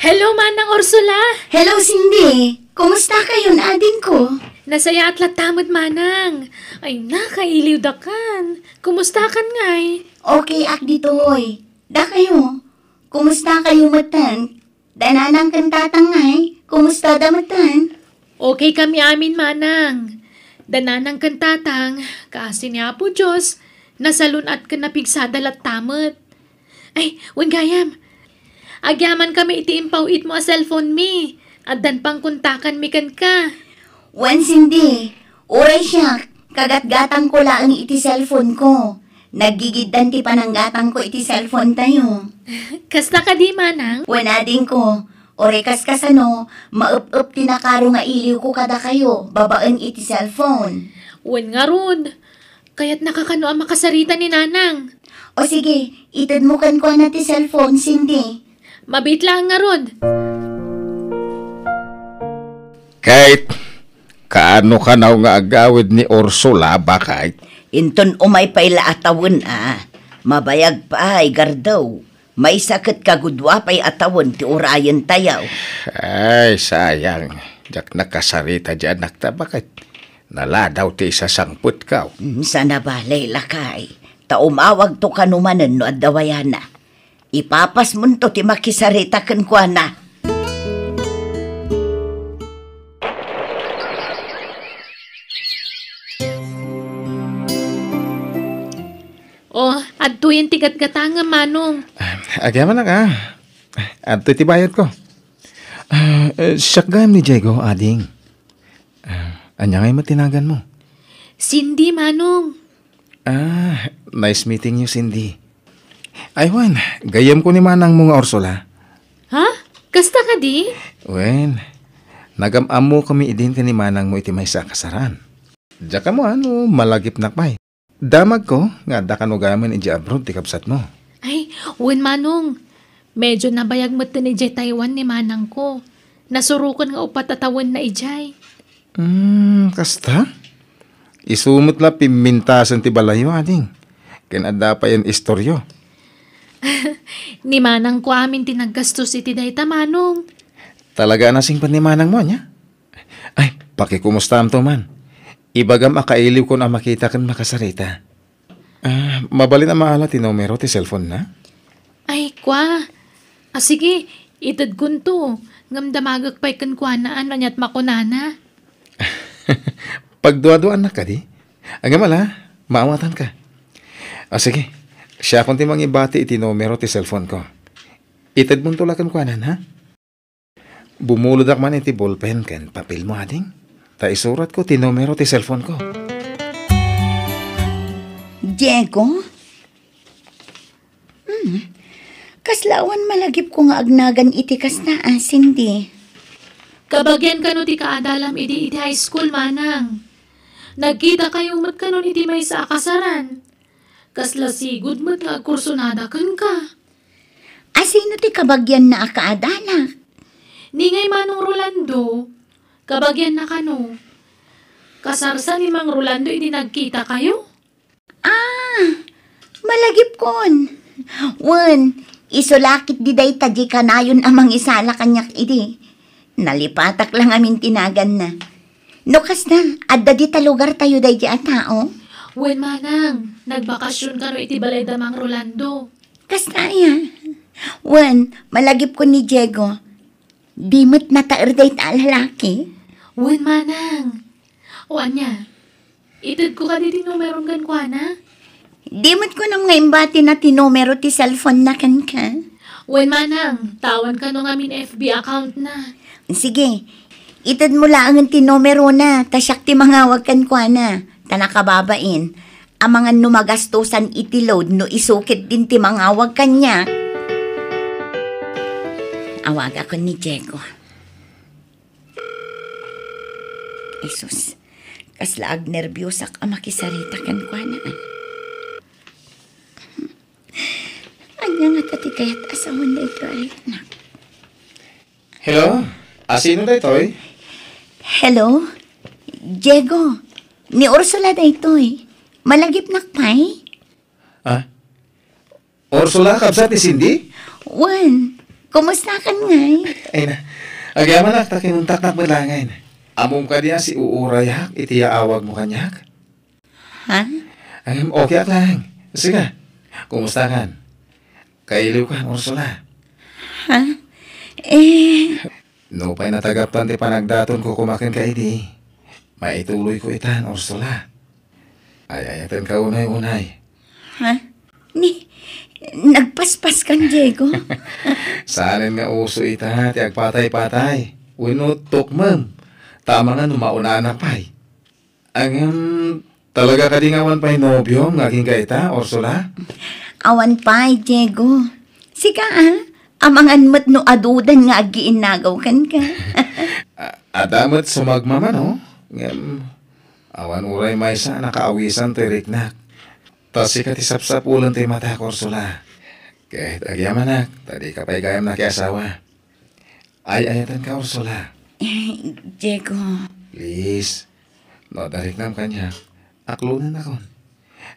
Hello, Manang Ursula! Hello, Cindy! Kumusta kayon, adingko? Nasayaat latta met, Manang. Ay, nakailiwdakan. Kumustakan ngay? Okay ak ditoy. Dakayo? Kumusta kayo metten? Da nanang ken tatang ngay, kumusta da metten? Okay kami amin, Manang. Da nanang ken tatang, kaasi ni Apo Dios, nasalun-at ken napigsada latta met. Ay, wen gayam. Agyaman kami iti impaw-itmo a cellphone mi. Addan pangkontakan mi kenka. Wen, Cindy, uray siak, kagatgatangko laeng iti cellphone ko. Naggigiddan ti pananggatangko iti cellphone tayo. Kasta kadi, Manang? Wen, adingko, uray kaskasano, maep-ep ti nakaro nga iliwko kadakayo babaen iti cellphone. Wen ngarud, kayatnaka kano a makasarita ni Nanang? O sige, itedmo kenkuana ti cellphone, Cindy. Mabiit laeng ngarud. Kate, kaano kanaw nga agawid ni Ursula, baket? Inton umay pay la a tawen a, mabayag pay, gardaw. Maysa ket kagudua pay a tawen ti urayentayo. Ay, sayang. Diak nakasarita di anakta, baket? Naladaw ti isasangpetko. Mm, saan a bale, lakay. Ta umawagto kano manen no adda wayana. Ipapasmonto ti makisarita kenkuana. Oh, adtoyen ti gatgatangem, Manong. Ah, agyamanak, ah. Adtoy ti bayadko. Ah, eh, siak gayam ni Diego, ading. Ah, ania ngay met ti naganmo? Cindy, Manong. Ah, nice meeting you, Cindy. Ay, wen, gayyemko ni manangmo nga Ursula. Ha? Kasta kadi? Wen, nagam-ammokami idin ken ni manangmo iti maysa a kasaraan. Diak ammo no malagipnak pay. Damagko nga adda kano gayamen idiay abroad ti kabsatmo. Ay, wen, Manong. Medyo nabayag metten idiay Taiwan ni manangko. Nasuroken nga uppat a tawenna idiay. Hmm, kasta? Isu met la pimmintasen ti balayyo, ading. Ken adda payen istoryo. Ni manangko amin ti naggastos iti dayta, Manong. Talaga a nasingpet ni manangmo, ania? Ay, pakikumusta'amto man. Ibagam a kailiwkon a makita ken makasarita. Ah, mabalin a maala ti numero ti cellphone-na? Ay, kua. Ah, sige, itedkonto. Ngem damagek pay kenkuana no aniat makunana. Pagduaduaannak kadi? Ngem ala, maawatanka. Ah, sige, siakon ti mangibati iti numero ti cellphone-ko. Itedmonto la kenkuana, ha? Bumulodak man iti bolpen ken papelmo, ading, ta isuratko ti numero ti cellphone-ko. Diego? Hmm. Kasla awan malagipko nga agnagan iti kasta, a, Cindy. Kabagian kano ti kaadalam idi iti high school, manang. Nagkitakayo met kanon iti maysa a kasaran. Kasla sigud met nga agkursonada kenka. A, sino ti kabagianna a kaadalak? Ni ngay Manong Rolando, kabagianna kano. Kasar sa ni Mang Rolando idi nagkitakayo? Ah, malagipkon. Wen, isu la ket di dayta di kanayon a mangisala kaniak idi. Nalipatak la ngamin ti naganna. No kasta, adda dita lugartayo daydi a tao? Wen, manang, nagbakasyon kano iti balay da Mang Rolando. Kasta aya? Wen, malagipkon ni Diego. Di met nataer dayta a lalaki? Wen, manang. O ania, itedko kadi ti numerom kenkuana? Di met kunam nga imbatina ti numero ti cellphone-na kenka? Wen, manang, tawan kano ngamin F B account-na. Sige, itedmo laengen ti numerona, ta siak ti mangawag kenkuana, ta nakababain. Amangan no magastosan iti load no isu ketdin ti mangawag kaniak. Awagakon ni Diego. Jesus, kasla agnerbiosak a makisarita kenkuana. Ania ngata ti kayat a sawen daytoy a rikna? Hello? A, sino daytoy? Hello? Diego, Ni Ursula daytoy. Malagipnak pay? Ah? Ursula, kabsat ni Cindy? Wen, kumustakan ngay? Ay na, agyamanak ta kinuntaknak met laengen. Ammom kadi a siuurayak iti yaawagmo kaniak? Ha? Ay, okay ak laeng. Sige, kumustakan? Kailiwkan, Ursula? Ha? Eh. Nupay natagaptan ti panagdatonko koma kenka idi, maituloyko itan, Ursula. Ay-ayatenka unay-unay. Ha? Ni, nagpaspaskan, Diego? Saanen nga uso ita ti agpatay-patay wenno tukmem, ta amangan no maunaanak pay. Ngem, talaga kadi nga awan pay nobiom nga agingga ita, Ursula? Awan pay, Diego. Sika, ah, amangan met no adudan nga agiinnagaw kenka. A-, adda met sumagmamano, ngem awan uray maysa a nakaawisan ti riknak. Ta sika ti sapsapulen ti matak, Ursula. Ket agyamanak, ta dika pay gayam nakiasawa. Ay-ayatenka, Ursula. Eh, Diego. Please, no adda riknam kaniak, aklonennakon.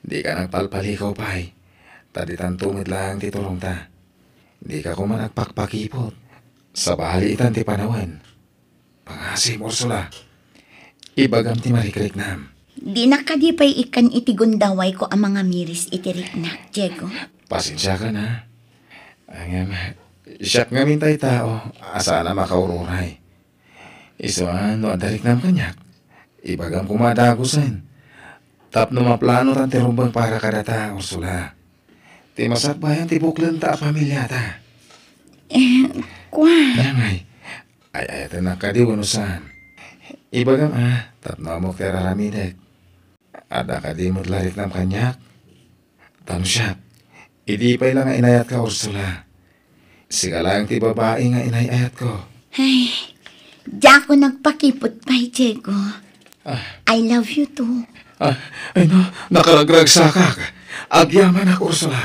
Dika nagpalpalikaw pay, ta ditanto met laeng ti turongta. Dika koma agpakpakipot. Sabali itan ti panawen. Pangasim, Ursula. Ibagam ti marikriknam. Dinak kadi pay ikkan iti gundawayko a mangamiris iti riknak, Diego. Pasensiakan, ha? Ngem, siak ngamin tay tao a saan a makaururay. Isu a no adda riknam kaniak, ibagam koma a dagusen. Tapno maplanotan ti rumbeng para kadata, Ursula. Ti masakbayan ti buklenta a pamiliata. Eh, kua. Ania ngay, ay-ayatennak kadi wenno saan? Ibagam a, tapno ammok ti ar-aramidek. Adda kadi met la riknam kaniak? Ta no siak, idi pay la nga inayatka, Ursula. Sika laeng ti babai nga inay-ayatko. Ay, diakon agpakipot pay, Diego. Ah. I love you too. Ah, ay na, nakaragragsakak. Agyamanak, Ursula.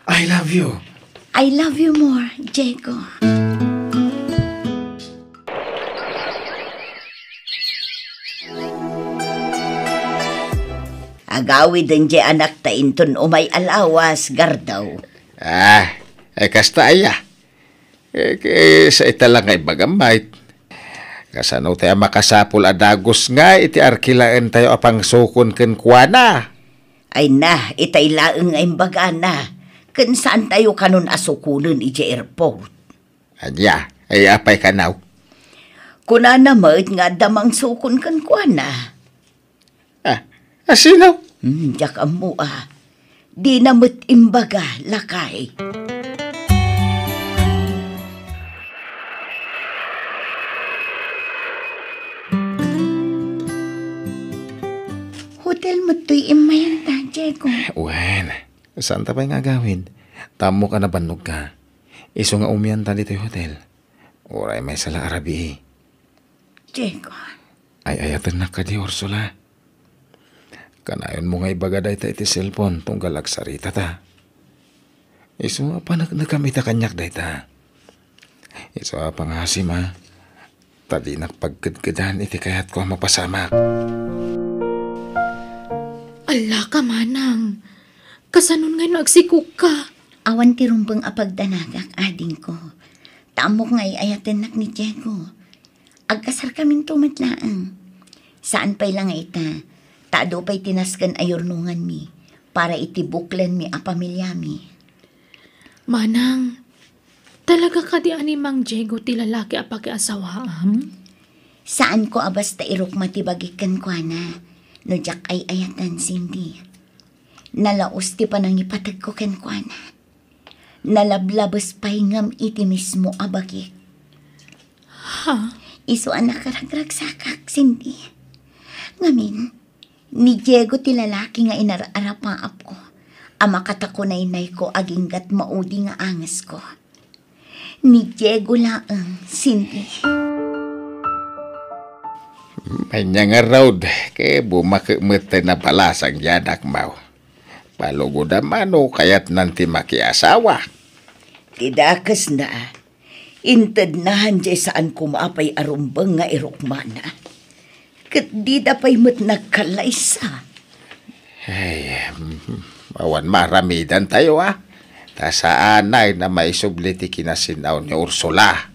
I love you. I love you more, Diego. Agawiden diay anakta inton umay a lawas, Gardaw. Ah, ay kasta aya. Eh, ket sa ita la nga ibagam, Mike. Kasano ti a makasapul a dagus nga iti arkilaentayo a pangsukon kenkuana? Ay na, itay laeng nga imbagana, ken saantayo kanon a sukonen idiay airport. Ania, ay apay kanaw? Kunana met nga adda mangsukon kenkuana. Ah, asino? Hmm, diak ammo a. Dina met imbaga, lakay. Hotel met toy immayanta, Diego. Wen, saanta pay nga agawid. Ta ammok a nabannogka. Isu nga umianta ditoy hotel. Uray maysa la a rabii. Diego. Ay-ayatennak kadi, Ursula. Kanayonmo nga ibaga dayta iti cellphone tunggal agsaritata. Isu a paneknekam ita kaniak dayta. Isu a pangasim a, ta dinak pagkedkedan iti kayatko a mapasamak. Allaka, manang. Kasanon ngay no agsikogka? Awan ti rumbeng a pagdanagak, adingko. Ta ammok nga ay-ayatennak ni Diego. Agkasarkaminto met laeng. Saan pay la nga ita, ta adu pay ti nasken a yurnonganmi para iti buklenmi a pamiliami. Manang, talaga kadi a ni Mang Diego ti lalaki a pakiasawaam? Saanko a basta irukma ti bagik kenkuana no diak ay-ayaten, Cindy. Nalaus ti panangipategko kenkuana. Nalablabes pay ngem iti mismo a bagik. Ha? Isu a nakaragragsakak, Cindy. Ngamin, ni Diego ti lalaki nga inar-arapaapko a makatakunaynayko aginggat maudi nga angesko. Ni Diego laeng, Cindy. Ania ngarud, ket bumakek met ti nabalasang ti anakmo. Palugodam a no kayatnan ti makiasawa. Ti dakesna, intedna diay saan koma pay a rumbeng nga irukmana. ket dida pay met nagkallaysa. Ay, mm, awan maaramidantayo, a. Ta saanay a maisubli ti kinasin-aw ni Ursula.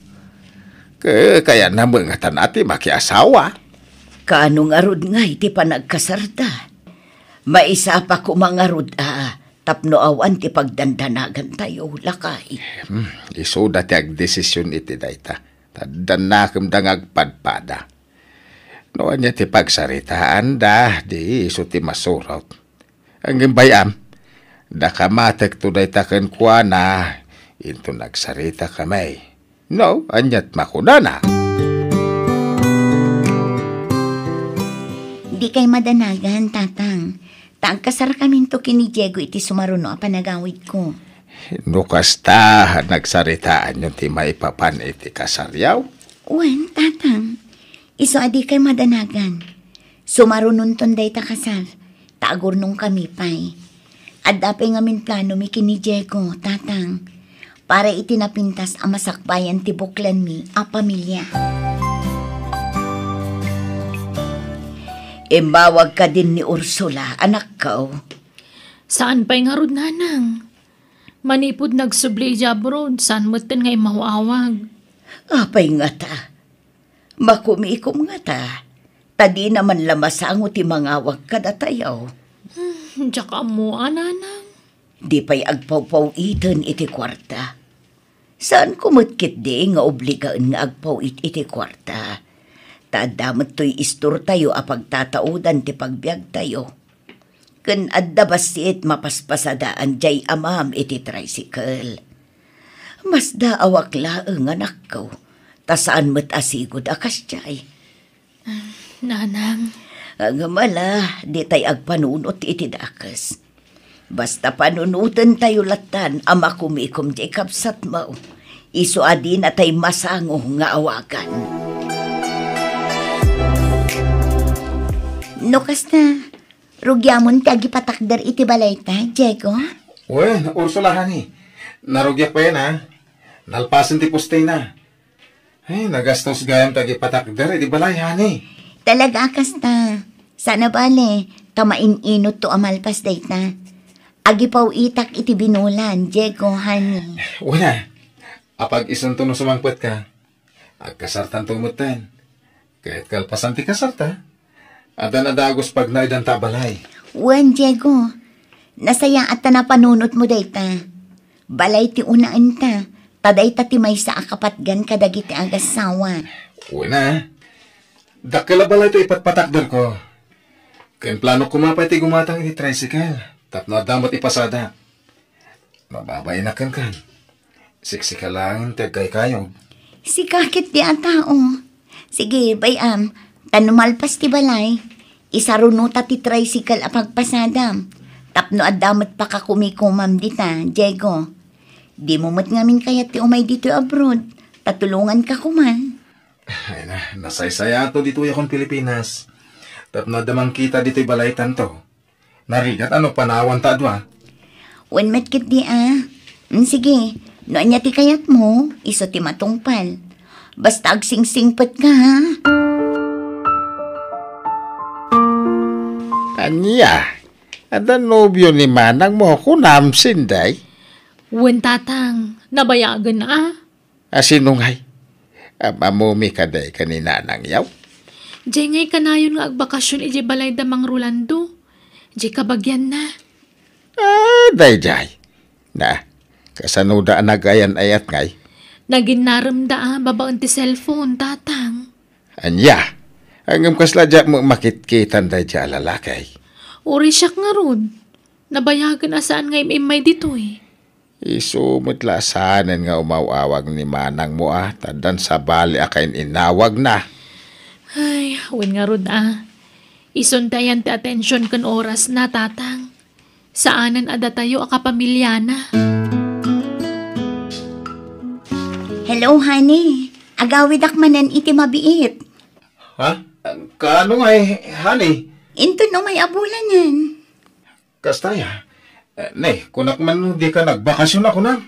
Ke-, kayatna met nga tan a ti makiasawa. Kaano ngarud ngay ti panagkasarda? Maisapa koma ngarud a tapno awan ti pagdandanagantayo, lakay. Hmm, isuda ti agdesision iti dayta. Ta adda nakemda nga agpadpada. No ania ti pagsaritaanda, di isu ti masurot. Ngem bay-am, dakatek to dayta kenkuana, inton agsaritakami. No, aniat makunana? Dikay madanagan, Tatang. Ta agkasarkaminto ken ni Diego iti sumaruno a panagawidko. No kasta, nagsaritaanyo ti maipapan iti kasaryo? Wen, Tatang. Isu a dikay madanagan. Sumarunonton dayta kasar, ta agurnongkami pay. Adda pay ngamin planomi ken ni Diego, Tatang, para iti napintas a masakbayan ti buklanmi a pamilia. Immawag kadin ni Ursula, anakko. Saan pay ngarud, nanang. Manipud nagsubli idiay abroad, saan metten nga immaw-awag. Apay ngata? Makumikom ngata, ta dina man la masango ti mangawag kadatayo. Hmm, diak ammo, a, nanang. Di pay agpawpaw-iten iti kuarta. Saanko met ketdi nga obligaen nga agpaw-it iti kuarta. Ta adda met toy istortayo a pagtataudan ti pagbiagtayo. Ken adda bassit mapaspasadaan diay amam iti tricycle. Masdaawak laeng, anakko, ta saan met a sigud a kasdiay. Nanang. Ngem ala, ditay agpanunot iti dakes. Basta panunotentayo lattan a makumikom diay kabsatmo. Isu a dinatay masango nga awagan. No kasta, rugiamon ti agipatakder iti balayta, Diego? Wen, Ursula, honey. Narugiak payen, a. Nalpasen ti postena. Ay, nagastos gayam ti agipatakder iti balay, honey. Talaga a kasta. Saan a bale, ta main-inotto a malpas dayta. Agipaw-itak iti binulan, Diego, honey. Wen a. Apag isunto no sumangpetka. Agkasartanto metten. Ket kalpasan ti kasarta, addan a dagus pagnaedanta a balay. Wen, Diego. Nasayaat ta napanunotmo dayta. Balay ti unaenta, ta dayta ti maysa a kapatgan kadagiti agassawa. Wen a. Dakkel a balay ti ipatpatakderko. Ken planok koma pay ti gumatang iti tricycle, tapno adda met ipasadak. Mababainak kenka. Siksika laeng ti agkaykayog. Sika ketdi a tao. Sige, bay-am, ta no malpas ti balay, isarunota ti tricycle a pagpasadam, tapno adda met pakakumikomam dita, Diego. Dimo met ngamin kayat ti umay ditoy abroad, ta tulonganka koma. Ay na, nasaysayato ditoy akon Pilipinas. Tapno adda mangkita ditoy balaytanto. Narigat a no panawanta a dua. Wen met ketdi a. Mm, sige, no ania ti kayatmo, isu ti matungpal. Basta agsingsingpetka, ha? Ania? Adda nobio ni manangmo, kunam, Sinday? Wen, Tatang, nabayagen a. A, sino ngay? Am-ammomika kadi ken ni nanangyo? Diay ngay kanayon nga agbakasion idiay balay da Mang Rolando. Diay kabagianna. A, daydiay. Na, kasanoda a nagayan-ayat ngay? Naginnaremda a babaen ti cellphone, Tatang. Ania? Ngem kasla diak met makitkitan daydiay a lalaki? Uray siak ngarud. Nabayagen a saan nga im-immay ditoy. Isu met la a saanen nga umaw-awag ni manangmo a, ta addan sabali a kain-inawagna. Ay, wen ngarud a. Isun ti ayan ti atension ken orasna, Tatang. Saanen a datayo a kapamiliana. Hello, honey. Agawidak manen iti mabiit. Ha? Kaano ngay, honey? Inton umay a bulanen. Kasta ya. Eh, ne, kunak man no dika nagbakasyon a kunam.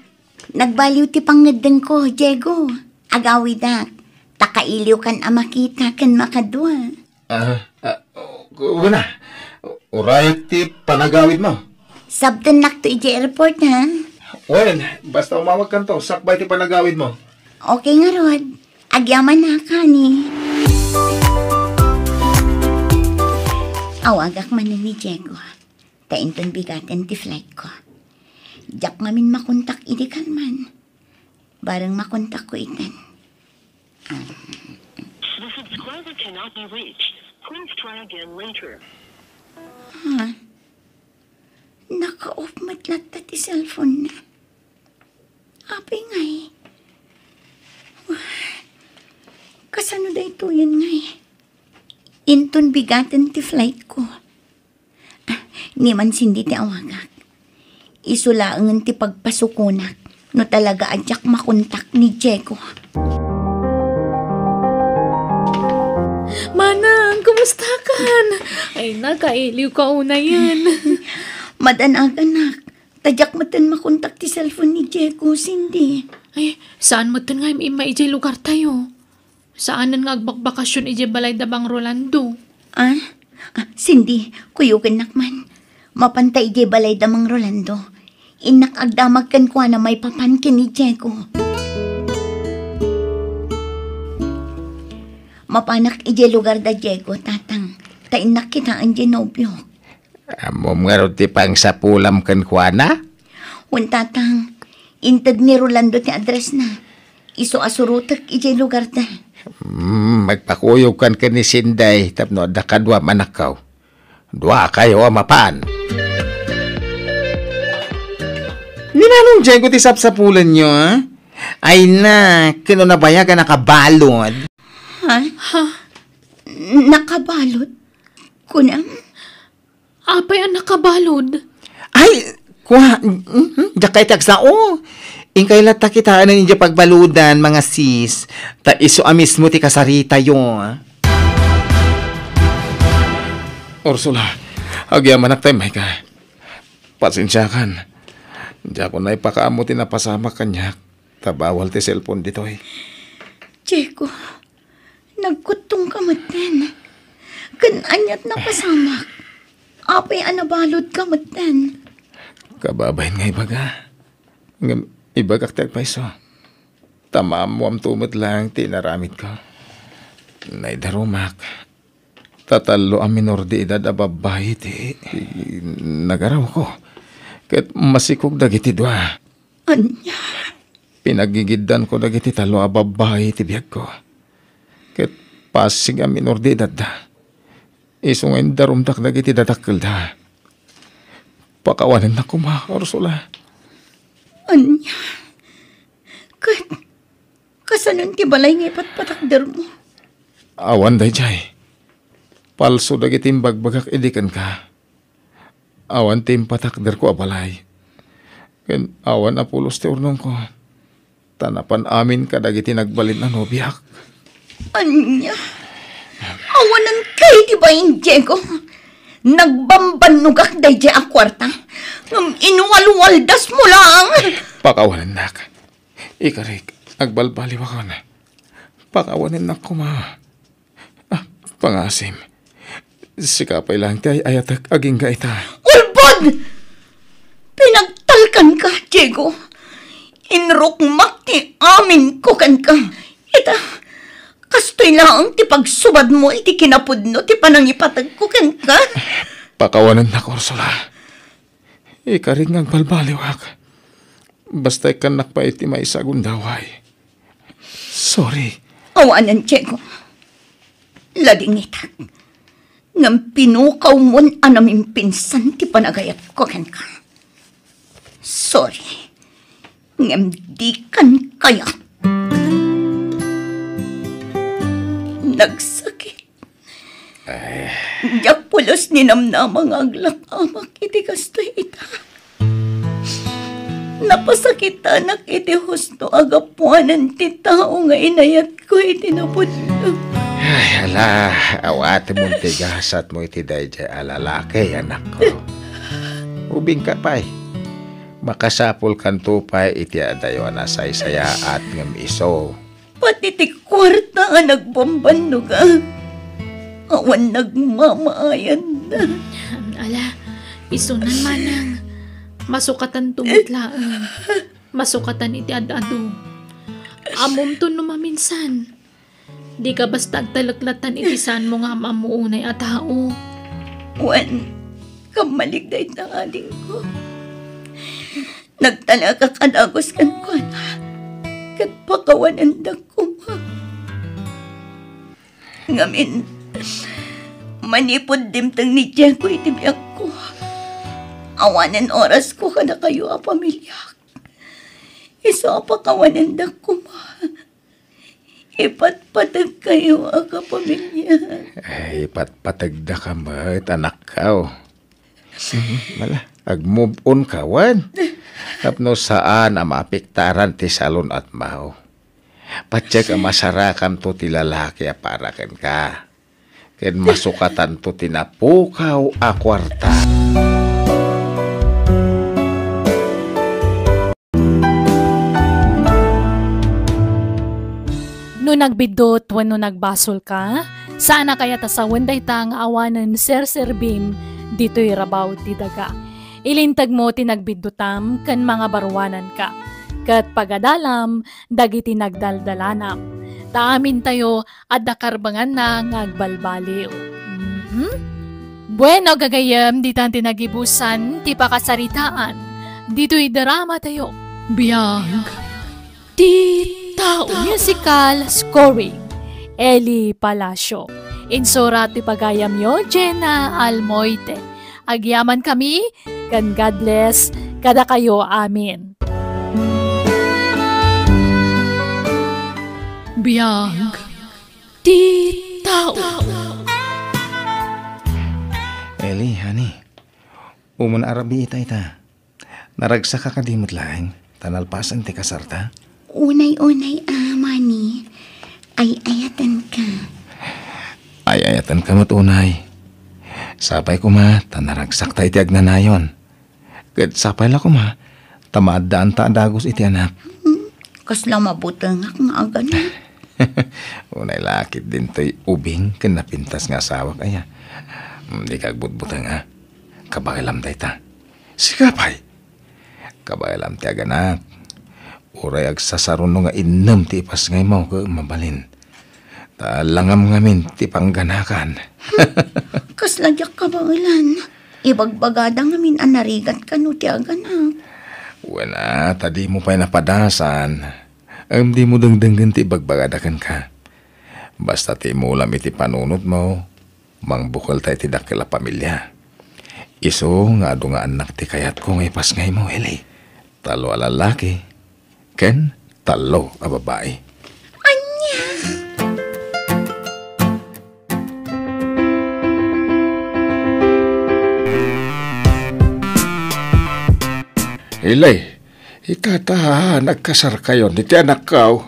Nagbaliw ti pangngeddengko, Diego. Agawidak. Ta kailiwkan a makita ken makadua. Ah, ah, kuna, urayek ti panagawidmo. Sabtennakto idiay airport, ha? Wen, basta umawagkanto, sakbay ti panagawidmo. Okay ngarud. Agyamanak, honey. Awagak manen ni Diego. Ta inton bigaten ti flight ko. Diak ngamin makontak idi kalman. Bareng makontak ko iten. The subscriber cannot be reached. Please try again later. Ha? Naka-off met latta ti cellphone na. Apay ngay? Kasano daytoyen ngay? Inton bigaten ti flight ko. Ah, ni man Cindy ti awagak. Isu laengen ti pagpasukonak no talaga a diak makontak ni Diego. Manang, kumustakan? Ay, nakailiw ka unayen. Madanaganak. Ta diak metten makontak ti cellphone ni Diego, Cindy. Ay, saan metten nga im-imma idiay lugartayo? Saanen nga agbakbakasyon idiay balay da Bang Rolando. Ah? Ah, Cindy, kuyogennak man. Mapanta idiay balay da Mang Rolando. Innak agdamag kenkuana maipapan ken ni Diego. Mapanak idiay lugar da Diego, Tatang. Ta innak kitaen diay nobiok. Ammom ngarud ti pangsapulam kenkuana? Wen, Tatang. Inted ni Rolando ti address na. Isu a surotek idiay lugarda. Hmm, magpakuyogkan ken ni Sinday tapno adda kaduam, anakko. Duakayo a mapan. Ni Manong Diego ti sapsapulenyo, a? Ay na, ken no nabayag a nakabalud. Ha? Ha? Nakabalud? Kunam? Apay a nakabalud? Ay, kua, mhm, diak kayat ti agsao. Inkay latta kitaen idiay pagbaludan, mga sis. Ta isu a mismo ti kasaritayo. Ursula, agyamanak ta immayka. Pasensiakan. Diakon naipakaammo ti napasamak kaniak. Ta bawal ti cellphone ditoy. Diego, nagkuttongka metten. Ken aniat napasamak? Apay a nabaludka metten? Kababain nga ibaga. Ngem ibagak ti agpayso. Ta maammoamto met laeng ti inaramidko. Naidarumak. Ta tallo a minor de edad a babbai ti nagarawko. Ket masikog dagiti dua. Ania? Pinagigiddanko dagiti tallo a babbai ti biagko. Ket pasig a minor de edadda. Isu nga indarumdak dagiti dadakkelda. Pakawanennak koma, Ursula. Ania? Ket kasanon ti balay nga ipatpatakdermo? Awan daydiay. Palso dagiti imbagbagak idi kenka. Awan ti impatakderko a balay. Ken awan a pulos ti urnongko. Ta napan amin kadagiti nagbalin a nobiak. Ania? Awanen kay ti bain, Diego. Nagbambannogak daydiay a kuarta. Ngem inwalwaldasmo laeng. Pakawanennak. Ikarik, agbalbaliwakon. Pakawanennak koma. Ah, pangasim. Sika pay laeng ti ay-ayatek agingga ita. Ulbod! Pinagtalkanka, Diego. Inrukmak ti aminko kenka. Ita, kastoy laeng ti pagsubadmo iti kinapudno ti panangipategko kenka. Pakawanennak, Ursula. Ikarik nga agbalbaliwak. Basta ikkannak pay ti maysa a gundaway. Sorry. Awanen, Diego. Ladingitak. Ngem pinukawmon a namimpinsan ti panagayatko kenka. Sorry. Ngem dikan kayat. Nagsakit. Ay. Diak pulos ninamnama nga aglakamak iti kastoy ita. Napasakitanak iti husto a gapuanan ti tao nga inayatko iti napudno. Ay, ala, awatemon ti gasatmo iti daydiay a lalaki, anakko. Ubingka pay. Makasapulkanto pay iti adayo a nasaysayaat ngem isu. Pati ti kuarta a nagbambannogan. awan nagmamaayanda. Ala, isunan manang. Masukatanto met laeng. Masukatan iti ad-adu. Ammomto no maminsan. Dika basta agtaleklattan iti saanmo nga am-ammo unay a tao. Wen, kammalik dayta, adingko. Nagtalekak a dagus kenkuana, ket pakawanendak koma. Ngamin, manipud dimteng ni Diego iti biagko, awanen orasko kadakayo a pamiliak. Isu a pakawanendak koma. Ipatpategkayo a kapamilya. Ay, ipatpategdaka met, anakko. Mhm, mala. Ag-move on ka, wen? Tapno saan a maapektaran ti salun-atmo. Patiek a masarakanto ti lalaki a para kenka. Ken masukatanto ti napukaw a kuarta. No nagbiddut wenno nagbasolka, saan a kayat a sawen dayta nga awanen serserbim ditoy rabaw ti daga. Ilintegmo ti nagbiddutam ken mangabaruananka, ket pagadalam dagiti nagdaldalanam. Ta amintayo adda karbanganna nga agbalbaliw. Mhm. Bueno, gagayyem, ditan ti nagibusan ti pakasaritaan ditoy drama tayo. Biag ti tao. Musical scoring, Eli Palacio. Insurat ti pagayamyo, Jenna Almoite. Agyaman kami, ken God bless kadakayo amin. Biag ti tao. Eli, honey, umuna a rabii ita, ita. Naragsaka kadi met laeng, ta nalpasen ti kasarta? Unay-unay a, Manny, ay-ayatenka. Ay-ayatenka met unay. Sapay koma, ta naragsakta iti agnanayon. Ket sapay la koma, ta maaddaanta a dagus iti anak. Hmm, kasla mabutengak nga agana. Unay la ket dintoy ubing ken napintas nga asawak aya. Hmm, dika agbutbuteng a. Kabaelam dayta. Sika pay. Kabaelam ti aganak. Uray agsasaruno nga innem ti ipasngaymo ket mabalin. Ta langam ngamin ti pangganakan. Kasla diak kabaelan. Ibagbagada ngamin a narigat kano ti aganak. Wen a, ta dimo pay napadasan. Ngem dimo dengdenggen ti ibagbagada kenka. Basta ti imulam iti panunotmo, mangbukelta iti dakkel a pamilia. Isu nga adu nga annak ti kayatko nga ipasngaymo, Eli. Tallo a lallaki ken tallo a babai. Ania? Eli, ita ta nagkasarkayon iti anakko,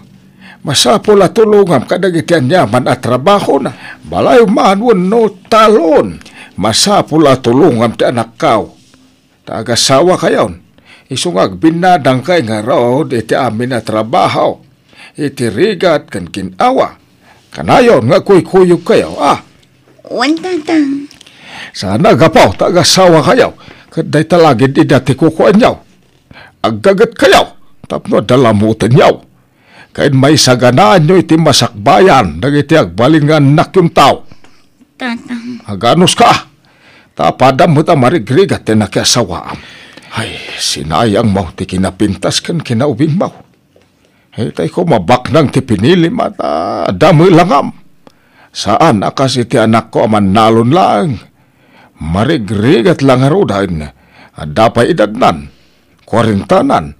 masapul a tulongam kadagiti aniaman a trabahona. Balay man wenno talon, masapul a tulongam ti anakko. Ta agasawakayon, isu nga agbinnadangkay ngarud iti amin a trabaho, iti rigat ken gin-awa. Kanayon nga agkuykuyogkayo, a? Wen, Tatang. Saan a gapu ta agasawakayo, ket dayta la gid ida ti kukuaenyo. Aggagetkayo tapno adda lamutenyo. Ket maisaganaanyo iti masakbayan dagiti agbalin nga annakyon tao. Tatang. Aganuska, ta apadam met a marigrigat ti nakiasawaam. Ay, sinayangmo ti kinapintas ken kinaubingmo. Itay ko mabaknang ti pinilim a ta adda met langam. Saan a kas iti anakko a mannalon laeng. Marigrigat la ngaruden, adda pay idadnan, kuarentanan.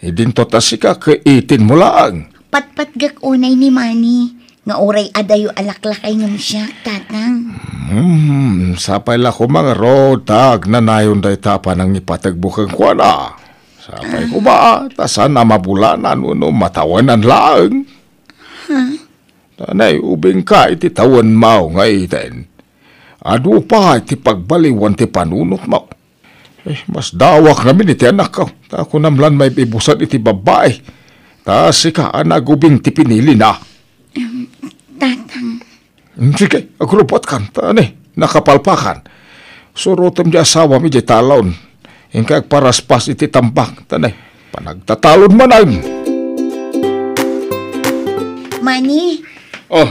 Idinto ta sika ket eighteen mo laeng. Patpatgek unay ni Manny nga uray adayo a laklakay ngem siak, Tatang. Hmm, sapay la koma ngarud ta agnanayon dayta a panangipategmo kenkuana. Sapay koma, ta saan a mabulanan wenno matawenan laeng. Ha? Ta naiubingka iti tawenmo nga eighteen. Adu pay ti pagbaliwan ti panunotmo. Eh, masdawak ngamin iti anakko. Ta kunam lan maibibusan iti babbai. Ta sika a nagubing ti pinilina. Em, Tatang. Hmm, sige, agrupatkan, ta ne, nakapalpakan. Surotem ti asawam idiay talon. Inka agparaspas iti tambak, ta ne, panagtatalon manen. Mani. Oh,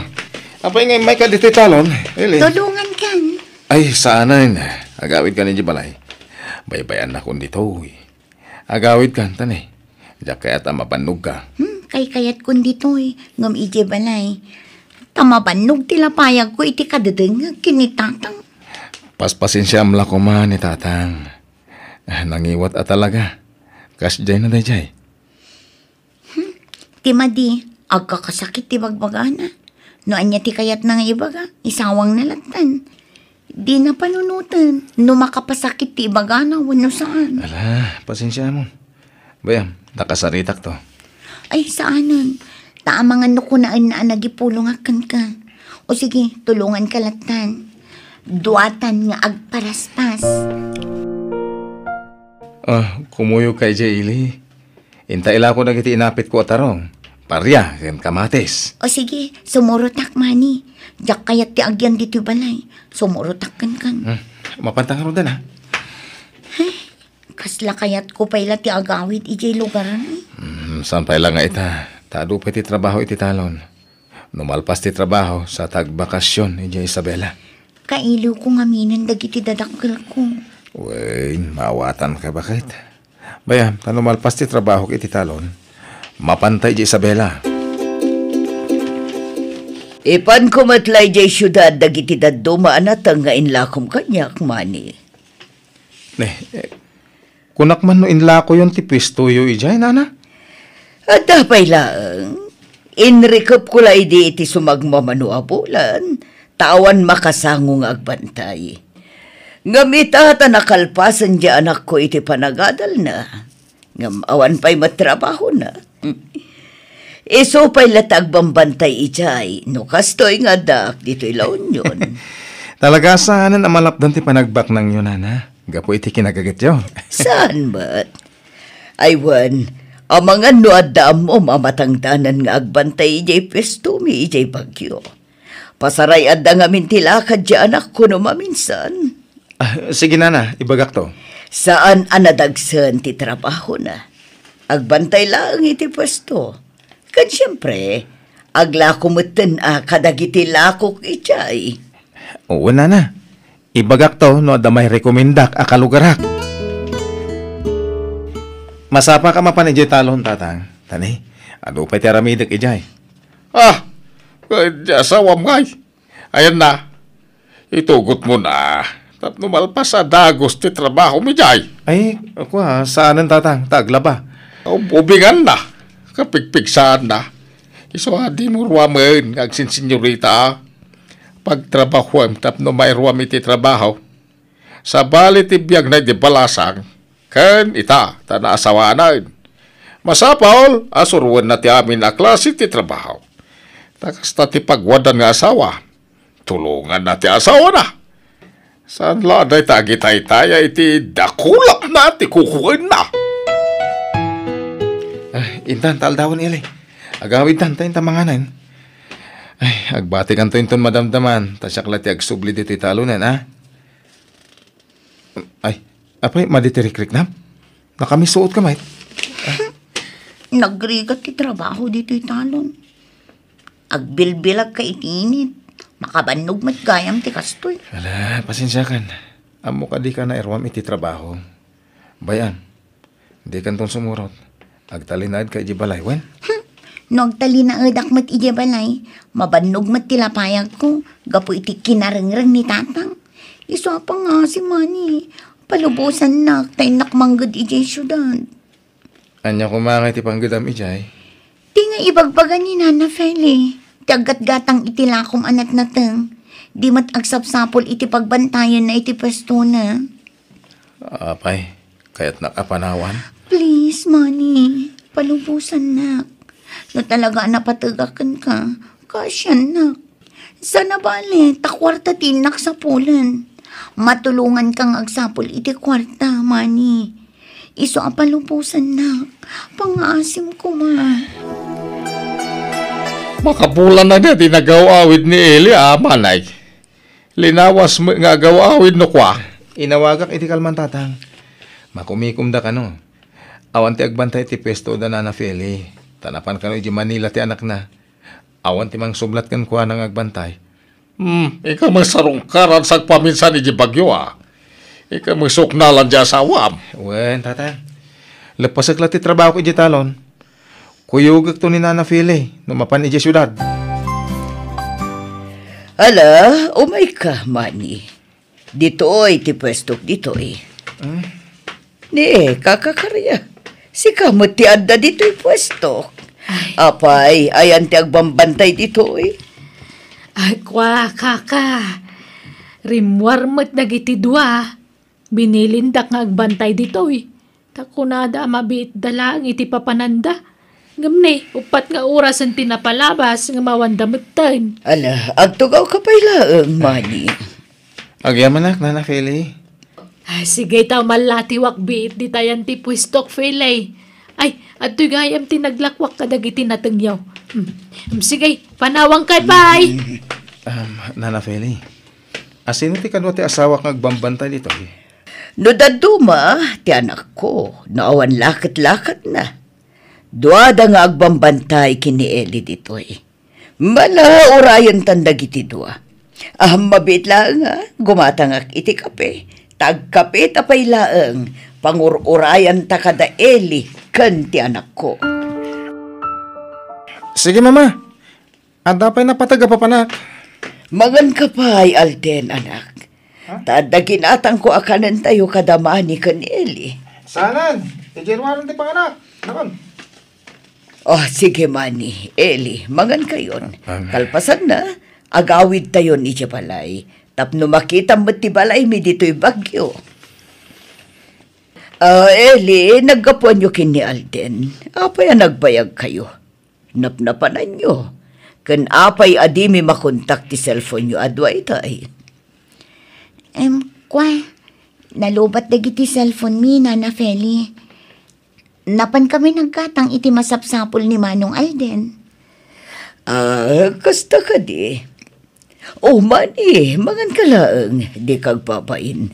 apay nga immayka ditoy talon, Eli? Tulongankan. Ay, saanen. Agawidkan idiay balay. Baybay-annakon ditoy. Agawidkan, ta ne. Diak kayat a mabannogka. Hmm, kaykayatkon ditoy, ngem idiay balay. Ta mabannog ti lapayagko iti kadedengngeg ken ni Tatang. Paspasensiaam la koma ni Tatang. Ah, nangiwat a talaga. Kasdiay na daydiay. Hmm, ti madi, agkakasakit ti bagbagana. No ania ti kayatna nga ibaga, isawangna lattan. Dina panunoten no makapasakit ti ibagana wenno saan. Ala, pasensiamon. Bay-am, nakasaritakto. Ay, saanen. Ta amangan no kunaenna a nagipulongak kenka. O sige, tulonganka lattan. Duatan nga agparaspas. Ah, kumuyogka idiay ili. Inta ilako dagiti inapitko a tarong, paria, ken kamatis. O sige, sumurotak, Mani. Diak kayat ti agyan ditoy balay. Sumurotak kenkan. Hmm. Mapanta ngaruden, ha? Ay, kasla kayatko pay la ti agawid idiay lugar, eh. Hmm, saan pay la nga ita? Ta adu pay ti trabaho iti talon. No malpas ti trabaho, sa ta agbakasyon idiay Isabela. Kailiwko ngaminen dagiti dadakkelko. Wen, maawatanka baket. Bay-am, ta no malpas ti trabahok iti talon, mapanta idiay Isabela. Ipanko met la idiay siudad dagiti dadduma a nateng nga inlakom kaniak, Mani. Ne, eh, kunak man no inlakoyon ti puestoyo idiay, nana? Adda pay laeng. Inrikepko la idi iti sumagmamano a bulan, ta awan makasango nga agbantay. Ngem ita ta nakalpasen ti anakko iti panagadalna, ngem awan pay met trabahona. Isu pay la ti agbambantay idiay, no kastoy nga addaak ditoy La Union. Talaga saanen a malapdan ti panagbaknangyo, nana, gapu iti kinagagityo. Saan met? Ay wen, amangan no adda ammom a matangdanan nga agbantay idiay puestomi idiay Baguio. Pasaray-adda ngamin ti lakad ti anakko no maminsan. Ah, sige, nana, ibagakto. Saan a nadagsen ti trabahona. Agbantay laeng iti puesto. Ken siempre, aglako metten a kadagiti lakok idiay. Oo, nana. Ibagakto no adda mairekomendak a kalugarak. Masapaka mapan idiay talon, tatang. Ta ne, adu pay ti aramidek idiay. Ah, ket ti asawam ngay. Ayanna, itugotmon a tapno malpas a dagus ti trabahom idiay. Ay, kua, saanen, tatang, ta aglaba. Ub-, ubinganna, kapigpigsaanna. Isu a dimo ruamen nga agsinsinyorita a pagtrabahuem tapno mairuam iti trabaho. Sabali ti biagna idi balasang, ken ita, ta naasawanen. Masapul a suroenna ti amin a klase ti trabaho. Ta kasta ti pagwaddan nga asawa, tulonganna ti asawana. Saan la dayta agitaytaya iti dakulapna ti kukuenna. Ah, intan, ta aldawen, Eli. Agawidtan, ta inta manganen. Ay, agbatikanto inton madamdaman, ta siak la ti agsubli ditoy talonen, a? Ay, apay, madi ti rikriknam? Nakamisuotka met? Nagrigat ti trabaho ditoy talon. Agbilbilagka iti init. Makabannog met gayam ti kastoy. Ala, pasensiakan. Ammok a dika nairuam iti trabaho. Bay-am, dikanton sumurot. Agtalinaedka idiay balay, wen? Hmm. No agtalinaedak met idiay balay, mabannog met ti lapayagko gapu iti kinarengreng ni tatang. Isu a pangngaasim, Mani, palubosannak ta innak mangged idiay siudad. Ania koma nga iti panggedam idiay? Ti nga ibagbaga ni Nana Feli, ti aggatgatang iti lakom a natnateng. Di met agsapsapul iti pagbantayanna iti puestona. Apay, kayatnak a panawan? Please, Mani, palubosannak. No talaga a napategak kenka, kaasiannak. Saan a bale, ta kuarta ti innak sapulen. Matulonganka nga agsapul iti kuarta, Mani. Isu a palubosannak. Pangngaasim koma. Makabulan na di nagaw-awid ni Eli, a, manay. Linawas met nga agaw-awid no kua. Inawagak iti kalman, Tatang. Makumikomda kano. Awan ti agbantay iti puesto da Nana Feli. Ta napan kano iti Manila ti anakna. Awan ti mangsublat kenkuana nga agbantay. Hmm, ika met sarungkaran sagpaminsan iti bagyo, a. Ika met suknalan ti asawam. Wen, Tatang. Leppasek la ti trabahok iti talon. Kuyogekto ni Nana Feli no mapan idiay siudad. Ala, umayka, Manny. Ditoy ti puestok ditoy. Hmm? Ni, kakakaria. Sika met ti adda ditoy puestok. Ay. Apay, ayan ti agbambantay ditoy? Ay, kua, kaka. Rimmuar met dagiti dua. Binilindak nga agbantay ditoy. Ta kunada a mabiitda laeng iti papananda. Ngem ne, uppat nga orasen ti napalabas ngem awanda metten. Ala, agtugawka pay laeng, Manny. Agyamanak, Nana Feli. Ah, sige, ta mallatiwak biit ditayan ti puestok, Feli. Ay, adtoy gayam ti naglakwak kadagiti natengyo. Hmm. Hmm, sige, panawangkay pay. Um, Nana Feli, asino ti kadua ti asawak nga agbambantay ditoy? No dadduma ti anakko, no awan laket-laketna. Duada nga agbambantay ken ni Eli ditoy. Mala, urayentan dagiti dua. Ahem, mabiit laeng a gumatangak iti kape. Ta agkapeta pay laeng, pangur-urayanta kada Eli ken ti anakko. Sige, Mama. Adda pay napateg a papanak. Manganka pay, Alden, anak. Ha? Ta adda ginatangko a kanentayo kada Manny ken Eli. Saanen, idiay ruaren ti panganak. Nakon. Oh, sige, Manny, Eli, mangankayon. Ah. Kalpasanna, agawidtayon idiay balay. Tapno makitam met ti balaymi ditoy bagyo. Ah, Eli, naggapuanyo ken ni Alden. Apay a nagbayagkayo? Napnapananyo. Ken apay a dimi makontak ti cellphone-yo a dua itay? Em, kua, nalubat dagiti cellphone-mi, Nana Feli. Napankami naggatang iti masapsapul ni Manong Alden. Ah, kasta kadi. O, Manny, manganka laeng, dika agbabain.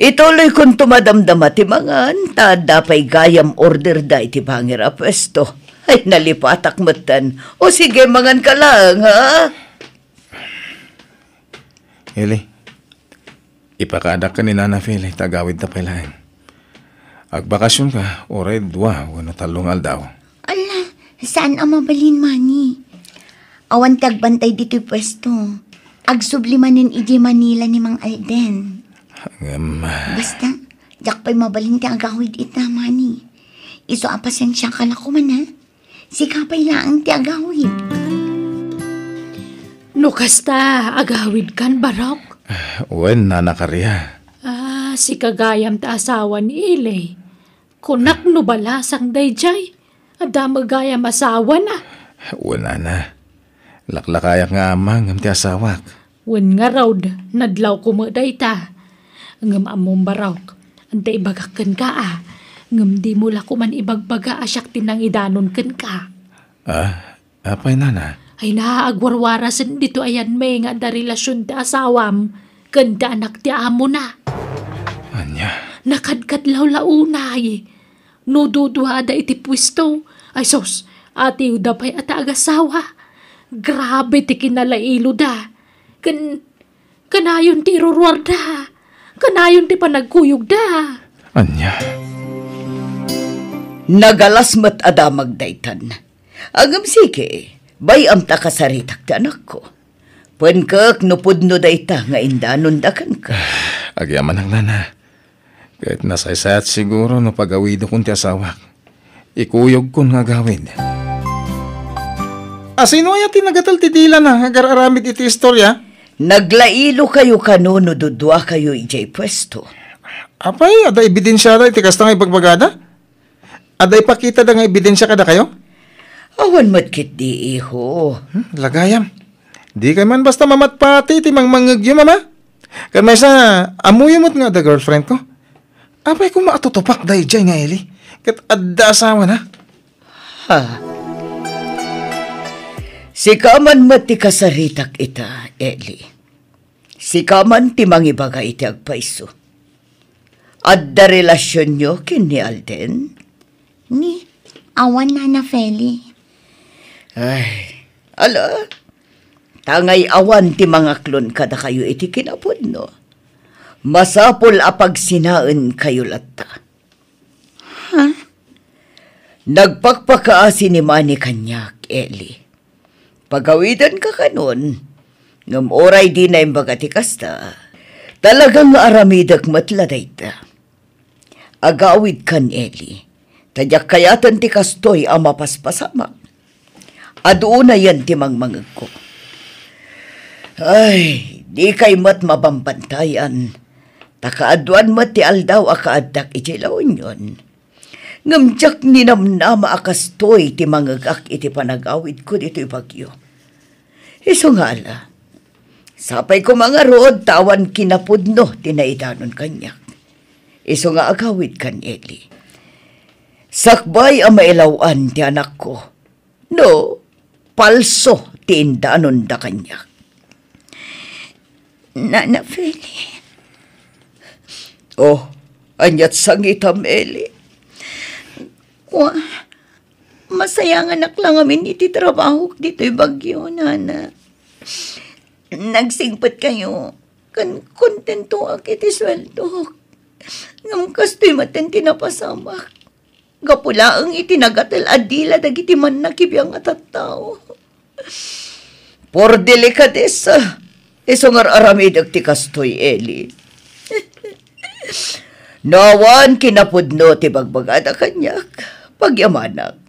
Ituloykonto madamdama ti mangan, ta adda pay gayam orderda iti bangir a puesto. Ay, nalipatak metten. O sige, manganka laeng, ha? Eli, ipakaadak ken ni Nana Feli ta agawidta pay laeng. Agbakasionka, uray dua wenno tallo nga aldaw. Ala, saan a mabalin, Manny. Awan ti agbantay ditoy puesto. Agsubli manen idiay Manila ni Mang Alden. Ngem, ah, basta, diak pay mabalin ti agawid ita, Manny. Isu a pasensiaka la koma, ha? Sika pay laeng ti agawid. No kasta, agawidkan, Barok? Wen, Nana Karia. Ah, sika gayam ti asawa ni Eli. Kunak no balasang daydiay. Adda met gayam asawana. Wen, Nana. Laklakayak nga ama ngem ti asawak. Wen ngarud, nadlawko met dayta. Ngem ammom, Barok, adda ibagak kenka a, ngem dimo la koman ibagbaga a siak ti nangidanon kenka. Ah, apay, Nana? Ay na, agwarwarasen ditoy a yanmi nga adda relasion ti asawam ken ti anak ti amona. Ania? Nakadkadlaw la unay. No duduada iti puesto, ay sus, atiwda pay a ta agasawa. Grabe ti kinalailoda. Ken, kanayon ti iruruarda. Kanayon ti panagkuyogda. Ania? Nagalas met a damag daytan. Ngem sige, bay-am ta kasaritak ti anakko. Penkek no pudno dayta nga indanonda kenka. Agyamanak, Nana. Ket nasaysayat siguro no pagawidokon ti asawak. Ikuyogkon nga agawid. Asino aya ti nagatel ti dilana nga agar-aramid iti istoria? Naglailokayo kano no duduakayo idiay puesto. Apay, adda ebidensiada iti kasta nga ibagbagada? Adda ipakitada nga ebidensia kadakayo? Awan met ketdi, iho. Hmm, lagayam. Dikay man basta mamatpati iti mangmangngegyo, Mama. Ken maysa, ammoyo met nga adda girlfriend ko. Apay koma a tutupak daydiay nga Eli. Ket adda asawana. Ha? Sika man met ti kasaritak ita, Eli. Sika man ti mangibaga iti agpayso. Adda relasionyo ken ni Alden? Ni, awan, Nana Feli. Ay, ala, ta ngay-awan ti mangaklon kadakayo iti kinapudno. Masapul a pagsinaenkayo latta. Ha? Nagpakpakaasi ni Manny kaniak, Eli. Pagawidanka kanon, ngem uray dina imbaga ti kasta, talaga nga aramidek met la dayta. Agawidkan, Eli, ta diak kayaten ti kastoy a mapaspasamak. Adu unayen ti mangmangegko. Ay, dikay met mabambantayan, ta kaaduan met ti aldaw a kaaddak idiay La Union. Ngem diak ninamnama a kastoy ti mangegak iti panagawidko ditoy Baguio. Isu nga ala, sapay koma ngarud ta awan kinapudno ti naidanon kaniak. Isu nga agawidkan, Eli. Sakbay a mailaw-an ti anakko, no, palso ti indanonda kaniak. Nana Feli. Oh, aniat sangitam, Eli? Wa, masayanganak la ngamin iti trabahok ditoy Baguio, Nana. Nagsingpetkayo, ken kontentoak iti sueldok. Ngem kastoy met ti napasamak. Gapu laeng iti nagatel a dila dagiti mannakibiang a tattao. Por delikadesa, isu nga ar-aramidek ti kastoy, Eli. No awan kinapudno ti bagbagada kaniak, pagyamanak.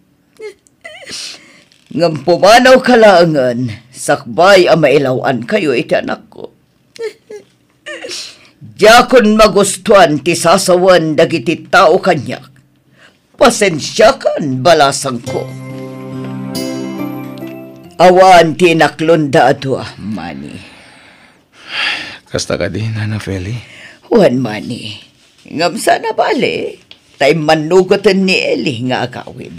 Ngem pumanawka laengen, sakbay a mailaw-ankayo iti anakko. Diakon magustuan ti sasawen dagiti tao kaniak. Pasensiakan, balasangko. Awan ti inaklonda a dua, Manny. Kasta kadi, Nana Feli? Wen, Manny. Ngem saan a bale, ta immannugoten ni Eli nga agawid.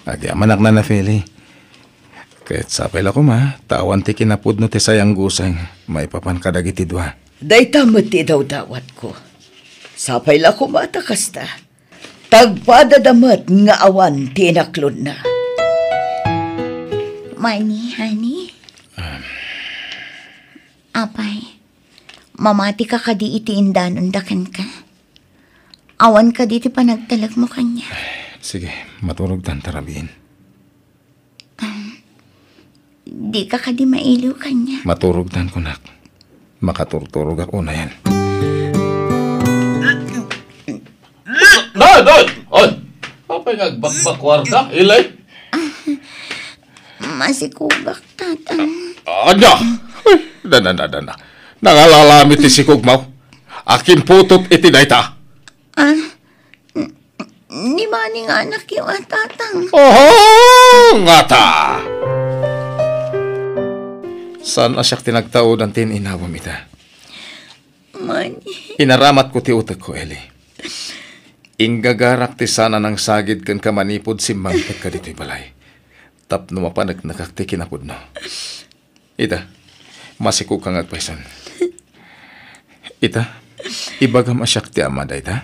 Agyamanak, Nana Feli. Ket sapay la koma, ta awan ti kinapudno ti sayanggosayo maipapan kadagiti dua. Dayta met ti idawdawatko. Sapay la koma ta kasta. Tagpadada met nga awan ti inaklonna. Manny, honey? Apay, mamatika kadi iti indanonda kenka? Awan kadi ti panagtalekmo kaniak? Sige, maturogtan ta rabiin. Dika kadi mailiw kaniak? Maturogtan, kunak. Makaturturogak unayen. Don! Don! On! Apay nga agbakbakuarka, Eli? Masikogak, Tatang. Ania? Ay, dana, dana, dana. Nangalalamit ti sikogmo. Akin putot iti dayta. Ah, n-, ni Manny nga anakyo a, Tatang. Oho, ngata! Saan a siak ti nagtaudan ti inawam ita? Manny. Inaramatko ti utekko, Eli. Inggagarak ti saan a nangsagid kenka manipud simmangpetka ditoy balay tapno mapaneknekak ti kinapudno. Ita, masikogka nga agpayson. Ita, ibagam a siak ti ama dayta?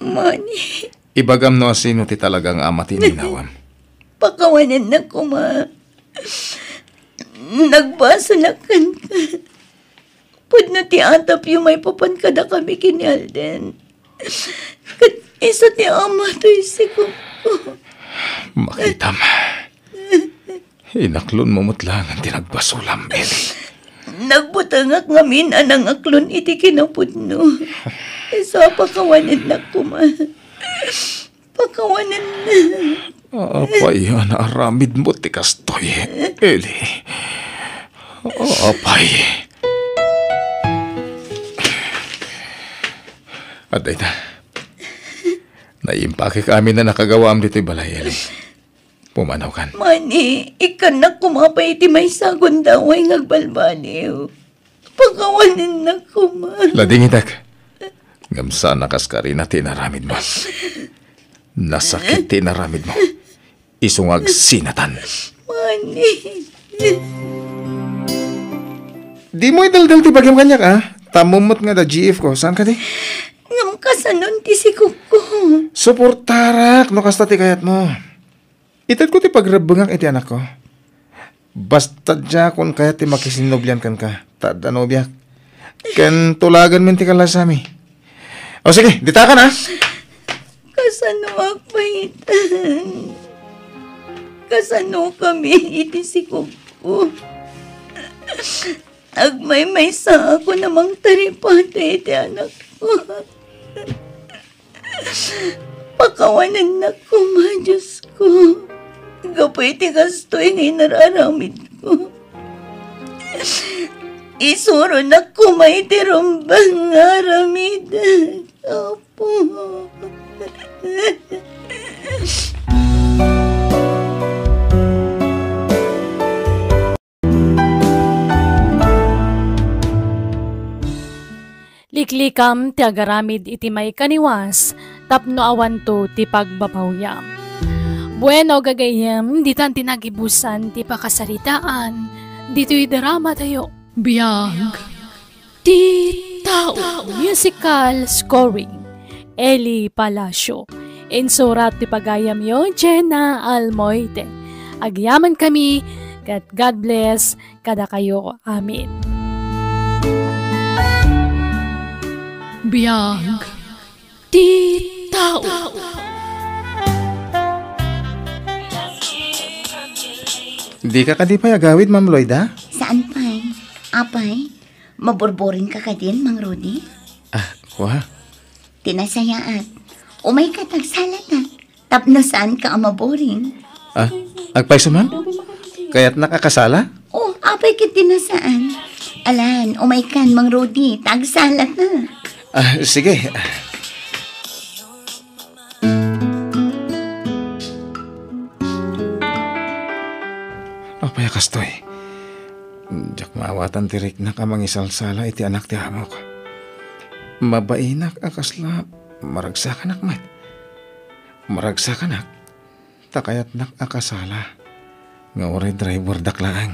Manny. Ibagam no asino ti talaga nga ama ti ininawam. Pakawanennak koma. Nagbasolak kenka. Pudno ti atapyo maipapan kadakami ken ni Alden. Ket isu ti ama toy sikogko. Makitam. Inaklonmo met laengen ti nagbasolam, Eli. Nagbutengak ngamin a nangaklon iti kinapudno. Isu a pakawanennak koma. Pakawanennak. Apay a naaramidmo ti kastoy, Eli? Apay. Adda ita. Naimpakek amin a nakagawaam ditoy balay, Eli. Pumanawkan. Manny, ikkannak koma pay iti maysa a gundaway nga agbalbaliw. Pakawanennak koma. Ladingitek. Ngem saan a kas karina ti inaramidmo. Nasakit ti inaramidmo. Isu nga agsinatan. Manny. Dimo idaldal ti bagim kaniak, a? Tammo met nga adda G F ko. Saan kadi? Ngem kasanon ti sikupko? Suportarak no kasta ti kayatmo. Itedko ti pagrebbengak iti anakko. Basta diakon kayat ti makisinnobian kenka, ta adda nobiak. Ken tulaganmin ti kallasami. O sige, ditakan, a? Kasanoak pay itan? Kasanokami iti sikupko? Agmaymaysaakon a mangtaripatay iti anakko. Pakawanennak koma, Diosko, gapu iti kastoy nga inar-aramidko. Isuronak koma iti rumbeng nga aramidek, Apo. Liklikam ti agaramid iti maikaniwas tapno awanto ti pagbabawyam. Bueno, gagayyem, ditan ti nagibusan ti pakasaritaan ditoy dramatayo. Biag ti tao. Musical scoring, Eli Palacio. Insurat ti pagayamyo, Jenna Almoite. Agyamankami, ket God bless kadakayo amin. Biag ti tao. Dika kadi pay agawid, Ma'am Loida? Saan pay? Apay, maburburing ka kadin, Mang Rudy? Ah, kua. Ti nasayaat, umay ka tagsalata. Tapno saan ka a maburing. Ah, agpayso man? Kayatnak a kasala? Oh, apay ket ti nasaan. Alan, umay kan, Mang Rudy, ta agsalata. Ah, sige. Apay a kastoy? Diak maawatan ti riknak a mangisalsala iti anak ti amok. Mabainak a kasla maragsakanak met. Maragsakanak ta kayatnak a kasala nga uray driverdak laeng.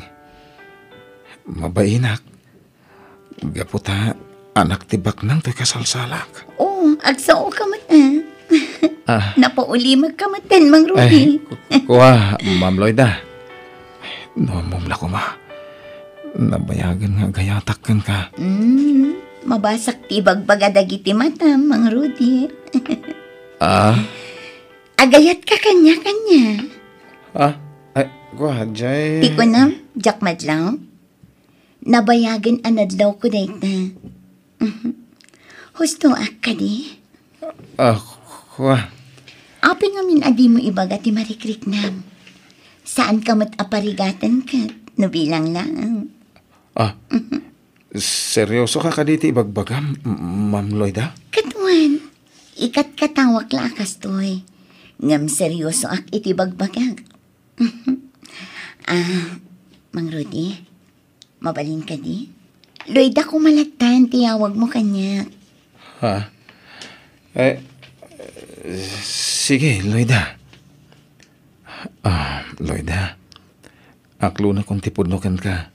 Mabainak gapu ta anak ti baknang toy kasalsalak. Oh, agsaoka met, eh. Ah. Napaulimekka met ten, Mang Rudy. Ay, ku-, kua, Ma'am Loida. No ammom la koma, nabayagen nga agayatak kenka. Mm, mabasak ti ibagbaga dagiti matam, Mang Rudy. Ah? Agayatka kaniak, ania? Ah? Ay, kua, jay. Ti kunam, diak madlaw? Nabayagen a nadlawko dayta. Mhm. Hustoak kadi? Ah, kua. Apay ngamin a dimo ibaga ti marikriknam? Saanka met a parigaten ket no bilang laeng. Ah, mhm. Seryoso ka kadi ti ibagbagam, M-, Ma'am Loida? Ket wen, ikatkatawak la a kastoy. Ngem seryosoak iti bagbagak. Ah, Mang Rudy, mabalin kadi? Loida koma lattan ti yawagmo kaniak. Ha? Eh, sige, Loida. Ah, Loida, aklonakon ti pudno kenka.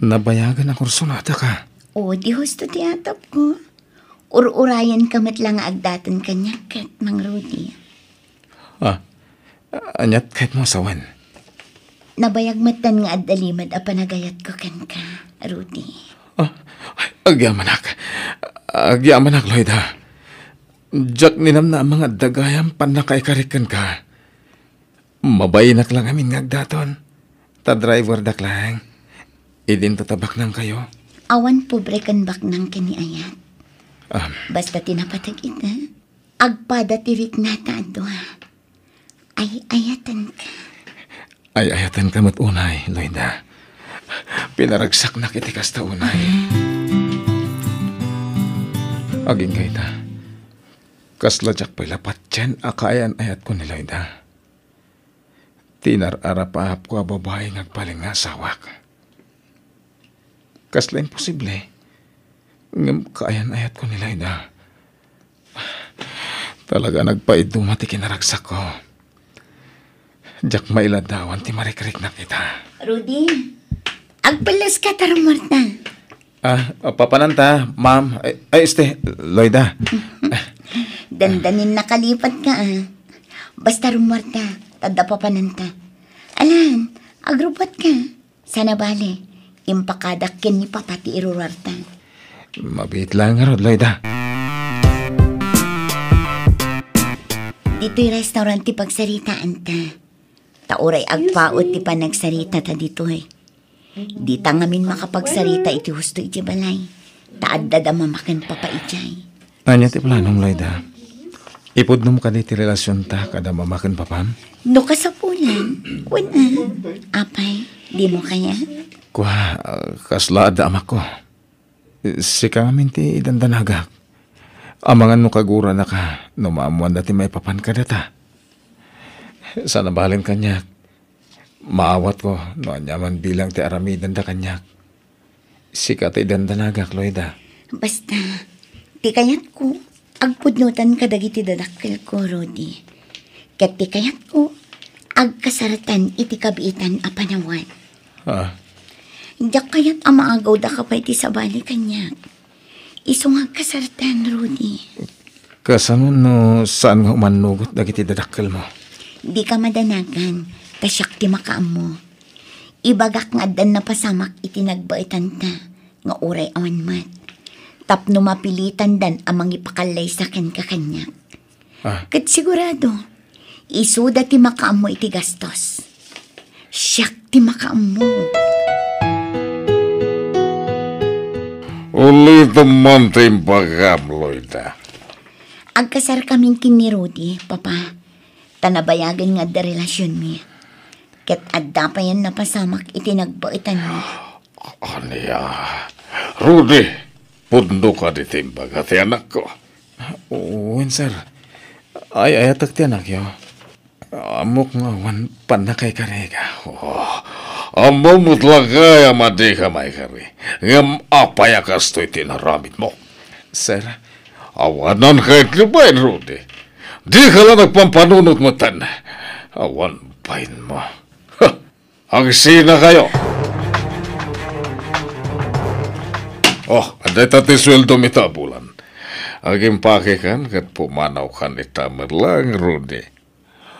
Nabayagen a kursunadaka. O, di husto ti atapko. Ur-urayenka met la nga agdaton kaniak ket, Mang Rudy. Ah, aniat kayatmo a sawen? Nabayag metten nga adda limed a panagayatko kenka, Rudy. Ah, agyamanak. Agyamanak, Loida. Diak ninamnama nga adda gayam pannakaikarik kenka. Mabainak la ngamin nga agdaton. Ta driverdak laeng. Idinto ta baknangkayo. Awan pobre ken baknang ken ni ayat. Ah. Basta ti napateg ita, agpada ti riknata a dua. Ay-ayatenka. Ay-ayatenka met unay, Loida. Pinaragsaknak iti kasta unay. Agingga ita, kasla diak pay la patien a kaayan-ayatko ni Loida. Ti inar-arapaapko a babai nga agbalin nga asawak. Kasla imposible, ngem kaayan-ayatko ni Loida. Talaga nagpaiduma ti kinaragsakko. Diak mailaddawan ti marikriknak ita. Rudy, agpelleska ta rummuarta. Ah, papananta, ma'am. Ay, ay, este, Loida. Dandanin nakalipatka, ah. Basta rummuarta, ta adda papananta. Alan, agrubbuatka. Saan a bale, impakadak ken ni Papa ti iruruarta. Mabiit laeng ngarud, Loida. Ditoy restaurant ti pagsaritaanta. Ta uray agpaut ti panagsaritata ditoy, dita ngamin makapagsarita iti husto iti balay. Ta adda da mama ken papa idiay. Ania ti planom, Loida? Ipudnom kadi ti relasionta kada mama ken papam? No kasapulan, wen a. Apay, dimo kayat? Kua, ah, kasla adda amakko. Sika ngamin ti idandanagak. Amangan no kaguranaka no maammoanda ti maipapan kadata. Saan a balen kaniak. Maawatko no ania man bilang ti aramidenda kaniak. Sika ti idandanagak, Loida. Basta, ti kayatko, agpudnotan kadagiti dadakkelko, Rudy. Ket ti kayatko, agkasartan iti kabiitan a panawen. Ah. Diak kayat a maagawdaka pay ti sabali kaniak. Isu nga agkasartan, Rudy. Kasano no saan nga umannugot dagiti dadakkelmo? Dika madanagan, ta siak ti makaammo. Ibagak nga addan napasamak iti nagbaetanta, nga uray awan met. Tapno mapilitandan a mangipakallaysa kenka kaniak. Ah. Ket sigurado, isuda ti makaammo iti gastos. Siak ti makaammo. Ulitem man ti imbagam, Loida. Agkasarkamin ken ni Rudy, Papa. Ta nabayagen nga adda relasionmi. Ket adda payen napasamak iti nagbaetanmi. Ania? Rudy, pudno kadi ti imbaga ti anakko? Wen, sir. Ay-ayatek ti anakyo. Ammok nga awan pannakaikariga. Oh, ammom met lakay a madika maikari. Ngem apay a kastoy ti inaramidmo? Sir? Awanan kayat ni bain, Rudy. Dika la nagpampanunot metten. Awan bainmo. Ha! Agsinakayo. Oh, dayta ti sueldom ita a bulan. Agimpakekan ket pumanawkan ita met laeng, Rudy.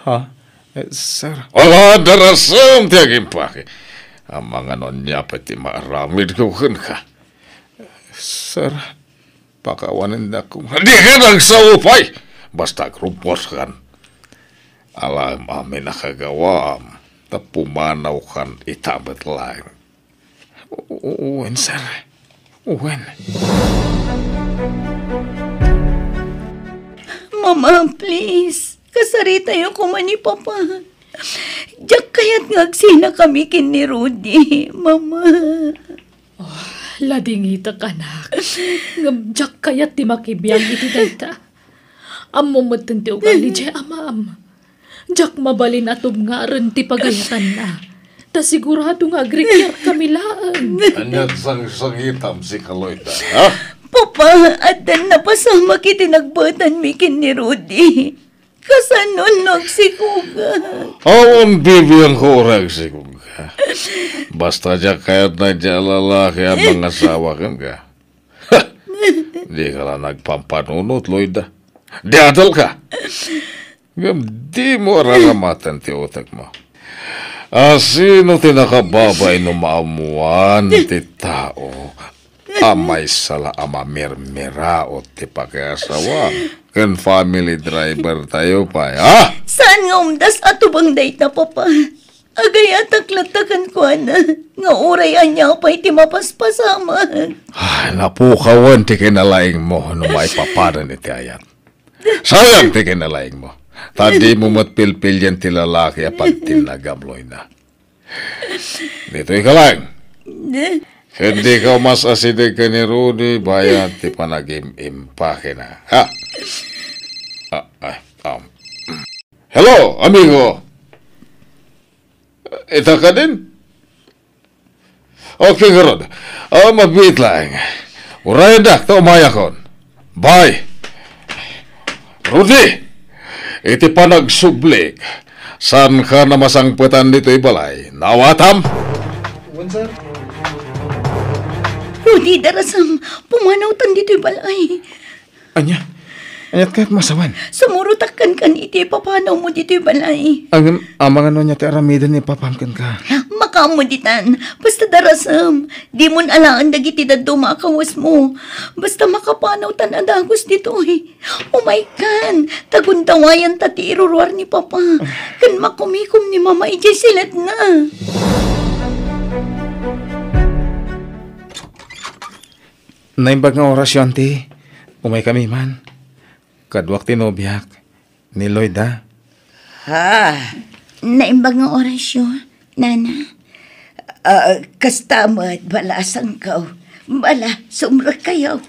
Ha? Eh, sir? Ala, darasem ti agimpake. Amangan no ania pay ti maaramidko kenka. Sir, pakawanendak koma. Dika agsao pay! Basta agrubbuaskan. Alaem amin a kagawaam, ta pumanawkan ita met laeng. U-, u-, wen, sir. Wen. Mama, please. Kasaritayo koma ni Papa. Diak kayat nga agsinakami ken ni Rudy, Mama. Oh, ladingitek, anak. Ngem diak kayat ti makibiang iti dayta. Ammom metten ti ugali diay amaam. Diak mabalin a tubngaren ti pagayatanna. Ta sigurado nga agrikriarkami laeng. Ania ti sangsangitam, sika Loida, ha? Papa, addan napasamak iti nagbaetanmi ken ni Rudy. Kasano no agsikogak? Awan bibiangko uray agsikogka. Basta diak kayat daydiay a lalaki a mangasawa kenka. Ha! Dika la nagpampanunot, Loida. Diadalka! Ngem dimo araramatan ti utekmo. Asino ti nakababain no maammoan ti tao a maysa la a mamirmiraot ti pakiasawam ken family driver tayo pay, ha? Saan nga umdas a tubang dayta, Papa? Agayatak latta kenkuana nga uray ania pay ti mapaspasamak. Ah, napukawen ti kinalaingmo no maipapanan iti ayat. Sayang ti kinalaingmo. Ta dimo met pilpilian ti lalaki a pagtinnagam, Loida. Ditoy ka laeng. Ket dika umas-asideg ken ni Rudy bayat ti panagim-impakena. Ha? Ah, ah, um. Hello, amigo. Ita kadin? Okay, ngarud. Ah, mabiit laeng. Urayendak ta umayakon. Bye. Rudy, iti panagsublik, Saanka a masangpetan ditoy balay? Naawatam? Wen, sir. Rudy, darasem, pumanawtan ditoy balay. Ania? Aniat kayat masawen? Sumurotak kenka iti ipapanawmo ditoy balay. Ngem, amangan no ania ti aramiden ni papam kenka? Makaammo ditan. Basta darasem, dimon alaen dagiti dadduma a kawesmo. Basta makapanawtan a dagus ditoy. Umaykan, ta gundawayanta ti iruruar ni Papa. Ken makumikom ni Mama idiay siledna. Naimbag nga orasyo, anti. Umaykami man. Kaduak ti nobiak, ni Loida. Ha? Naimbag nga orasyo, Nana. Ah, kasta met, balasangko. Bala, sumrekkayo.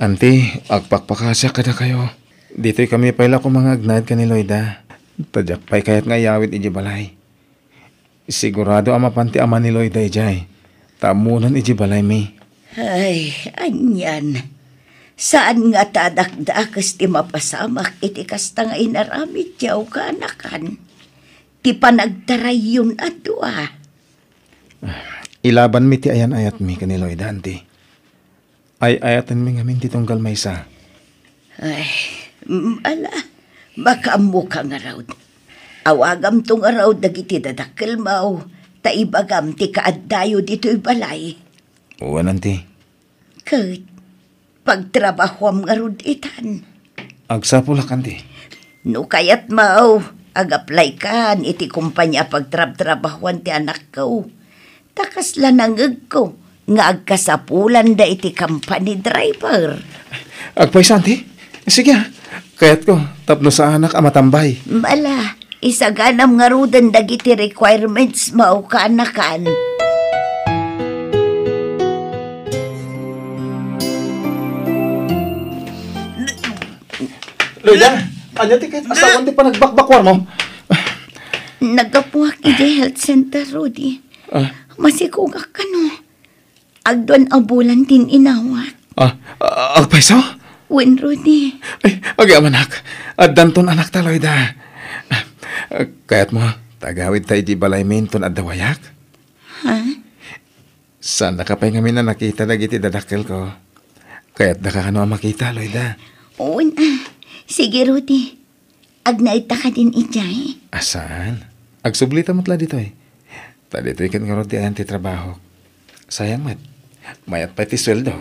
Anti, agpakpakasiak kadakayo. Ditoy kami pay la koma nga agnaed ken ni Loida. Ta diak pay kayat nga iyawid idiay balay. Sigurado a mapan ti ama ni Loida idiay, ta ammonan idiay balaymi. Ay, anian. Saan nga ta dakdakes ti mapasamak iti kasta nga inaramidyo, kaanakan. Ti panagtarayyon a dua. Ilabanmi ti ayan-ayatmi ken ni Loida, anti. Ay-ayatenmi ngamin ti tunggal maysa. Ay, mm, ala, makaammoka ngarud. Awagamto ngarud dagiti dadakkelmo, ta ibagam ti kaaddayo ditoy balay. Wen, anti. Ket, pagtrabahoam ngarud itan. Agsapulak, anti. No kayatmo, agaplaykan iti kompania a pagtrabtrabahoan ti anakko. Ta kasla nangngegko nga agkasapulanda iti company driver. Agpayso, anti? Sige, ah. Kayatko, tapno saanak a matambay. Ala, isaganam ngaruden dagiti requirementsmo, kaanakan. Loida, ania ti kayat a sawen ti panagbakbakuarmo? Naggapuak idiay health center, Rudy. Ah. Masikogak kano. Agduan a bulan ti inawak. Ah, ah, agpayso? Wen, Rudy. Ay, agyamanak. Addanton anakta, Loida. Ah, kayatmo, ta agawidta idiay balaymi inton adda wayak? Ha? Saannaka pay ngamin a nakita dagiti dadakkelko. Kayatdaka kano a makita, Loida? Wen, ah. Sige, Rudy. Agnaedta kadin idiay? Ah, saan? Agsublita met la ditoy. Ta ditoy ket ngarud ti ayan ti trabahok. Sayang met. Mayat pay ti sueldo.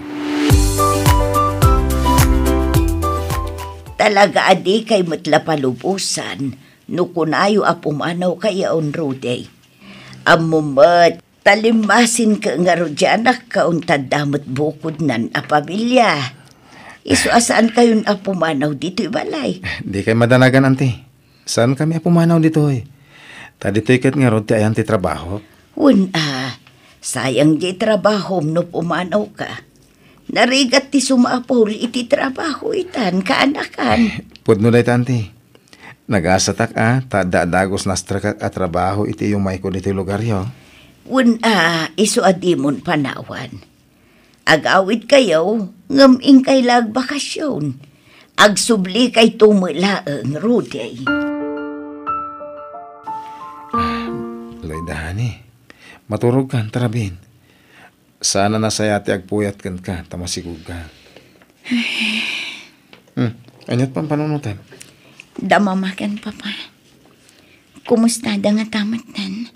Talaga a dikay met la palubosan no kunayo a pumanawkayon, Rudy. Ammom met, ta limmasinko ngarud diay anakko, ta adda met bukodnan a pamilia. Isu a saankayon a pumanaw ditoy balay. Dikay madanagan, anti. Saankami a pumanaw ditoy. Ta ditoy ket ngarud ti ayan ti trabahok. Wen a, sayang diay trabahom no pumanawka. Narigat ti sumapul iti trabaho itan, kaanakan. Pudno dayta, anti. Nagasatak a, ta adda a dagus nastrekak a trabaho iti yumayko ditoy lugaryo. Wen a, isu a dimon panawan. Agawidkayo, ngem inkay la agbakasyon. Agsublikayto met laeng, Rudy. Ah, Loida, honey. Maturogkan, tarabin. Saan a nasayaat ti agpuyat kenka, ta masikogka. Hmm, aniat pampanunotem? Da Mama ken Papa. Kumustada ngata metten?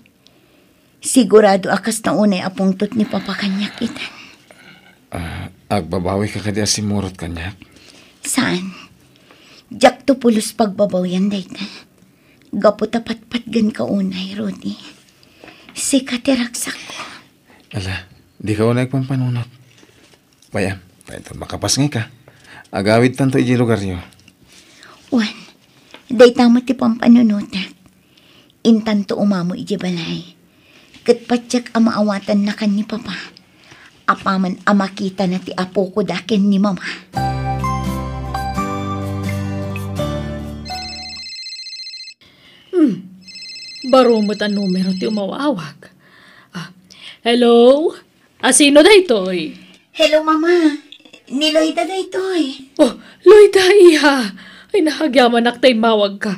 Sigurado a kasta unay a pungtot ni Papa kaniak itan. Ah, agbabawika kadi a simmurot kaniak? Saan. Diakto pulos pagbabawian dayta. Gapu ta patpatgenka unay, Rudy. Sika ti ragsakko. Ala, dika unay agpampanunot. Wen, ta inton makapasngayka, agawidtanto idiay lugaryo. Wen, dayta met ti pampanunotak. Intanto umamo idiay balay. Ket patiek a maawatannakan ni Papa. Apaman a makitana ti apoko da ken ni Mama. Hmm. Baro met a numero ti umawawag. Ah, hello? A sino daytoy? Hello, Mama. Ni Loida daytoy. Oh, Loida, iha. Ay, nagyamanak ta immawagka.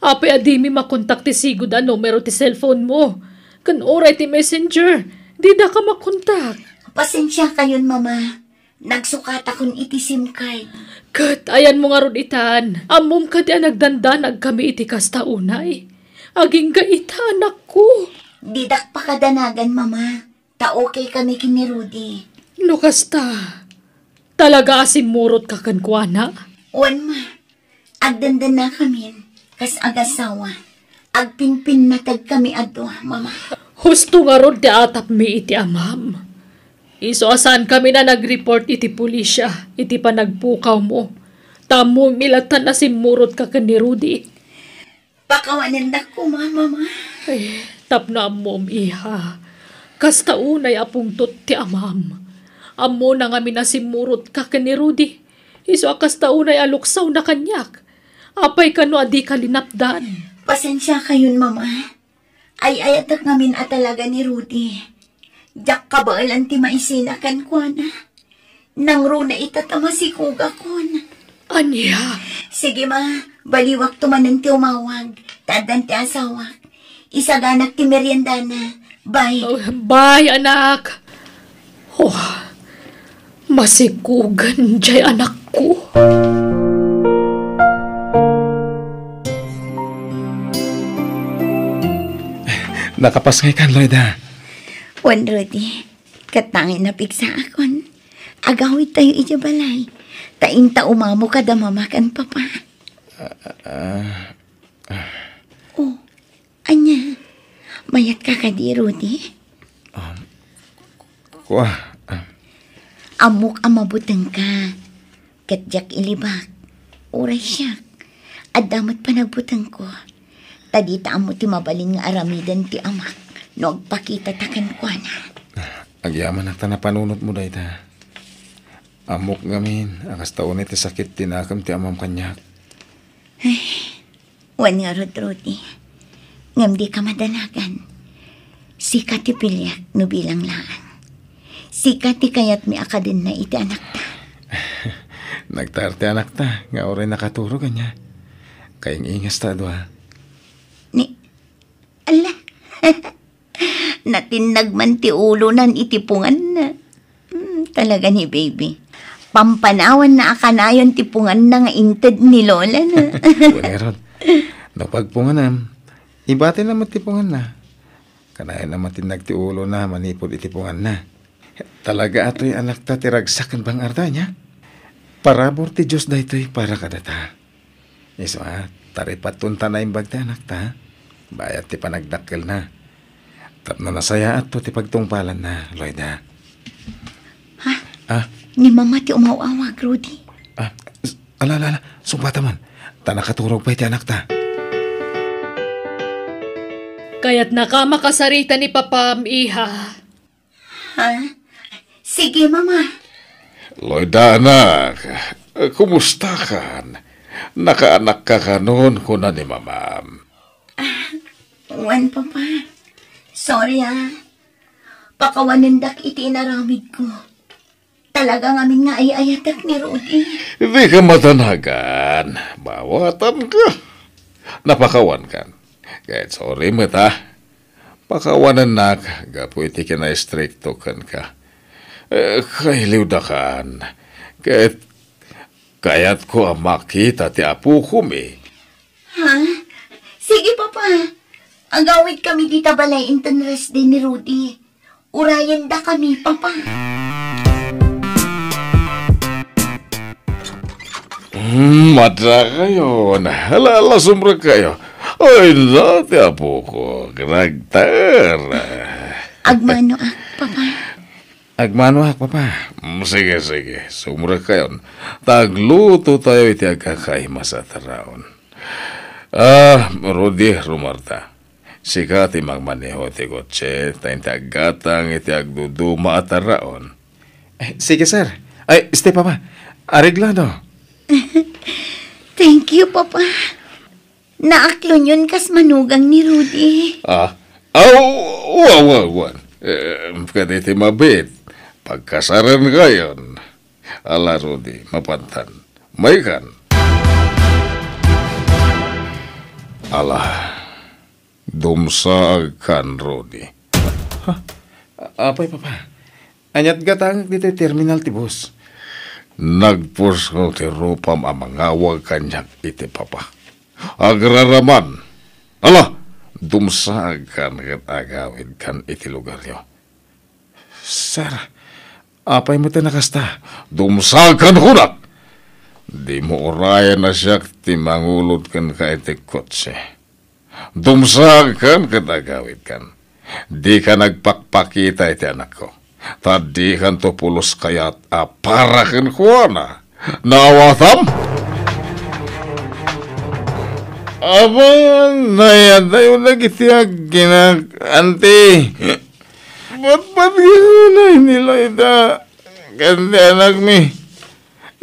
Apay a dimi makontak ti sigud a numero ti cellphone mo? Ken uray ti messenger, didaka makontak. Pasensiakayon, Mama. Nagsukatakon iti SIM card. Ket ayanmo ngarud itan, ammom kadi a nagdandanagkami iti kasta unay? Agingga ita, anakko. Didak pakadanagan, Mama. Ta okay kami ken ni Rudy. No kasta, talaga a simmurotka kenkuana? Wen, Ma. Agdandannakamin kas agasawa. Agpinpinnatagkami a dua, Mama. Husto ngarud ti atapmi iti amam. Isu a saankami a nag-report iti pulisya iti panagpukawmo. Ta ammom latta a simmurotka ken ni Rudy. Pakawanendak koma, Mama. Ay, tapno ammom, iha. Kasta unay a pungtot ti amam. Ammona ngamin a simmurotka ken ni Rudy. Isu a kasta unay a luksawna kaniak. Apay kano a dika linapdan? Pasensiakayon, Mama. Ay-ayatek ngamin a talaga ni Rudy. Diak kabaelan ti maisina kenkuana. Nangruna ita ta masikugakon. Ania? Sige, Ma. Baliwakto manen ti umawag. Ta addan ti asawak. Isaganak ti meriendana. Bye. Oh, bye, anak. Oh, masikugan jay anakko. Nakapasngaykan, Loida? Wen, Rudy. Ket tangay napigsaakon. Agawidtayo idiay balay. Ta inta umamo kada mama ken papa. Ah, ah, ah. Oh, ania? Mayatka kadi, Rudy? Um, kua, ah. Ammok a mabutengka. Ket diak ilibak. Uray siak, adda met panagbutengko. Ta dita ammo ti mabalin nga aramiden ti amak no agpakitata kenkuana. Agyamanak ta napanunotmo dayta. Ammok ngamin a kasta unay ti sakit ti nakem ti amam kaniak. Ay, wen ngarud, Rudy. Ngem dika madanagan. Sika ti piliak no bilang laeng. Sika ti kayatmi a kadenna iti anakta. Nagtaer ti anakta nga uray nakaturog, ania? Kaing-ingasta a dua. Ni, ala. Natinnag man ti ulonan iti punganna. Hmm, talaga ni baby. Pampanawanna a kanayon ti punganna nga inted ni lolana. Wen ngarud, no pagpunganam, ibatina met ti punganna. Kanayonna matinnag ti ulona manipud iti punganna. Talaga a toy anakta ti ragsak ken bang-arda, ania? Parabur ti Dios daytoy para kadata. Isu a, taripatton ta naimbag ti anakta, bayat ti panagdakkelna. Tapno nasayaatto ti pagtungpalanna, Loida. Ha? Ah? Ni Mama ti umaw-awag, Rudy. Ah, s-, ala, ala, ala, sungbatam man. Ta nakaturog pay ti anakta. Kayatnaka makasarita ni Papam, iha. Ha? Sige, Mama. Loida, anak, kumustakan? Nakaanakka kanon, kuna ni Mamam. Ah, wen, Papa. Sorry, ah. Pakawanendak iti inaramidko. Talaga ngamin nga ay-ayatek ni Rudy. Dika madanagan. Bawatanka. Napakawankan. Ket sorry met, ah. Pakawanennak gapu iti kinaistrikto kenka. Eh, kailiwdakan. Ket kayatko a makita ti apokomi. Ha? Sige, Papa. Agawidkami dita balay inton rest day ni Rudy. Urayendakami, Papa. Hmm, madrakayon. Hala, hala, sumrekkayo. Ay, na, ti apoko. Nagtaer. Agmanoak, Papa. Agmanoak, Papa. Mm, sige, sige. Sumrekkayon. Ta aglutotayo iti agkakaimas a tarraon. Ah, Rudy, rumarta. Sika ti mangmaneho ti kotse, ta inti aggatang iti agduduma a tarraon. Eh, sige, sir. Ay, este, Papa. Areglado. Thank you, Papa. Naaklonyon kas manugang ni Rudy. Ah, aw, wa, wa, wa. Eh, kaditi mabit. Pagkasarenkayon. Ala, Rudy, mapantan. Maykan. Ala, dumsaagkan, Rudy. Ha? Apay, Papa? Ania't gatangek ditoy terminal ti bus? Nagpusko ti rupam a mangawag kaniak iti Papa. Agraraman. Ala, dumsaagkan ket agawidkan iti lugaryo. Sir, apay met a nakasta? Dumsaagkan kunak! Dimo urayen a siak ti mangulod kenka iti kotse. Dumsaagkan ket agawidkan. Dika nagpakpakita iti anakko. Ta dikanto pulos kayat a para kenkuana. Naawatam? Apan nayadayo dagiti agginak, anti. Patpatgennay ni Loida ken ti anakmi.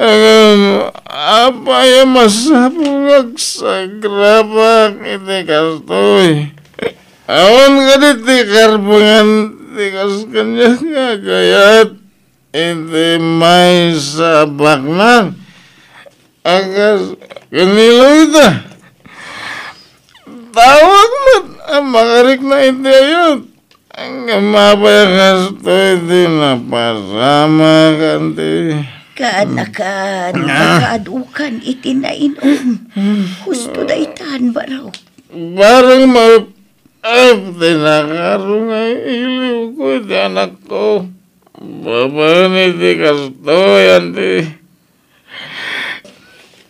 Ngem apay a masapul nga agsagrabak iti kastoy? Awan kadi ti karbengan ti kas kaniak nga agayat iti maysa a baknang a kas ken ni Loida? Tawag met a makarikna iti ayat. Ngem apay a kastoy ti napasamak, anti? Kaanakan, ah, makaadukan iti nainom. Husto daytan, barok. Bareng maep-ep ti nakaro nga iliwko iti anakko. Babaen iti kastoy, anti.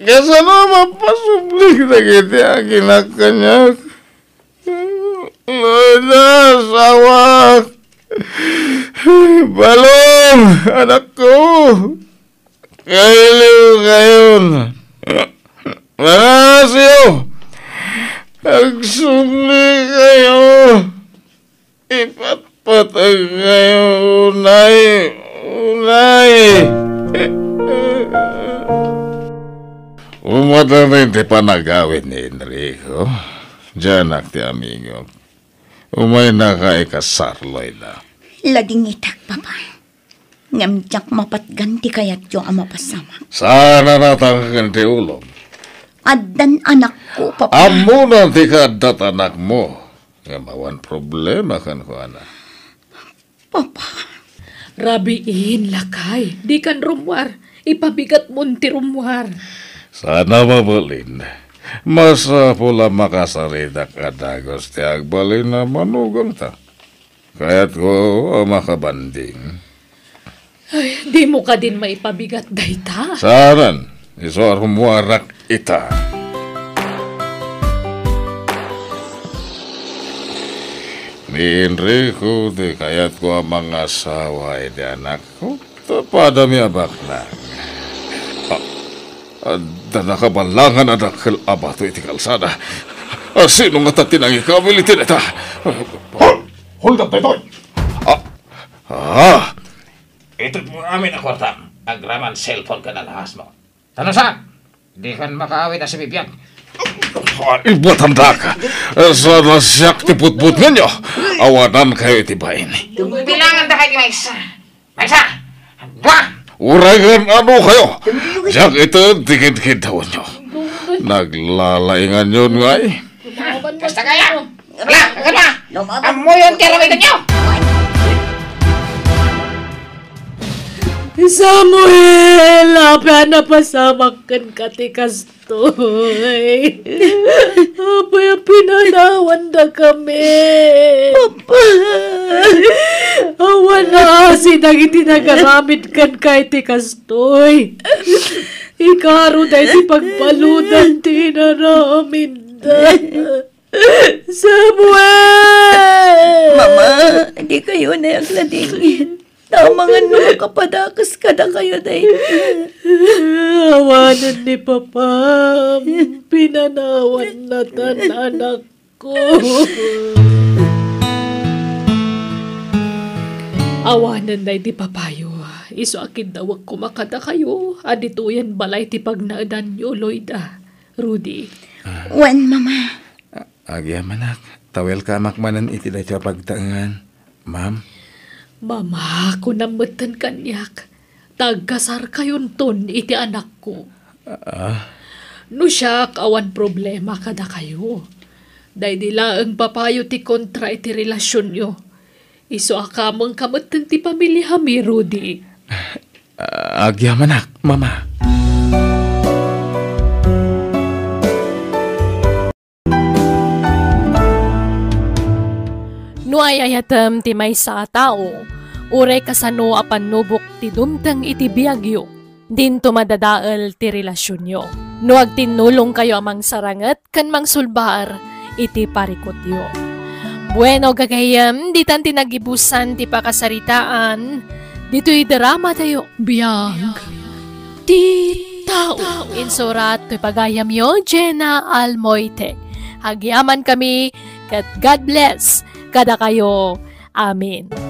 Kasano a mapasubli dagiti agginak kaniak? Loida, asawak! Balong, anakko! Kailiwkayon! Pangasyo! Agsubli kayo! Ipatpateg kayo unay, unay! Umadana ti panagawid ni Enrico. Dianak ti amigok. Umaynaka ikasar, Loida. Ladingitak, Papa. Ngem diak mapatgan ti kayatyo a mapasamak. Saan a natangken ti ulom? Addan anakko, Papa. Ammona ti kaaddat anakmo. Ngem awan problema kenkuana. Papa. Rabiin, lakay. Dikan rummuar. Ipabigatmon ti rummuar. Saan a mabalin. Masapul a makasaritak a dagus ti agbalin a manugangta. Kayatko a makabanding. Ay, dimo kadin maipabigat dayta? Saanen, isu a rummuarak ita. Ni Enrico ti kayatko a mangasawa iti anakko, ta padami a baknang. Ah, adda nakaballangan a dakkel a bato iti kalsada. Ah, sino ngata ti nangikawil iti dayta? Hol! Hold up daytoy! Ah, ah! Itedmo amin a kuartam, agraman cellphone ken alahasmo. Ta no saan, dikan makaawid a sibibiag. Ah, ibuatandaka. Saan a siak ti putputngenyo? Awanankayo iti bain. Bilangan da kay maysa. Maysa! Dua! Uray ngem ano kayo? Diak ited ti kidkiddawenyo. Naglalainganyon ngay. Kasta kaya? Ala, agama! Ammoyon ti aramidennyo! Samuel, apay a napasamak kenka ti kastoy? Apay a pinanawandakami? Papa! Awan naasi dagiti nagaramid kenka iti kastoy. Ikaro daydi pagbaludan ti inaramidda. Samuel! Mama, dikayo nagladingit. Amangan no makapadakes kadakayo dayta. Awanen ni Papam, pinanawanna tan anakko. Awanen daydi papayo, isu a kiddawek koma kadakayo a ditoyen balay ti pagnaedanyo, Loida, Rudy. Wen, Mama. Agyamanak, ta welcome-ak manen iti daytoy a pagtaengan, Ma'am. Mama, kunam metten kaniak, ta agkasarkayonton iti anakko. Ah? No siak, awan problema kadakayo. Daydi laeng papayo ti kontra iti relasionyo. Isu a kamengka metten ti pamiliami, Rudy. Agyamanak, Mama. No ay-ayatem ti maysa a tao, uray kasano a pannubok ti dumteng iti biagyo, dinto madadael ti relasionyo. No agtinnulongkayo a mangsaranget ken mangsulbar iti parikutyo. Bueno, gagayyem, ditan ti nagibusan ti pakasaritaan ditoy dramatayo. Biag ti tao. Insurat toy pagayamyo, Jenna Almoite. Agyaman kami, ket God bless kadakayo. Amen.